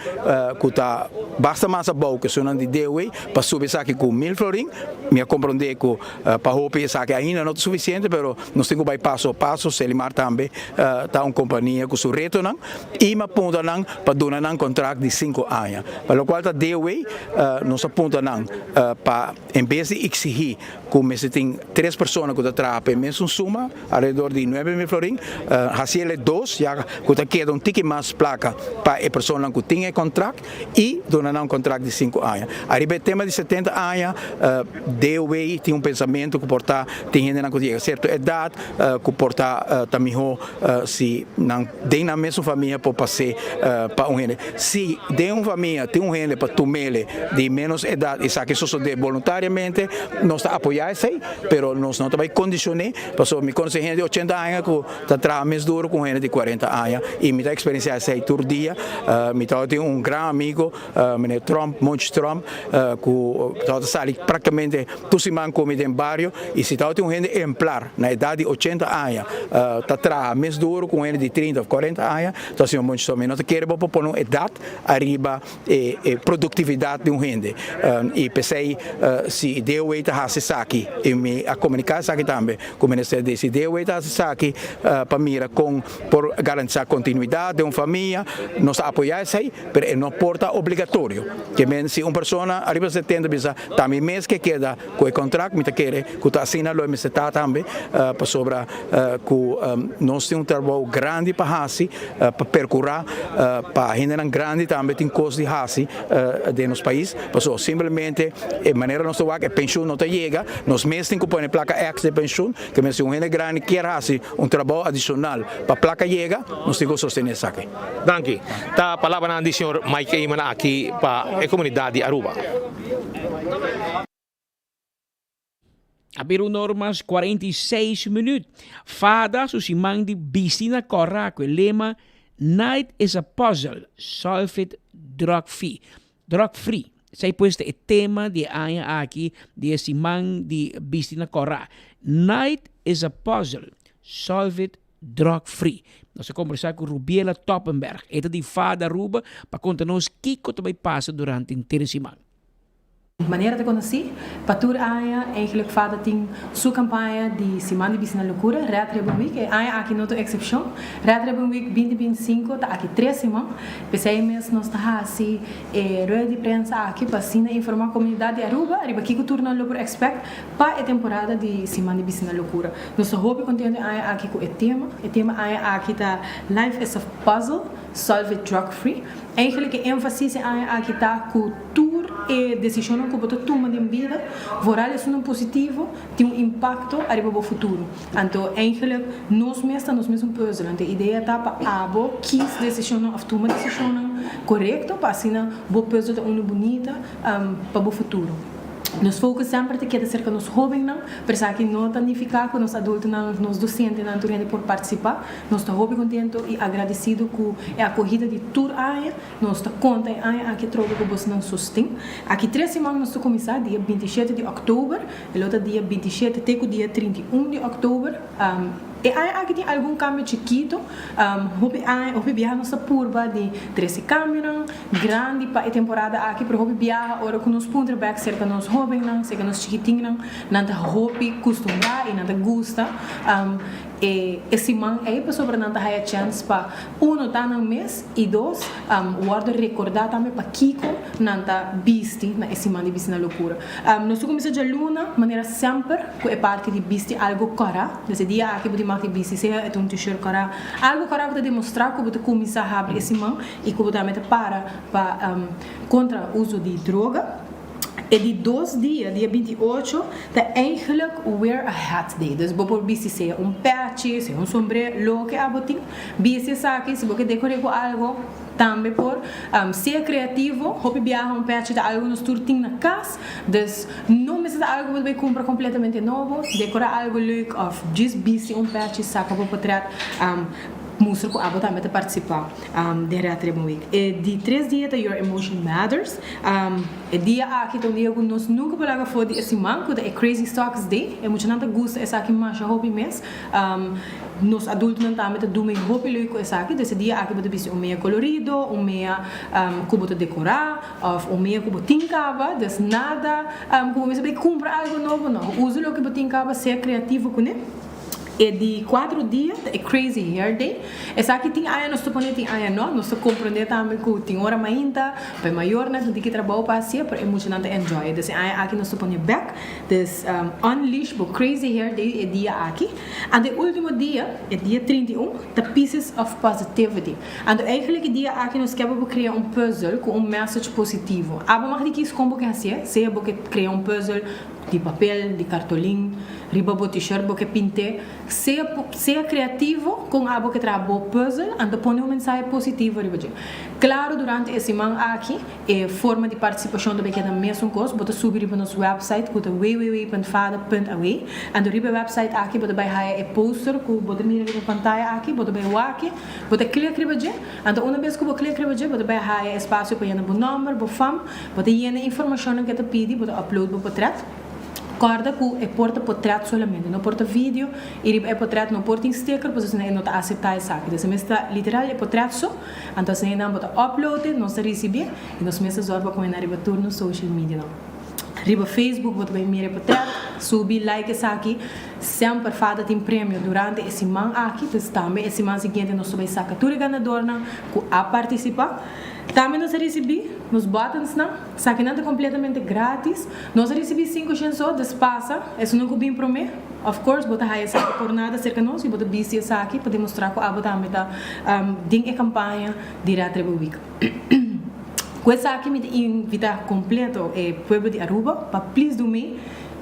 ku ta basta mas abou ku esunnan di Dewey pa subi esaki ku mil florin. Mi a komprondé ku pa hopi esaki ainda no ta sufisiente pero nos tin ku bai paso a paso. Selimar tambe ta un kompania ku su retonan i mi a punta nan pa duna nan kontrakt di sinku aña. Pa lokual ta Dewey nos a punta nan pa en bes di eksigí ku mester tin tres persona ku ta traha pa e mesun suma, Alrededor di 9000 florin, haciel e dos ya cu ta keda un tiki mas placa pa e personanan cu tin e contract y duna nan un contract di cinco aña. Ariba e tema di 70 aña, DOW tin un pensamento cu por ta tin hendenan cu ta yega cierto edad cu por ta ta miho si nan den nan mesun famia por pas'e pa un hende. Si den un famia tin un hende pa tumele di menos edad esaki sosode boluntariamente, nos ta apoya esey. Pero nos no ta bai condicion'é, pasobra mi conoce hende di ochenta aña cu ta traha mes duro cu un hende di cuarenta aña y mi ta experiencia esey tur dia. Mi tabatin un gran amigo, meneer Tromp, Monchi Tromp, cu tabata sali practicamente tur siman cu mi den bario y si tabatin un hende ehemplar na edad di ochenta aña ta traha mes duro cu un hende di trinta of cuarenta aña, ta señor Monchi Tromp. Mi no ta kere bo por pone un edad ariba e productividad di un hende y pesey si DOW ta haci esaki y mi a comunica esaki tambe cu Minister di si DOW ta haci esaki pa mira con por garantisa continuidad den un famia nos ta apoya esey pero e no por ta obligatorio ke men si un persona ariba 70 bisa ta mi mes ke keda cu e contract mi ta kere cu ta asina lo e mester ta tambe pasobra cu nos tin un trabou grandi pa haci pa percura pa hendenan grandi tambe tin cos di haci den nos pais pasobra simplemente e manera nos ta wak e pensioen no ta yega nos mes tin cu pone placa extra di pensioen ke men si un hende grandi kier haci un trabou adicional pa placa yega nos tin cu sostene esaki. Danki. Ta palabranan di señor Mike Eman aki pa e comunidad di Aruba. A bira un or mas 46 minuut. Fada su siman di bisti na kòrá ku e lema Night is a puzzle, solve it drug free. Drug free. Esei pues ta e tema di e aña aki di e siman di bisti na kòrá. Night is a puzzle, solve it drug free. Nos a kombersá ku Rubiela Toppenberg, e ta di Fada Aruba, pa konta nos kiko ta bai pasa durante henter e siman. Manera ta konosí, pa tur aña eigenlijk fada tin su kampaña di Siman di Bisti na Lokura, Red Ribbon Week. E aña aki no ta un eksepshon. Red Ribbon Week 2025 ta aki tres siman. P'esei mes nos ta hasi e rueda di prensa aki pa asina informá komunidat di Aruba riba kiko tur nan lo por ekspèkt pa e temporada di Siman di Bisti na Lokura. Nos ta hopi kontentu e aña aki ku e tema. E tema aña aki ta Life is a Puzzle, Solve it Drug Free. Eigenlijk e énfasis e aña aki ta ku tur e desishonnan ku bo ta tuma den bida, vooral esunnan positivo, tin un impakto ariba bo futuro. Anto eigenlijk nos mes ta nos mes un pùzel. Anto e idea ta pa abo kis desishonnan òf tuma desishonnan korekto pa asina bo pùzel ta unu bunita pa bo futuro. Nos focus semper ta keda serka nos hobennan, pero esaki no ta nifiká ku nos adultonan òf nos dosentenan tur hende por partisipá. Nos ta hopi kontento i agradesido ku e akohida di tur aña. Nos ta konta e aña aki atrobe ku bosnan sosten. Aki tres siman nos ta kuminsá, dia 27 di òktober, e lo ta dia 27 te ku dia 31 di òktober. E aña aki tin algun kambio chikito. Hopi aña, hopi biaha nos ta purba di trese kambionan grandi pa e temporada aki, pero hopi biaha ora ku nos puntra bèk serka nos hóbennan, serka nos chikitinnan, nan ta hopi kustumbrá i nan ta gusta e e siman ei pasobra nan ta haya chèns pa uno ta nan mes i dos wòrdu rekordá tambe pakiko nan ta bisti na e siman di Bisti na Lokura. Nos ta kuminsá djaluna manera semper ku e parti di bisti algu kòrá. Des e dia aki bo tin mag di bisti sea e ta un t-shirt kòrá, algu kòrá ku ta demostrá ku bo ta kuminsá habri e siman i ku bo tambe ta para pa kontra uso di droga. E di dos dia, dia 28, ta eigenlijk wear a hat day. Dus bo por bisti sea un pèchi, sea un sombré, loke abo tin. Bisti esaki, si bo ke dekor'é ku algo, tambe por. Sea kreativo, hopi biaha un pèchi ta algo nos tur tin na kas. Dus no mester ta algo ku bo ta bai kumpra kompletamente nobo. Dekorá algo leuk òf djis bisti un pèchi, saka bo potrèt, mustra ku abo tambe ta partisipá den Red Ribbon Week. E di tres dia ta Your Emotion Matters. E dia aki ta un dia ku nos nunka por laga afó di e siman, ku ta e Crazy Socks Day. E muchanan ta gusta esaki masha hopi mes. Nos adultonan tambe ta dumi hopi leuk ku esaki. Dus e dia aki bo ta bisti un mea kolorido, un mea ku bo ta dekorá òf un mea ku bo tin kaba. Dus nada ku bo mester bai kumpra algu nobo, no. Usa loke bo tin kaba, sea kreativo kuné. E di kuatro dia ta e Crazy Hair Day. Esaki tin aña nos ta pone, tin aña no. Nos ta komprondé tambe ku tin ora mainta pa e mayornan ku tin ki trabou pa hasié, pero e muchanan ta enjoy. Dus e aña aki nos ta pone bèk. Dus unleash bo Crazy Hair Day e dia aki. Anto e último dia, e dia 31, ta Pieces of Positivity. Anto eigenlijk e dia aki nos ke pa bo krea un pùzel ku un message positivo. Abo mag di kis kon bo ke hasié, sea bo ke krea un pùzel di papel, di kartolin, riba bo t-shirt bo ke pint'é. Sea sea kreativo kon abo ke traha bo pùzel, anto pone un mensahe positivo riba dje. Klaro durante e siman aki e forma di partisipashon ta bai keda mesun kos, bo ta subi riba nos wèpsait ku ta www.fada.aw. Anto riba e wèpsait aki bo ta bai haya e poster ku bo ta mira riba pantaya aki, bo ta bai wak, bo ta klik riba dje, anto una bes ku bo klik riba dje bo ta bai haya espasio pa yena bo nòmber, bo fam, Bo ta yena e informashonnan ku e ta pidi, bo ta upload bo potrèt. Kòrda ku e por ta potrèt solamente, no por ta video i riba e potrèt no por tin sticker pasobra esei no ta aseptá esaki. Entonces mester ta literal e potrèt so, anto asina nan bo ta upload e, nos ta risibié i nos mester zòrg pa pone nan riba tur nos social medianan. Riba Facebook bo ta bai mira e potrèt, subi, like esaki. Semper Fada tin premio durante e siman aki, dus tambe e siman siguiente nos ta bai saka tur e ganadornan ku a partisipá. Tambe nos a risibí nos buttonsnan, esakinan ta completamente gratis. Nos a risibí 500 so, dus pasa, esunnan cu bin prome, of course bo ta haya esaki por nada cerca nos y bo ta bisti esaki pa demostra cu abo tambe ta den e campaña di Red Ribbon Week. Cu esaki mi ta invita completo e pueblo di Aruba pa please do me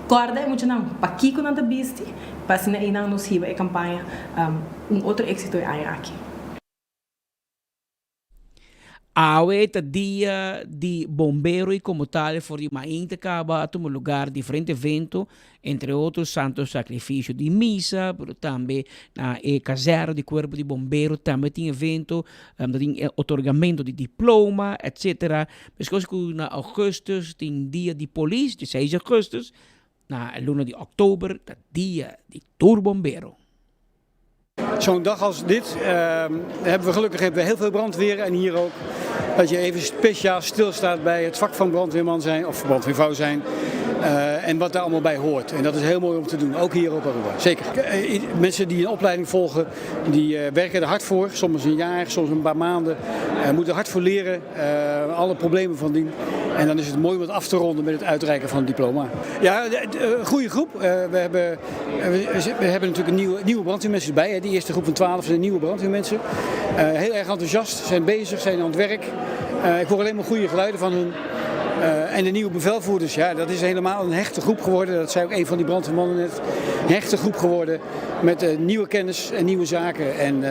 corda e muchanan pakico nan ta bisti pa asina eynan nos hiba e campaña un otro exito e aña aki. Awe ta dia di bombero y como tal for di mainta caba a tuma lugar diferente evento, entre otro Santo Sacrificio di Misa, pero tambe na e kazerne di Cuerpo di Bombero tambe tin evento, ta tin e otorgamento di diploma, etcetera. Mescos cu na augustus tin dia di polis, di seis augustus, na luna di october ta dia di tur bombero. Zo'n dag als dit hebben we gelukkig hebben we heel veel brandweer en hier ook. Dat je even speciaal stilstaat bij het vak van brandweerman zijn of brandweervrouw zijn. Eh, en wat daar allemaal bij hoort. En dat is heel mooi om te doen, ook hier op Aruba. Zeker. Eh, mensen die een opleiding volgen, die eh, werken er hard voor. Soms een jaar, soms een paar maanden. moeten hard voor leren, alle problemen van dien. En dan is het mooi om het af te ronden met het uitreiken van het diploma. Ja, een goede groep. we hebben we, hebben natuurlijk een nieuwe, nieuwe brandweermensen bij. Hè. Die eerste groep van 12 zijn nieuwe brandweermensen. Uh, heel erg enthousiast, zijn bezig, zijn aan het werk. Uh, ik hoor alleen maar goede geluiden van hun. Uh, en de nieuwe bevelvoerders, ja, dat is helemaal een hechte groep geworden. Dat zei ook een van die brandweermannen net. Een hechte groep geworden met nieuwe kennis en nieuwe zaken. En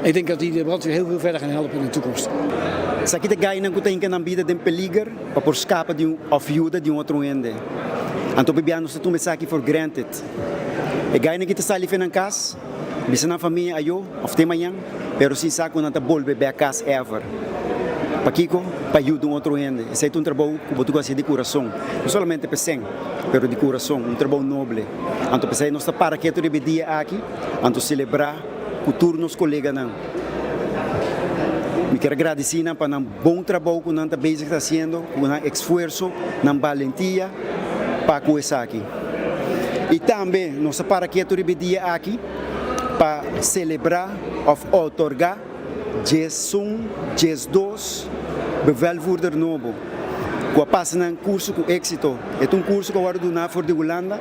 ik denk dat die de brandweer heel veel verder gaan helpen in de toekomst. Esaki ta gainan ku ta hinka nan bida den peliger pa por skapa di un òf yuda di un otro hende. Anto pabia nos ta tuma esaki for granted. E gainan ki ta sali fe nan kas, bisa nan famia ayo of te mañan, pero sin sa ku nan ta bolbe bek kas ever. Pakiko? Pa yuda un otro hende. Esei ta un trabou ku bo ta ku hasi di kurason. No solamente p'esen, pero di kurason. Un trabou noble. Anto p'esei nos ta para ketu riba e dia aki, anto selebrá ku tur nos koleganan. Mi kier a gradisí nan pa nan bon trabou ku nan ta bezig ta hasiendo, ku nan esfuerso, nan balentia pa ku esaki. I tambe nos ta para ketu riba e dia aki pa selebrá òf otorgá 11, 12 bevelvoerder nobo ku a pasa nan kurso ku éksito. E ta un kurso ku a wòrdu duná for di Hulanda.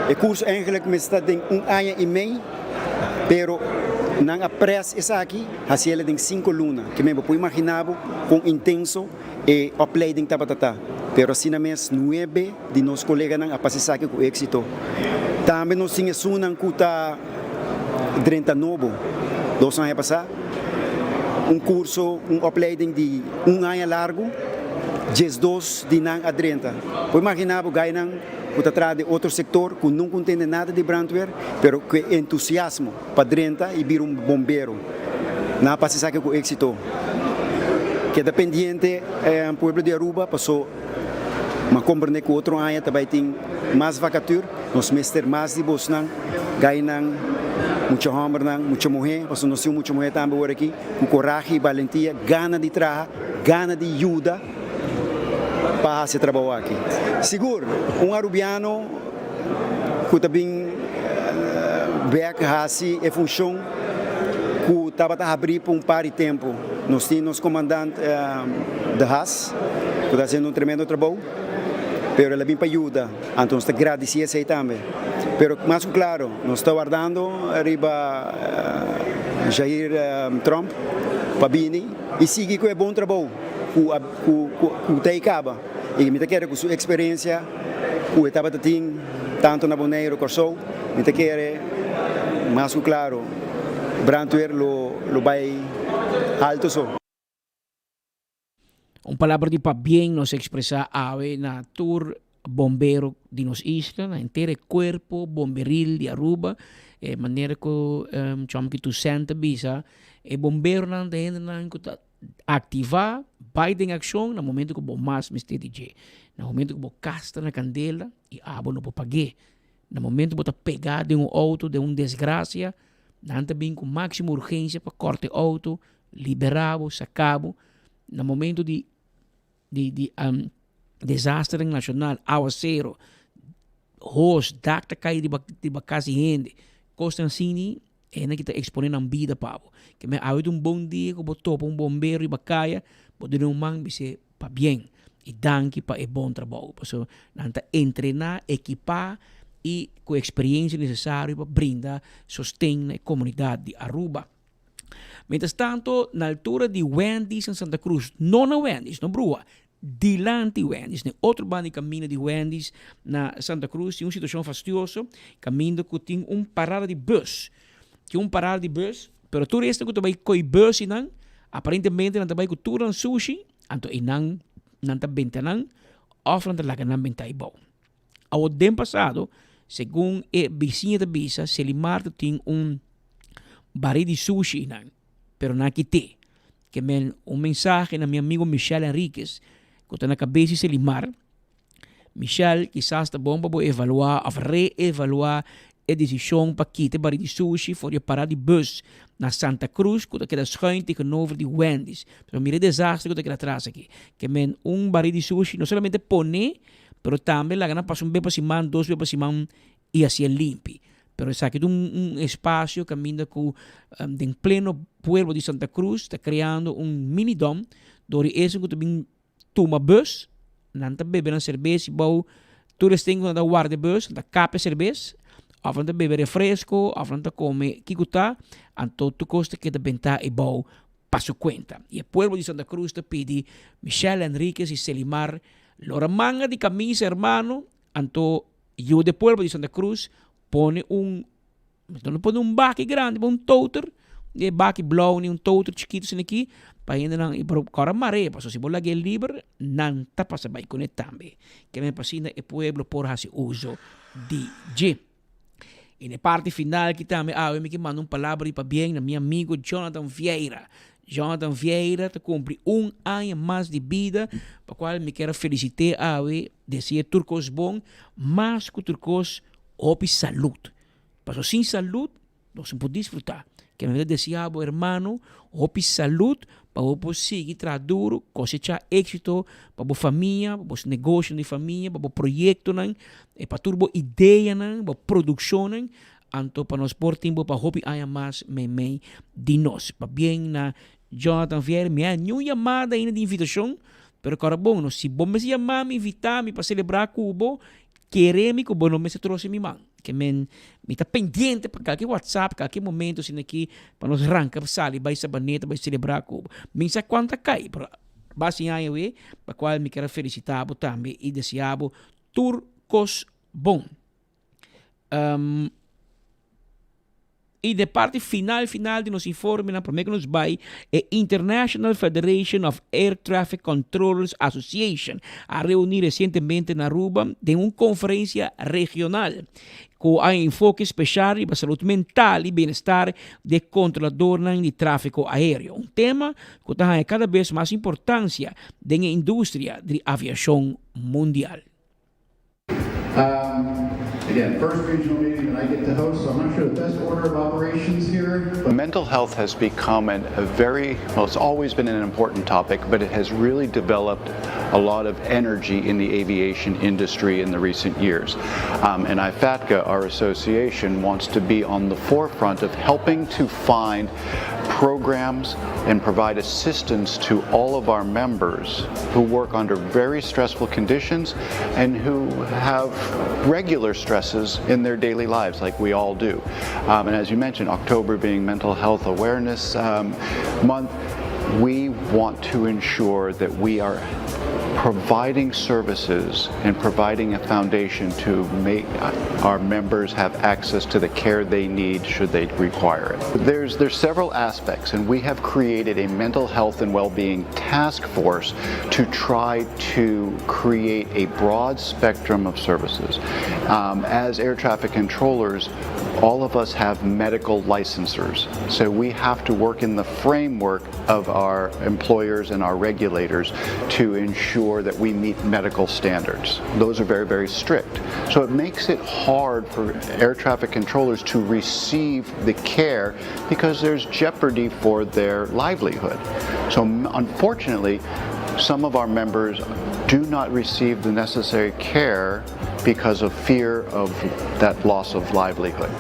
E kurso eigenlik mester ta den un aña i mei, pero nan a près esaki hasi el den sinku luna. Ke men bo por imaginá bo kon intenso e opleiding tabata ta. Pero asina mes nuebe di nos koleganan a pasa esaki ku éksito. Tambe nos tin esunnan ku ta drenta nobo dos aña pasá, un kurso, un opleiding di un aña largu, 12 di nan a drenta. Por imaginá bo gainan ku ta traha den otro sektor ku nunka un tende nada di brandweer, pero ku e entusiasmo pa drenta i bira un bombero. Nan a pasa esaki ku éksito. Keda pendiente pueblo di Aruba paso m'a komprende ku otro aña ta bai tin mas vakatur. Nos mester mas di bosnan, gainan, mucha hòmbernan, mucha muhé, pasobra nos tin mucha muhé tambe ora aki, ku korahe i balentia, gana di traha, gana di yuda pa hasi e trabou aki. Sigur, un arubiano ku ta bin bèk hasi e funshon ku tabata habrí pa un par di tempu. Nos tin nos komandant De Haas ku ta hasiendo un tremendo trabou, pero el a bin pa yuda. Anto nos ta gradisí esei tambe. Pero mas ku klaro, nos ta wardando riba Jair Tromp pa bini i sigui ku e bon trabou ku ku ta ei kaba. I mi ta kere ku su eksperensia ku e tabata tin tantu na Boneiru, Kòrsou, mi ta kere mas ku klaro brandweer lo bai alto so. Un palabra di pabien nos expresa awe na tur bombero di nos isla, na henter e cuerpo bomberil di Aruba. E manera cu Chomky Toussaint ta bisa, e bomberonan ta hendenan cu ta activa, bay den accion na momento cu bo mas mester di dje. Na momento cu bo cas ta na candela y abo no por pag'é. Na momento bo ta pega den un auto den un desgracia, nan ta bin cu maximo urgencia pa corta e auto, Liberá bo, saká bo na momento di di di desasternan nashonal, awasero, hos, dak ta kai riba riba kas di hende, kosnan asini e hende ki ta eksponé nan bida pa bo. Ke men awe ta un bon dia ku bo topa un bombero riba kaya, bo duna un man bis'é pabien i danki pa e bon trabou, pasobra nan ta entrená, ekipá i ku eksperiencia nesesario pa brinda sosten na e komunidat di Aruba. Mientras tanto, na altura di Wendy's na Santa Cruz, no na Wendy's, no brua, dilanti Wendy's, na e otro banda di camino di Wendy's na Santa Cruz, tin un situacion fastioso, caminda cu tin un parada di bus. Tin un parada di bus, pero tur esnan cu ta bay coy bus y nan, aparentemente nan ta bay cu tur nan sushi, anto eynan nan ta benta nan, of nan ta laga nan benta aybao. Awor den pasado, segun e bisiña ta bisa, Selimar ta tin un barí di sushi einan, pero nan a kit'é. Ke men un mensahe na mi amigo Michel Henriquez, ku ta na kabes di Selimar, Michel, kisas ta bon pa bo evaluá òf reevaluá e desishon pa kita e barí di sushi for di e parada di bus na Santa Cruz ku ta keda schuin tegenover di Wendy's. Pero mira e desastre ku ta keda atras aki. Ke men un barí di sushi no solamente pone Pero tambe laga nan pasa un be pa siman, dos be pa siman i hasié limpi. Pero esaki ta un un espasio kaminda ku den pleno pueblo di Santa Cruz ta kreando un mini dom dor di esun ku ta bin tuma bus, nan ta bebe nan serbes i bou tur esten ku nan ta warda e bus, nan ta kap e serbes òf nan ta bebe refresko òf nan ta kome kiko ta, anto tur kos ta keda bentá ei bou pa su kuenta. I e pueblo di Santa Cruz ta pidi Michelle Henriquez i Selimar Lora manga di camisa hermano, anto yu de pueblo di Santa Cruz pone un, no pone un baki grandi, pone un toter, E baki blou ni un toter chikitu asina aki pa hendenan i pero kòrda mar'é pasobra si bo lag'é liber nan ta pasa bai kuné tambe. Ke men pa asina e pueblo por hasi uso di dje. I na e parti final aki tambe awe mi ke manda un palabra di pabien na mi amigo Jonathan Vieira. Jonathan Vieira ta kumpli un aña mas di bida pa kual mi kier a felisit'é awe desi'é tur kos bon mas ku tur kos hopi salud. Pasobra sin salud Nos no por disfrutá. Ke mi ta deseá bo hermano hopi salud pa bo por sigui traha duro, kosechá éksito pa bo famia, pa bo negoshionan di famia, pa bo proyektonan, i pa tur bo ideanan, bo produkshonnan, anto pa nos por tin bo pa hopi aña mas meimei di nos. Pabien na Jonathan Vieira, mi a niun yamada ainda di invitashon, pero kòrda bon no, si bo mester yama mi, invitá mi pa selebrá ku bo, Kere mi ku bo no mester troce mi man. Ke men mi ta pendiente pa kalke whatsapp, kalke momento asina aki pa nos ranka sali bai Sabaneta bai celebra ku bo. Mi sa kuantu ta kai pero basi aña awe pa kual mi kier a felicita bo tambe i desea bo tur kos bon. I den parti final final di nos informenan prome ku nos bai e International Federation of Air Traffic Controllers Association a reuni resientemente na Aruba den un konferensia regional ku a enfoke speshal riba salud mental i bienestar di e kontroladornan di trafiko aereo, un tema ku ta haña kada bes mas importansia den e industria di aviashon mundial. Um, again, first regional meeting that I get to host, so I'm not sure the best order of operations here. But Mental health has become an, a very, well, it's always been an important topic, but it has really developed a lot of energy in the aviation industry in the recent years. Um, and IFATCA, our association, wants to be on the forefront of helping to find programs and provide assistance to all of our members who work under very stressful conditions and who have regular stresses in their daily lives like we all do. Um, and as you mentioned, October being Mental Health Awareness um, Month, we want to ensure that we are providing services and providing a foundation to make our members have access to the care they need should they require it. There's, there's several aspects, and we have created a mental health and well-being task force to try to create a broad spectrum of services. Um, as air traffic controllers, all of us have medical licensors, so we have to work in the framework of our employers and our regulators to ensure that we meet medical standards. Those are very, very strict. So it makes it hard for air traffic controllers to receive the care because there's jeopardy for their livelihood. So unfortunately, some of our members do not receive the necessary care because of fear of that loss of livelihood.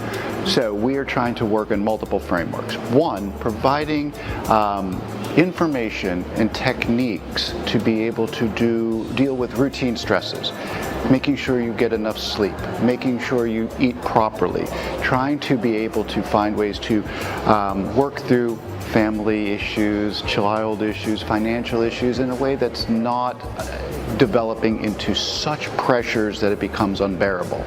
So we are trying to work in multiple frameworks. One, providing um, information and techniques to be able to do deal with routine stresses, making sure you get enough sleep, making sure you eat properly, trying to be able to find ways to um, work through family issues, child issues, financial issues in a way that's not uh, developing into such pressures that it becomes unbearable.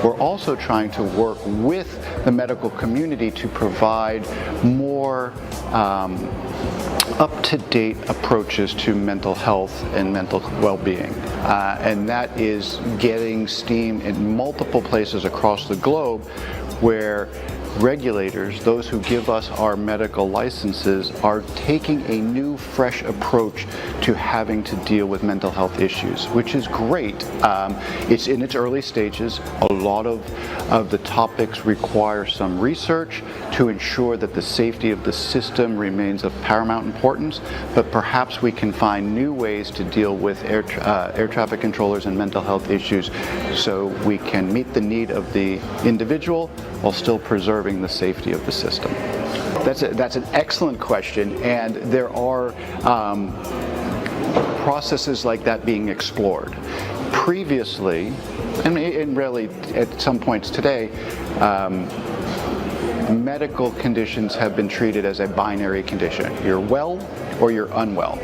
We're also trying to work with the medical community to provide more um, up-to-date approaches to mental health and mental well-being. Uh, and that is getting steam in multiple places across the globe where regulators, those who give us our medical licenses, are taking a new, fresh approach to having to deal with mental health issues, which is great. Um, it's in its early stages. A lot of, of the topics require some research to ensure that the safety of the system remains of paramount importance, but perhaps we can find new ways to deal with air, uh, air traffic controllers and mental health issues so we can meet the need of the individual while still preserving the safety of the system. That's, a, that's an excellent question, and there are um, processes like that being explored. Previously, and, and really at some points today, um, medical conditions have been treated as a binary condition. You're well or you're unwell.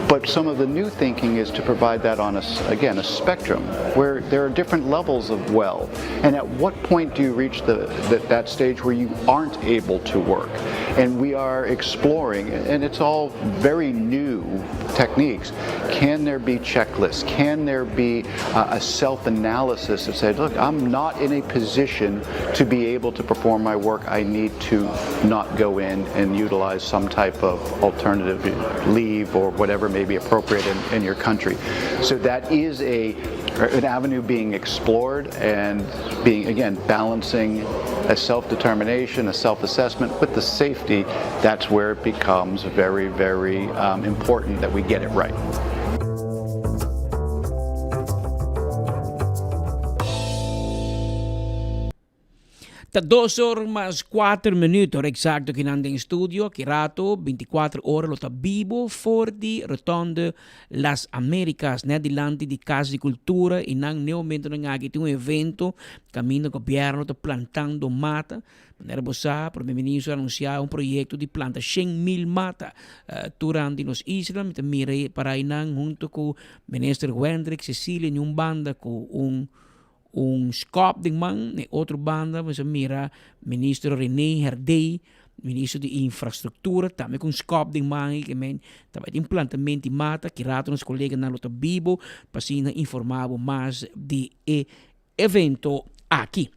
But some of the new thinking is to provide that on, a, again, a spectrum where there are different levels of well. And at what point do you reach the, that, that stage where you aren't able to work? And we are exploring, and it's all very new techniques. Can there be checklists? Can there be a self-analysis that says, look, I'm not in a position to be able to perform my work. I need to not go in and utilize some type of alternative leave or whatever may be appropriate in, in your country. So that is a an avenue being explored and being, again, balancing a self-determination, a self-assessment with the safety, that's where it becomes very, very um, important that we get it right. Ta dos or mas kuater minuut, ora exacto kinan den studio. Aki rato, 24 ora lo ta bibo for di Rotonde Las Americas, net dilanti di Cas di Cultura y nan ne momentonan aki tin un evento caminda gobierno ta plantando mata. Manera bo sa, Prome Ministro a anuncia un proyecto di planta 100,000 mata tur rand di nos isla. Mi ta mira para einan hunto cu Minister Wendrick Cecilia en un banda cu un Un skòp den man, na e otro banda bo a mira Minister Rene Herdé, Minister di Infrastructura, tambe ku un skòp den man i ke men tabata tin plantament di mata. Ki rato nos koleganan lo ta bibo pa asina informá bo mas di e evento aki.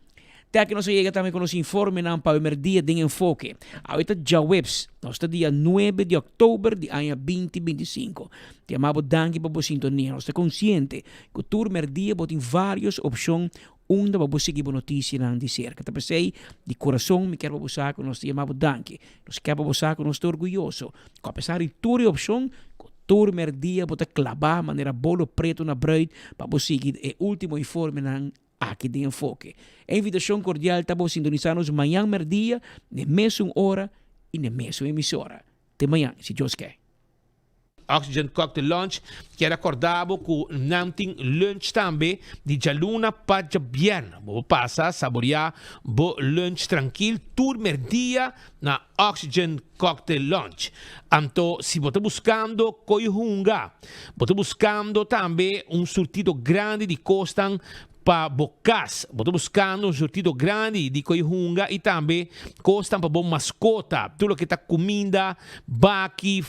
Te aki nos a yega tambe ku nos informenan pa awe merdia den Enfoke. Awe ta djaweps, nos ta dia nuebe di òktober di aña binti 25. Te ama bo danki pa bo sintonia. Nos ta konsiente ku tur merdia bo tin vários opshon unda pa bo sigui bo notisianan di serka. Ta p'esei, di kurason mi kier pa bo sa ku nos ta yama bo danki. Nos kier pa bo sa ku nos ta orguyoso ku apesar di tur e opshon, ku tur merdia bo ta klabá manera bolo pretu na bruid pa bo sigui e último informenan aki den Enfoke. E invitashon kordial ta bo sintonisá nos mañan merdia n'e mesun ora i n'e mesun emisora. Te mañan, si Dios ke. Oxygen Cocktail Lounge kier a korda bo ku nan tin lunch tambe di djaluna pa djabièrnè. Bo por pasa saboriá bo lunch trankil tur merdia na Oxygen Cocktail Lounge. Anto si bo ta buskando koi hunga, bo ta buskando tambe un surtido grandi di kosnan pa bo kas. Bo ta buskando un surtido grandi di koe hunga i tambe kosnan pa bo maskota. Tur loke ta kuminda, baki,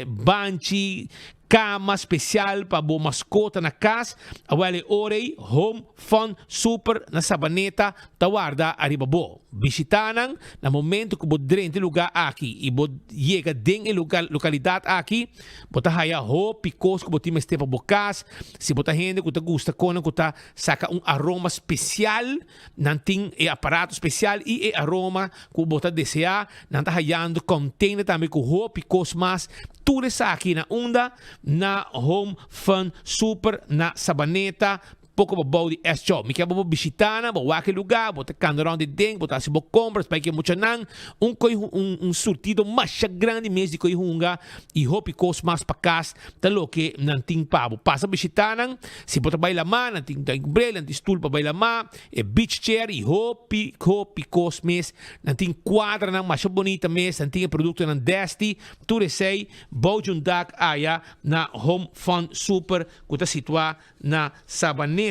banchi, kama spesial pa bo maskota na kas. Awel e ora ei Home Fun Super na Sabaneta ta warda ariba bo. Bishita nan na momento ku bo drenta e luga aki i bo yega den e lokalidat aki. Bo ta haya hopi kos ku bo tin mester pa bo kas. Si bo ta hende ku ta gusta konan ku ta saka un aroma spesial, nan tin e aparato spesial i e aroma ku bo ta deseá. Nan ta hayando container tambe ku hopi kos mas. Tur esaki na unda? Na Home Fun Super na Sabaneta. Poko pa bou di es show. Mi ke bo bishita nan, bo wak e luga, bo ta kanda rond di den, bo ta hasi bo compras pa e muchanan. Un koi un un surtido masha grandi mes di koi hunga i hopi kos mas pa kas ta loke nan tin pa bo. Pasa bishita nan, si bo ta bai lama, nan tin umbrella, nan tin stul pa bai lama, e beach chair i hopi hopi kos mes. Nan tin kuadranan masha bonita mes, nan tin e produktonan desti, tur esei bou di un dak aya na Home Fun Super ku ta situá na Sabaneta.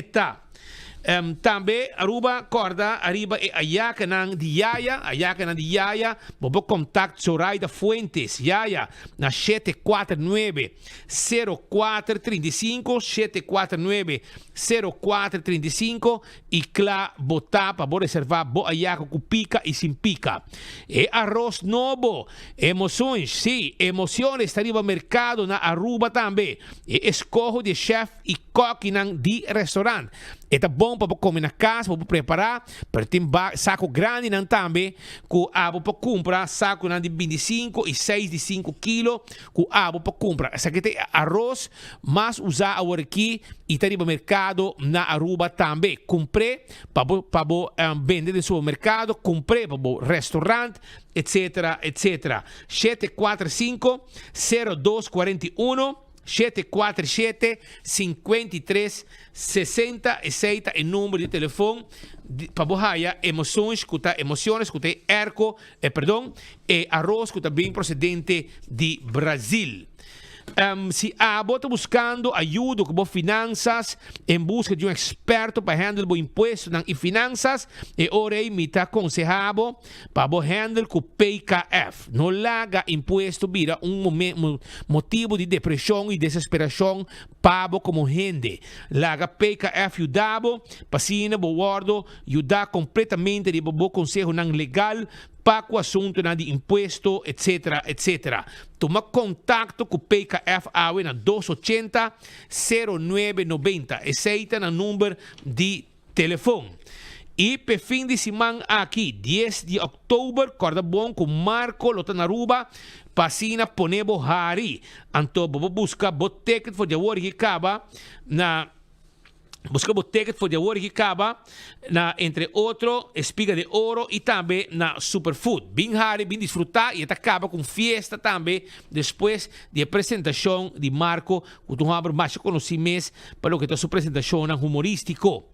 Tambe Aruba corda ariba e ayacanan di Yaya, ayacanan di Yaya, bo por contact Zoraida Fuentes, Yaya, na 749 0435, 749 0435 y cla bo ta pa bo reserva bo ayaca cu pica y sin pica. E arroz nobo, Emociones, sí, Emociones ta riba mercado na Aruba tambe. E eskoho di e chef i kòkinan di restaurant. E ta bon pa bo kome na kas, bo por prepará, pero tin ba sako grandinan tambe ku abo por kumpra, sakonan di 25 i seis di sinku kilo ku abo por kumpra. Esaki ta e aros mas usá aworakí i ta riba merkado na Aruba tambe. Kumpr'é pa bo pa bo bende den supermerkado, kumpr'é pa bo restaurant, etcetera, etcetera. 745 0241 747 53 60 esei ta e number di telefon pa bo haya emociones ku ta emociones ku ta e airco eh perdon e aros ku ta bin procedente di Brazil. Si abo ta buskando ayudo ku bo finansas, en buska di un eksperto pa handle bo impuestonan i finansas, e ora ei mi ta konsehá bo pa bo handle ku PKF. No laga impuesto bira un motibu di depreshon i desesperashon pa bo komo hende. Laga PKF yuda bo pa asina bo wòrdu yudá kompletamente riba bo konsehonan legal pa ku asuntunan di impuesto, etc. Etc. Tuma kontakto ku PKF awe na dos ochenta, sero nuebe nobenta. Esei ta nan number di telefon. I p'e fin di siman aki, dies di òktober, kòrda bon ku Marco lo ta na Aruba pa asina pone bo hari. Anto bo por buska bo ticket for di awor i kaba na. Busca bo ticket for di awor ki caba na entre otro Espiga de Oro y tambe na Superfood. Bin hari, bin disfruta y e ta caba cu un fiesta tambe despues di e presentacion di Marco cu ta un homber masha conoci mes pa loke ta su presentacionnan humoristico.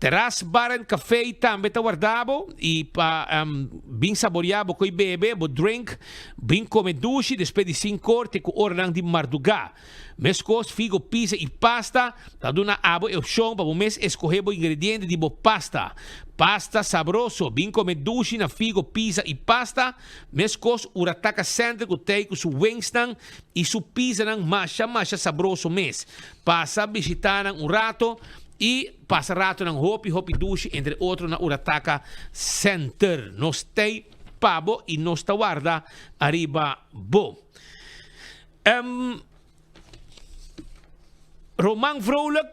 Terras Bar and Café tambe ta warda bo y pa bin saborea bo coy bebe, bo drink, bin come dushi despues di cincor te cu oranan di marduga. Meskos, figo, pizza i pasta ta duna abo e opshon pa bo mes eskohé bo ingrediente di bo pasta. Pasta sabroso! Bin kome dushi na Figo, Pizza i Pasta. Meskos, Urataka Center ku tei ku su wingsnan i su pizzanan masha masha sabroso mes. Pasa bishitá nan un rato i pasa ratonan hopi hopi dushi entre otro na Urataka Center. Nos tei pa bo i nos ta warda ariba bo. Roman Vrolijk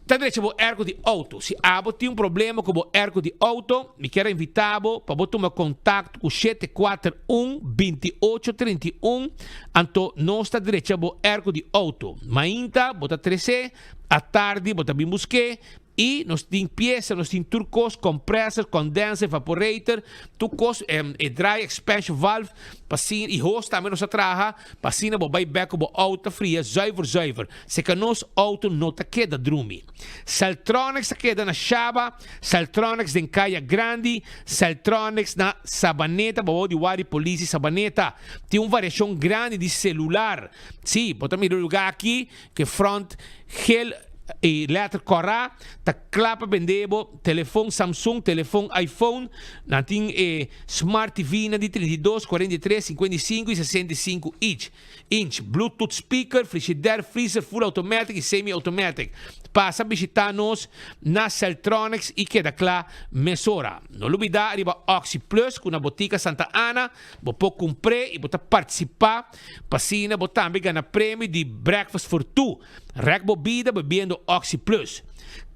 ta drecha bo airco di auto. Si abo tin un problema cu bo airco di auto, mi kier a invita bo pa bo tuma contacto cu 741 2831, anto nos ta drecha bo airco di auto. Mainta bo ta trece, atardi bo ta bin busque I nos tin piesa, nos tin tur kos, compressor, condenser, evaporator, tur kos, e dry expansion valve, pa asina, i hos tambe nos a traha, pa asina bo bai bek ku bo auto ta fria zuiver zuiver. Seka nos auto no ta keda drumi. Celtronics ta keda na Shaba, Celtronics den Kaya Grandi, Celtronics na Sabaneta, bou di Wari Politie Sabaneta. Tin un variashon grandi di celular. Si, bo ta mira e luga aki, Ke front gel i letter kòrá ta kla pa bende bo telefon Samsung, telefon iPhone. Nan tin e Smart TV nan di 32, 43, 55 i 65 inch, inch, Bluetooth speaker, frigidaire, freezer full automatic i semi automatic. Pasa bishita nos na Celtronics i keda kla mesora. No lubida riba Oxi Plus ku na Botica Santa Ana bo por kumpr'é i bo ta partisipá. Pa asina bo tambe gana premio di Breakfast for Two. Rek bo bida bebiendo Oxi Plus.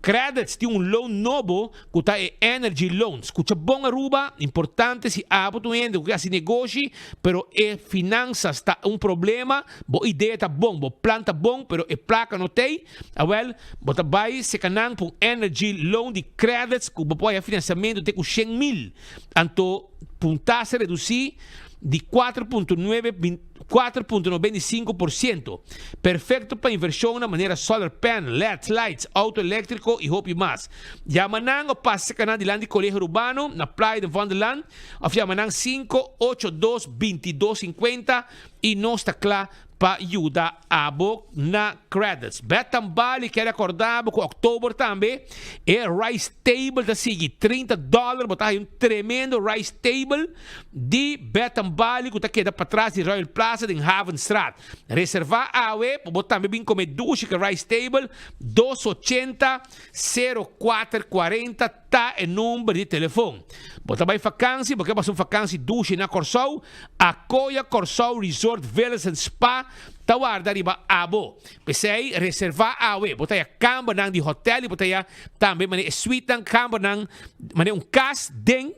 Credits tin un loan nobo cu ta e Energy Loan. Scucha bon Aruba, importante si abo ta un hende cu ke haci negoshi pero e finanzas ta un problema, bo idea ta bon, bo plan ta bon pero e placa no t'ey, awel bo ta bay seca nan pa un Energy Loan di Credits cu bo por haya financiamento te cu 100 mil. Anto pa un tasa reduci di 4.9 4.95%. Perfecto pa inversionnan manera solar panel, leds, lights, auto electrico y hopi mas. Yama nan of pasa cerca nan dilanti Colegio Arubano na Playa den Vondelland of yama nan 582 22 50 y nos ta cla pa yuda abo na credits. Beth Tambali kier recorda bo cu october tambe e rice table ta sigui 30 dollar bo ta haya un tremendo rice table di Beth Tambali cu ta keda patras di Royal Plaza den Havenstraat. Reserva awe pa bo tambe bin come dushi cu e rice table dos ochenta sero kuater kuarenta ta e number di telefon. Bo ta bai fakansi, bo ke pasa un fakansi dushi na Kòrsou? Akoya Kòrsou Resort Villas and Spa ta warda riba abo. P'esei reservá awe. Bo ta haya kambernan di hotèl i bo ta haya tambe manera e suitenan, kambernan, manera un kas den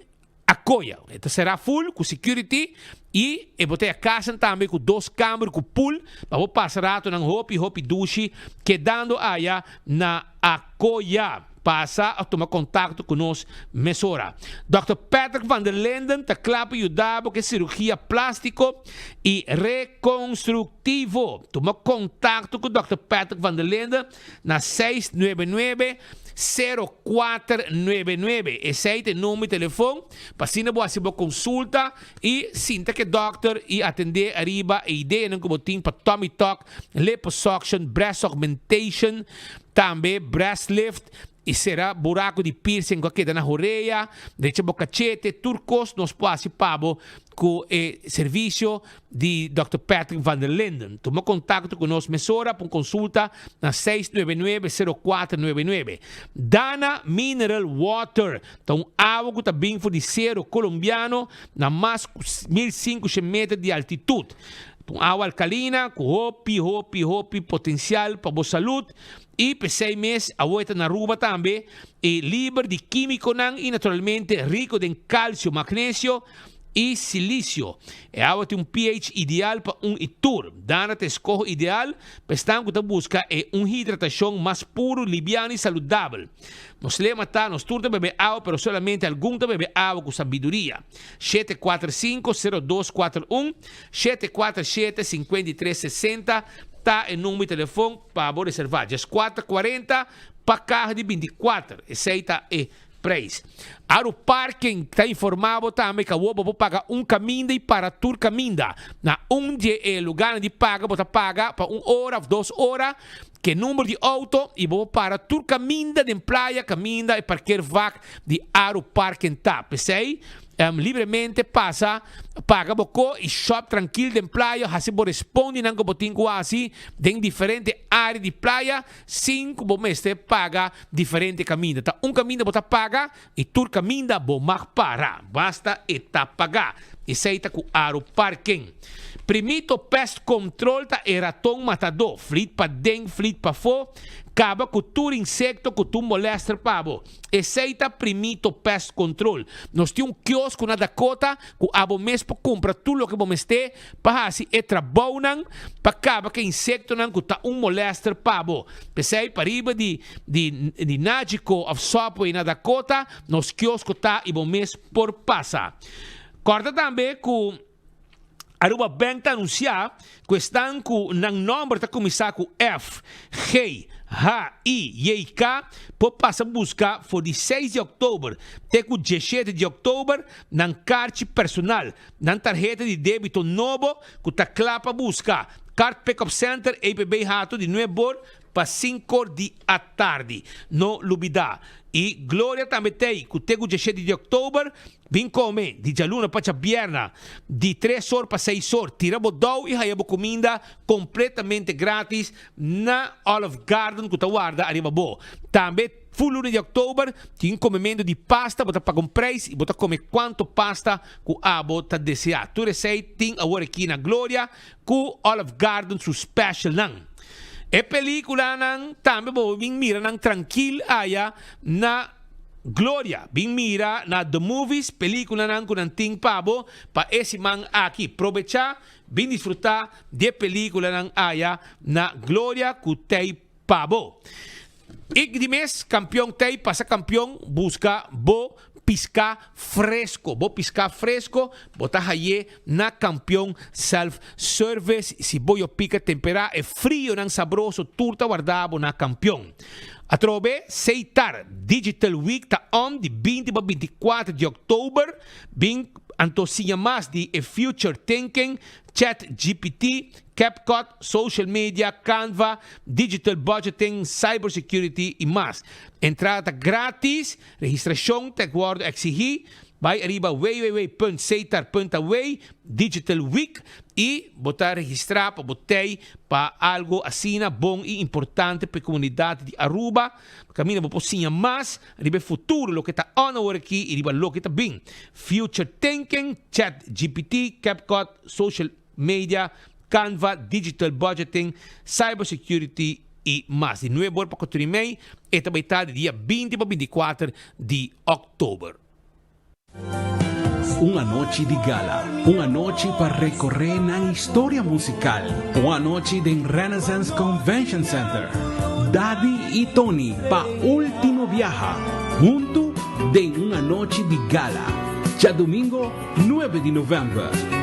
Akoya. E ta será full ku security i e bo ta haya kasnan tambe ku dos kamber ku pool pa bo pasa ratonan hopi hopi dushi kedando aya na Akoya. Pasa of tuma kontakto ku nos mesora. Dòkter Patrick van der Linden ta kla pa yuda bo ku e sirugia plástiko i rekonstruktivo. Tuma kontakto ku Dòkter Patrick van der Linden na seis nuebe nuebe. 0499. Esei ta e number di telefon pa asina bo hasi bo konsulta i sinta ku e dòkter i atendé ariba e ideanan ku bo tin pa tummy tuck, liposuction, breast augmentation, tambe breast lift i sera buraku di piercing ku a keda na horea, drecha bo kachete, tur kos nos por hasi pa bo ku e servisio di Dòkter Patrick van der Linden. Tuma kontakto ku nos mesora pa un konsulta na 699 0499. Dana Mineral Water ta un awa ku ta bin for di Sero Kolombiano na mas ku 1500 meter di altitut. Ta un awa alkalina ku hopi hopi hopi potensial pa bo salud i p'esei mes awo e ta na Aruba tambe i liber di kímikonan i naturalmente riko den kalsio, magnesio i silisio. E awa tin un pH ideal pa un i tur. Dana ta e skoho ideal pa esnan ku ta buska e un hidratashon mas puru, libiano i saludabel. Nos lema ta, Nos tur ta bebe awa, pero solamente algun ta bebe awa ku sabiduria. 745 0241 747 53 60 ta e number di telefon pa bo reserva. 14 40 pa kaha di 24. Esei ta e Prijs. Aru Parking ta informa bo tambe ku awor bo por paga un kaminda i para tur kaminda. Na un di e lugarnan di paga bo ta paga pa un ora of dos ora ku e number di outo i bo por para tur kaminda den playa kaminda e parkeervak di Aru Parking ta. P'esei libremente pasa paga bo ko i shop trankil den playa hasi bo respondinan ku bo tin ku hasi den diferente área di playa Sin ku bo mester paga diferente kaminda. Ta un kaminda bo ta paga i tur kaminda bo mag para, basta e ta pagá. Esei ta ku Aro Parking. Primito Pest Control ta e raton matadó, flit paden, flit pafó, kaba ku tur insekto ku tur molèster pa bo. Esei ta Primito Pest Control. Nos tin un kiosko na Dakota ku abo mes por kumpra tur loke bo mester pa hasi e trabounan pa kaba ku e insektonan ku ta un molèster pa bo. P'esei, pariba di di di Nagico òf Subway na Dakota, nos kiosko ta i bo mes por pasa. Kòrda tambe ku Aruba Bank ta anunsiá ku esnan ku nan nòmber ta kuminsá ku F, G, H, I, J i K por pasa buska for di seis di òktober te ku diesshete di òktober nan karchi personal Nan tarheta di debito nobo cu ta cla pa busca. Card Pick Up Center, EPB Hato di nuebor pa cincor di atardi. No lubida. Y Gloria tambe t'ey cu te cu diesshete di october bin come di djaluna pa djabierna di tres or pa seis or. Tira bo dou y haya bo cuminda completamente gratis na Olive Garden cu ta warda ariba bo. Tambe. Fu luna di oktober tin komementu di pasta, bo ta paga un prijs i bo ta kome kuantu pasta ku abo ta deseá. Tur esei tin awor aki na Gloria ku Olive Garden su specialnan. E pelikulanan tambe bo bin mira nan trankil aya na Gloria. Bin mira na The Movies pelikulanan ku nan tin pa bo pa e siman aki. Probechá bin disfrutá di e pelikulanan aya na Gloria ku tei pa bo. Ik di mes kampion tei pasa kampion buska bo piska fresko bo piska fresko bo ta haye na kampion self service si bo yo pika tempera e frionan sabroso tur ta warda bo na kampion atrobe seitar digital week ta on di 20 pa 24 di oktober bin anto siña mas di e future thinking chat gpt CapCut, social media, Canva, digital budgeting, cyber security y mas. Entrada ta gratis, registracion ta wordo exigi. Bay ariba www.setar.aw, Digital Week, y bo ta registra pa bo tey pa algo asina bon y importante pa e comunidad di Aruba. Caminda bo por siña mas riba e futuro, loke ta on awor aki y riba loke ta bin. Future Thinking, ChatGPT, CapCut, social. Media, Canva, Digital Budgeting, Cyber Security y mas. Di nuebe or pa cuatro y mei, e ta bay ta di dia 20 pa 24 di october. Un anochi di gala, un anochi pa recorre nan historia musical, un anochi den Renaissance Convention Center. Daddy y Tony pa ultimo biaha, hunto den un anochi di gala. Djadomingo 9 di november.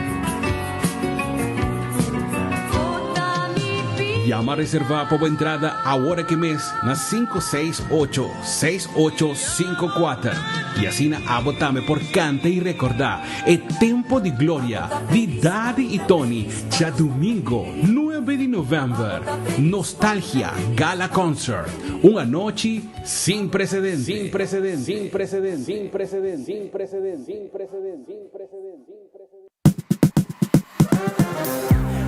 Yama reserva pa bo entrada awor aki mes na 568 6854 y asina abo tambe por canta y recorda e tempo di gloria di Daddy y Tony djadumingo nuebe di november. Nostalgia Gala Concert, un anochi sin precedente. Sin precedente. Sin precedente. Sin precedente. Sin precedente. Sin precedente. Sin precedente.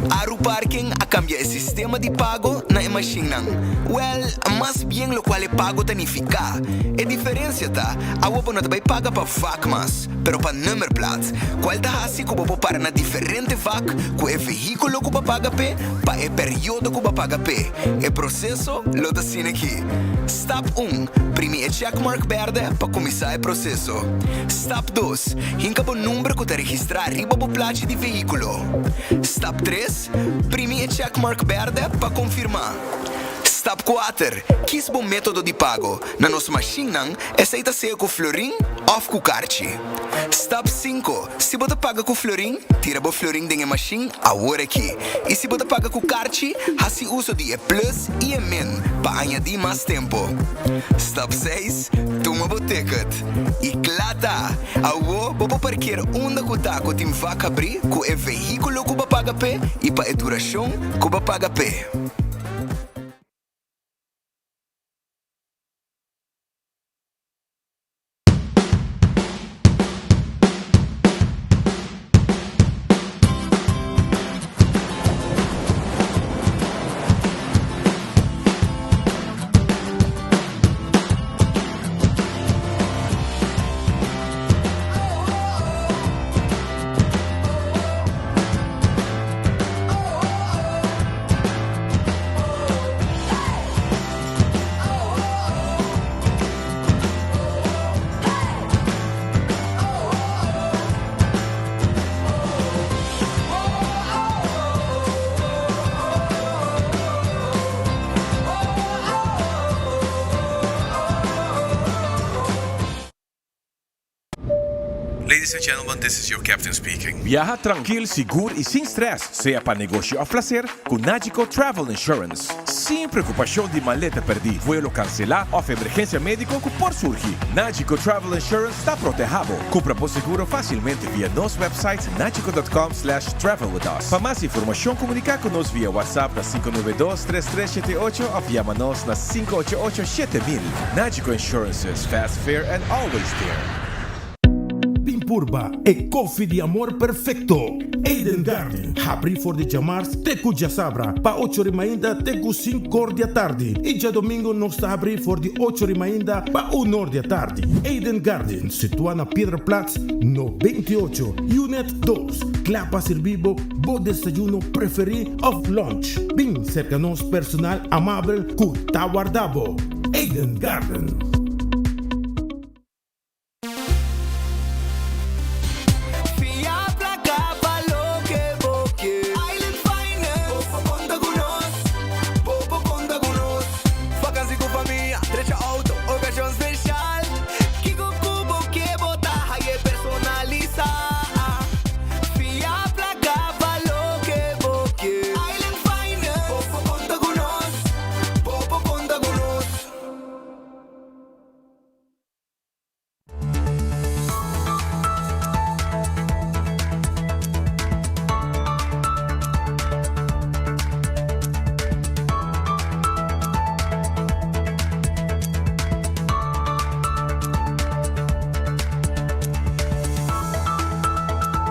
Aruparking a cambia e sistema di pago na e mashinnan. Wel, mas bien locual e pago ta nifica. E diferencia ta, awo bo no ta bay paga pa vak mas, pero pa nummerplaat, cual ta haci cu bo por para na diferente vak cu e vehiculo cu bo a paga p'e pa e periodo cu bo a paga p'e. E proceso lo ta asina aki. Stap un, Primi e checkmark berde pa cuminsa e proceso. Stap dos, Hinka bo number ku ta registrá riba bo plachi di vehíkulo. Stap tres, Primi e checkmark bèrdè pa konfirmá. Stap kuater, Kis bo método di pago. Na nos mashinnan, esei ta sea ku florin òf ku karchi. Stap sinku, Si bo ta paga ku florin, tira bo florin den e mashin awor aki. I si bo ta paga ku karchi, hasi uso di e plus i e min pa añadí mas tempu. Stap seis, Tuma bo ticket. I kla ta! Awo bo por parkeer unda ku ta ku tin vak habrí ku e vehíkulo ku bo paga p'e i pa e durashon ku bo paga p'e. Ladies and gentlemen, this is your captain speaking. Biaha trankil, sigur i sin stress, sea pa negoshi òf plaser, ku Nagico Travel Insurance. Sin preokupashon di maleta pèrdí, vuelo kanselá òf emergensia médiko ku por surgi, Nagico Travel Insurance ta protehá bo. Kumpra bo seguro fásilmente via nos website nagico.com slash travel with us. Pa mas informashon komuniká ku nos via WhatsApp na 592 3378 òf yama nos na 588 7000. Nagico Insurances, fast, fair and always there. Bin purba e kofi di amor perfecto! Eden Garden, habri for di djamars te ku djasabra pa ocho ri mainta te ku sinkor di atardi i djadomingo nos ta habri for di ocho ri mainta pa unor di atardi. Eden Garden, situa na Piedra Plat no 28, Unit dos, kla pa sirbi bo bo desayuno preferi of lunch. Bin serka nos personal amabel ku ta warda bo. Eden Garden.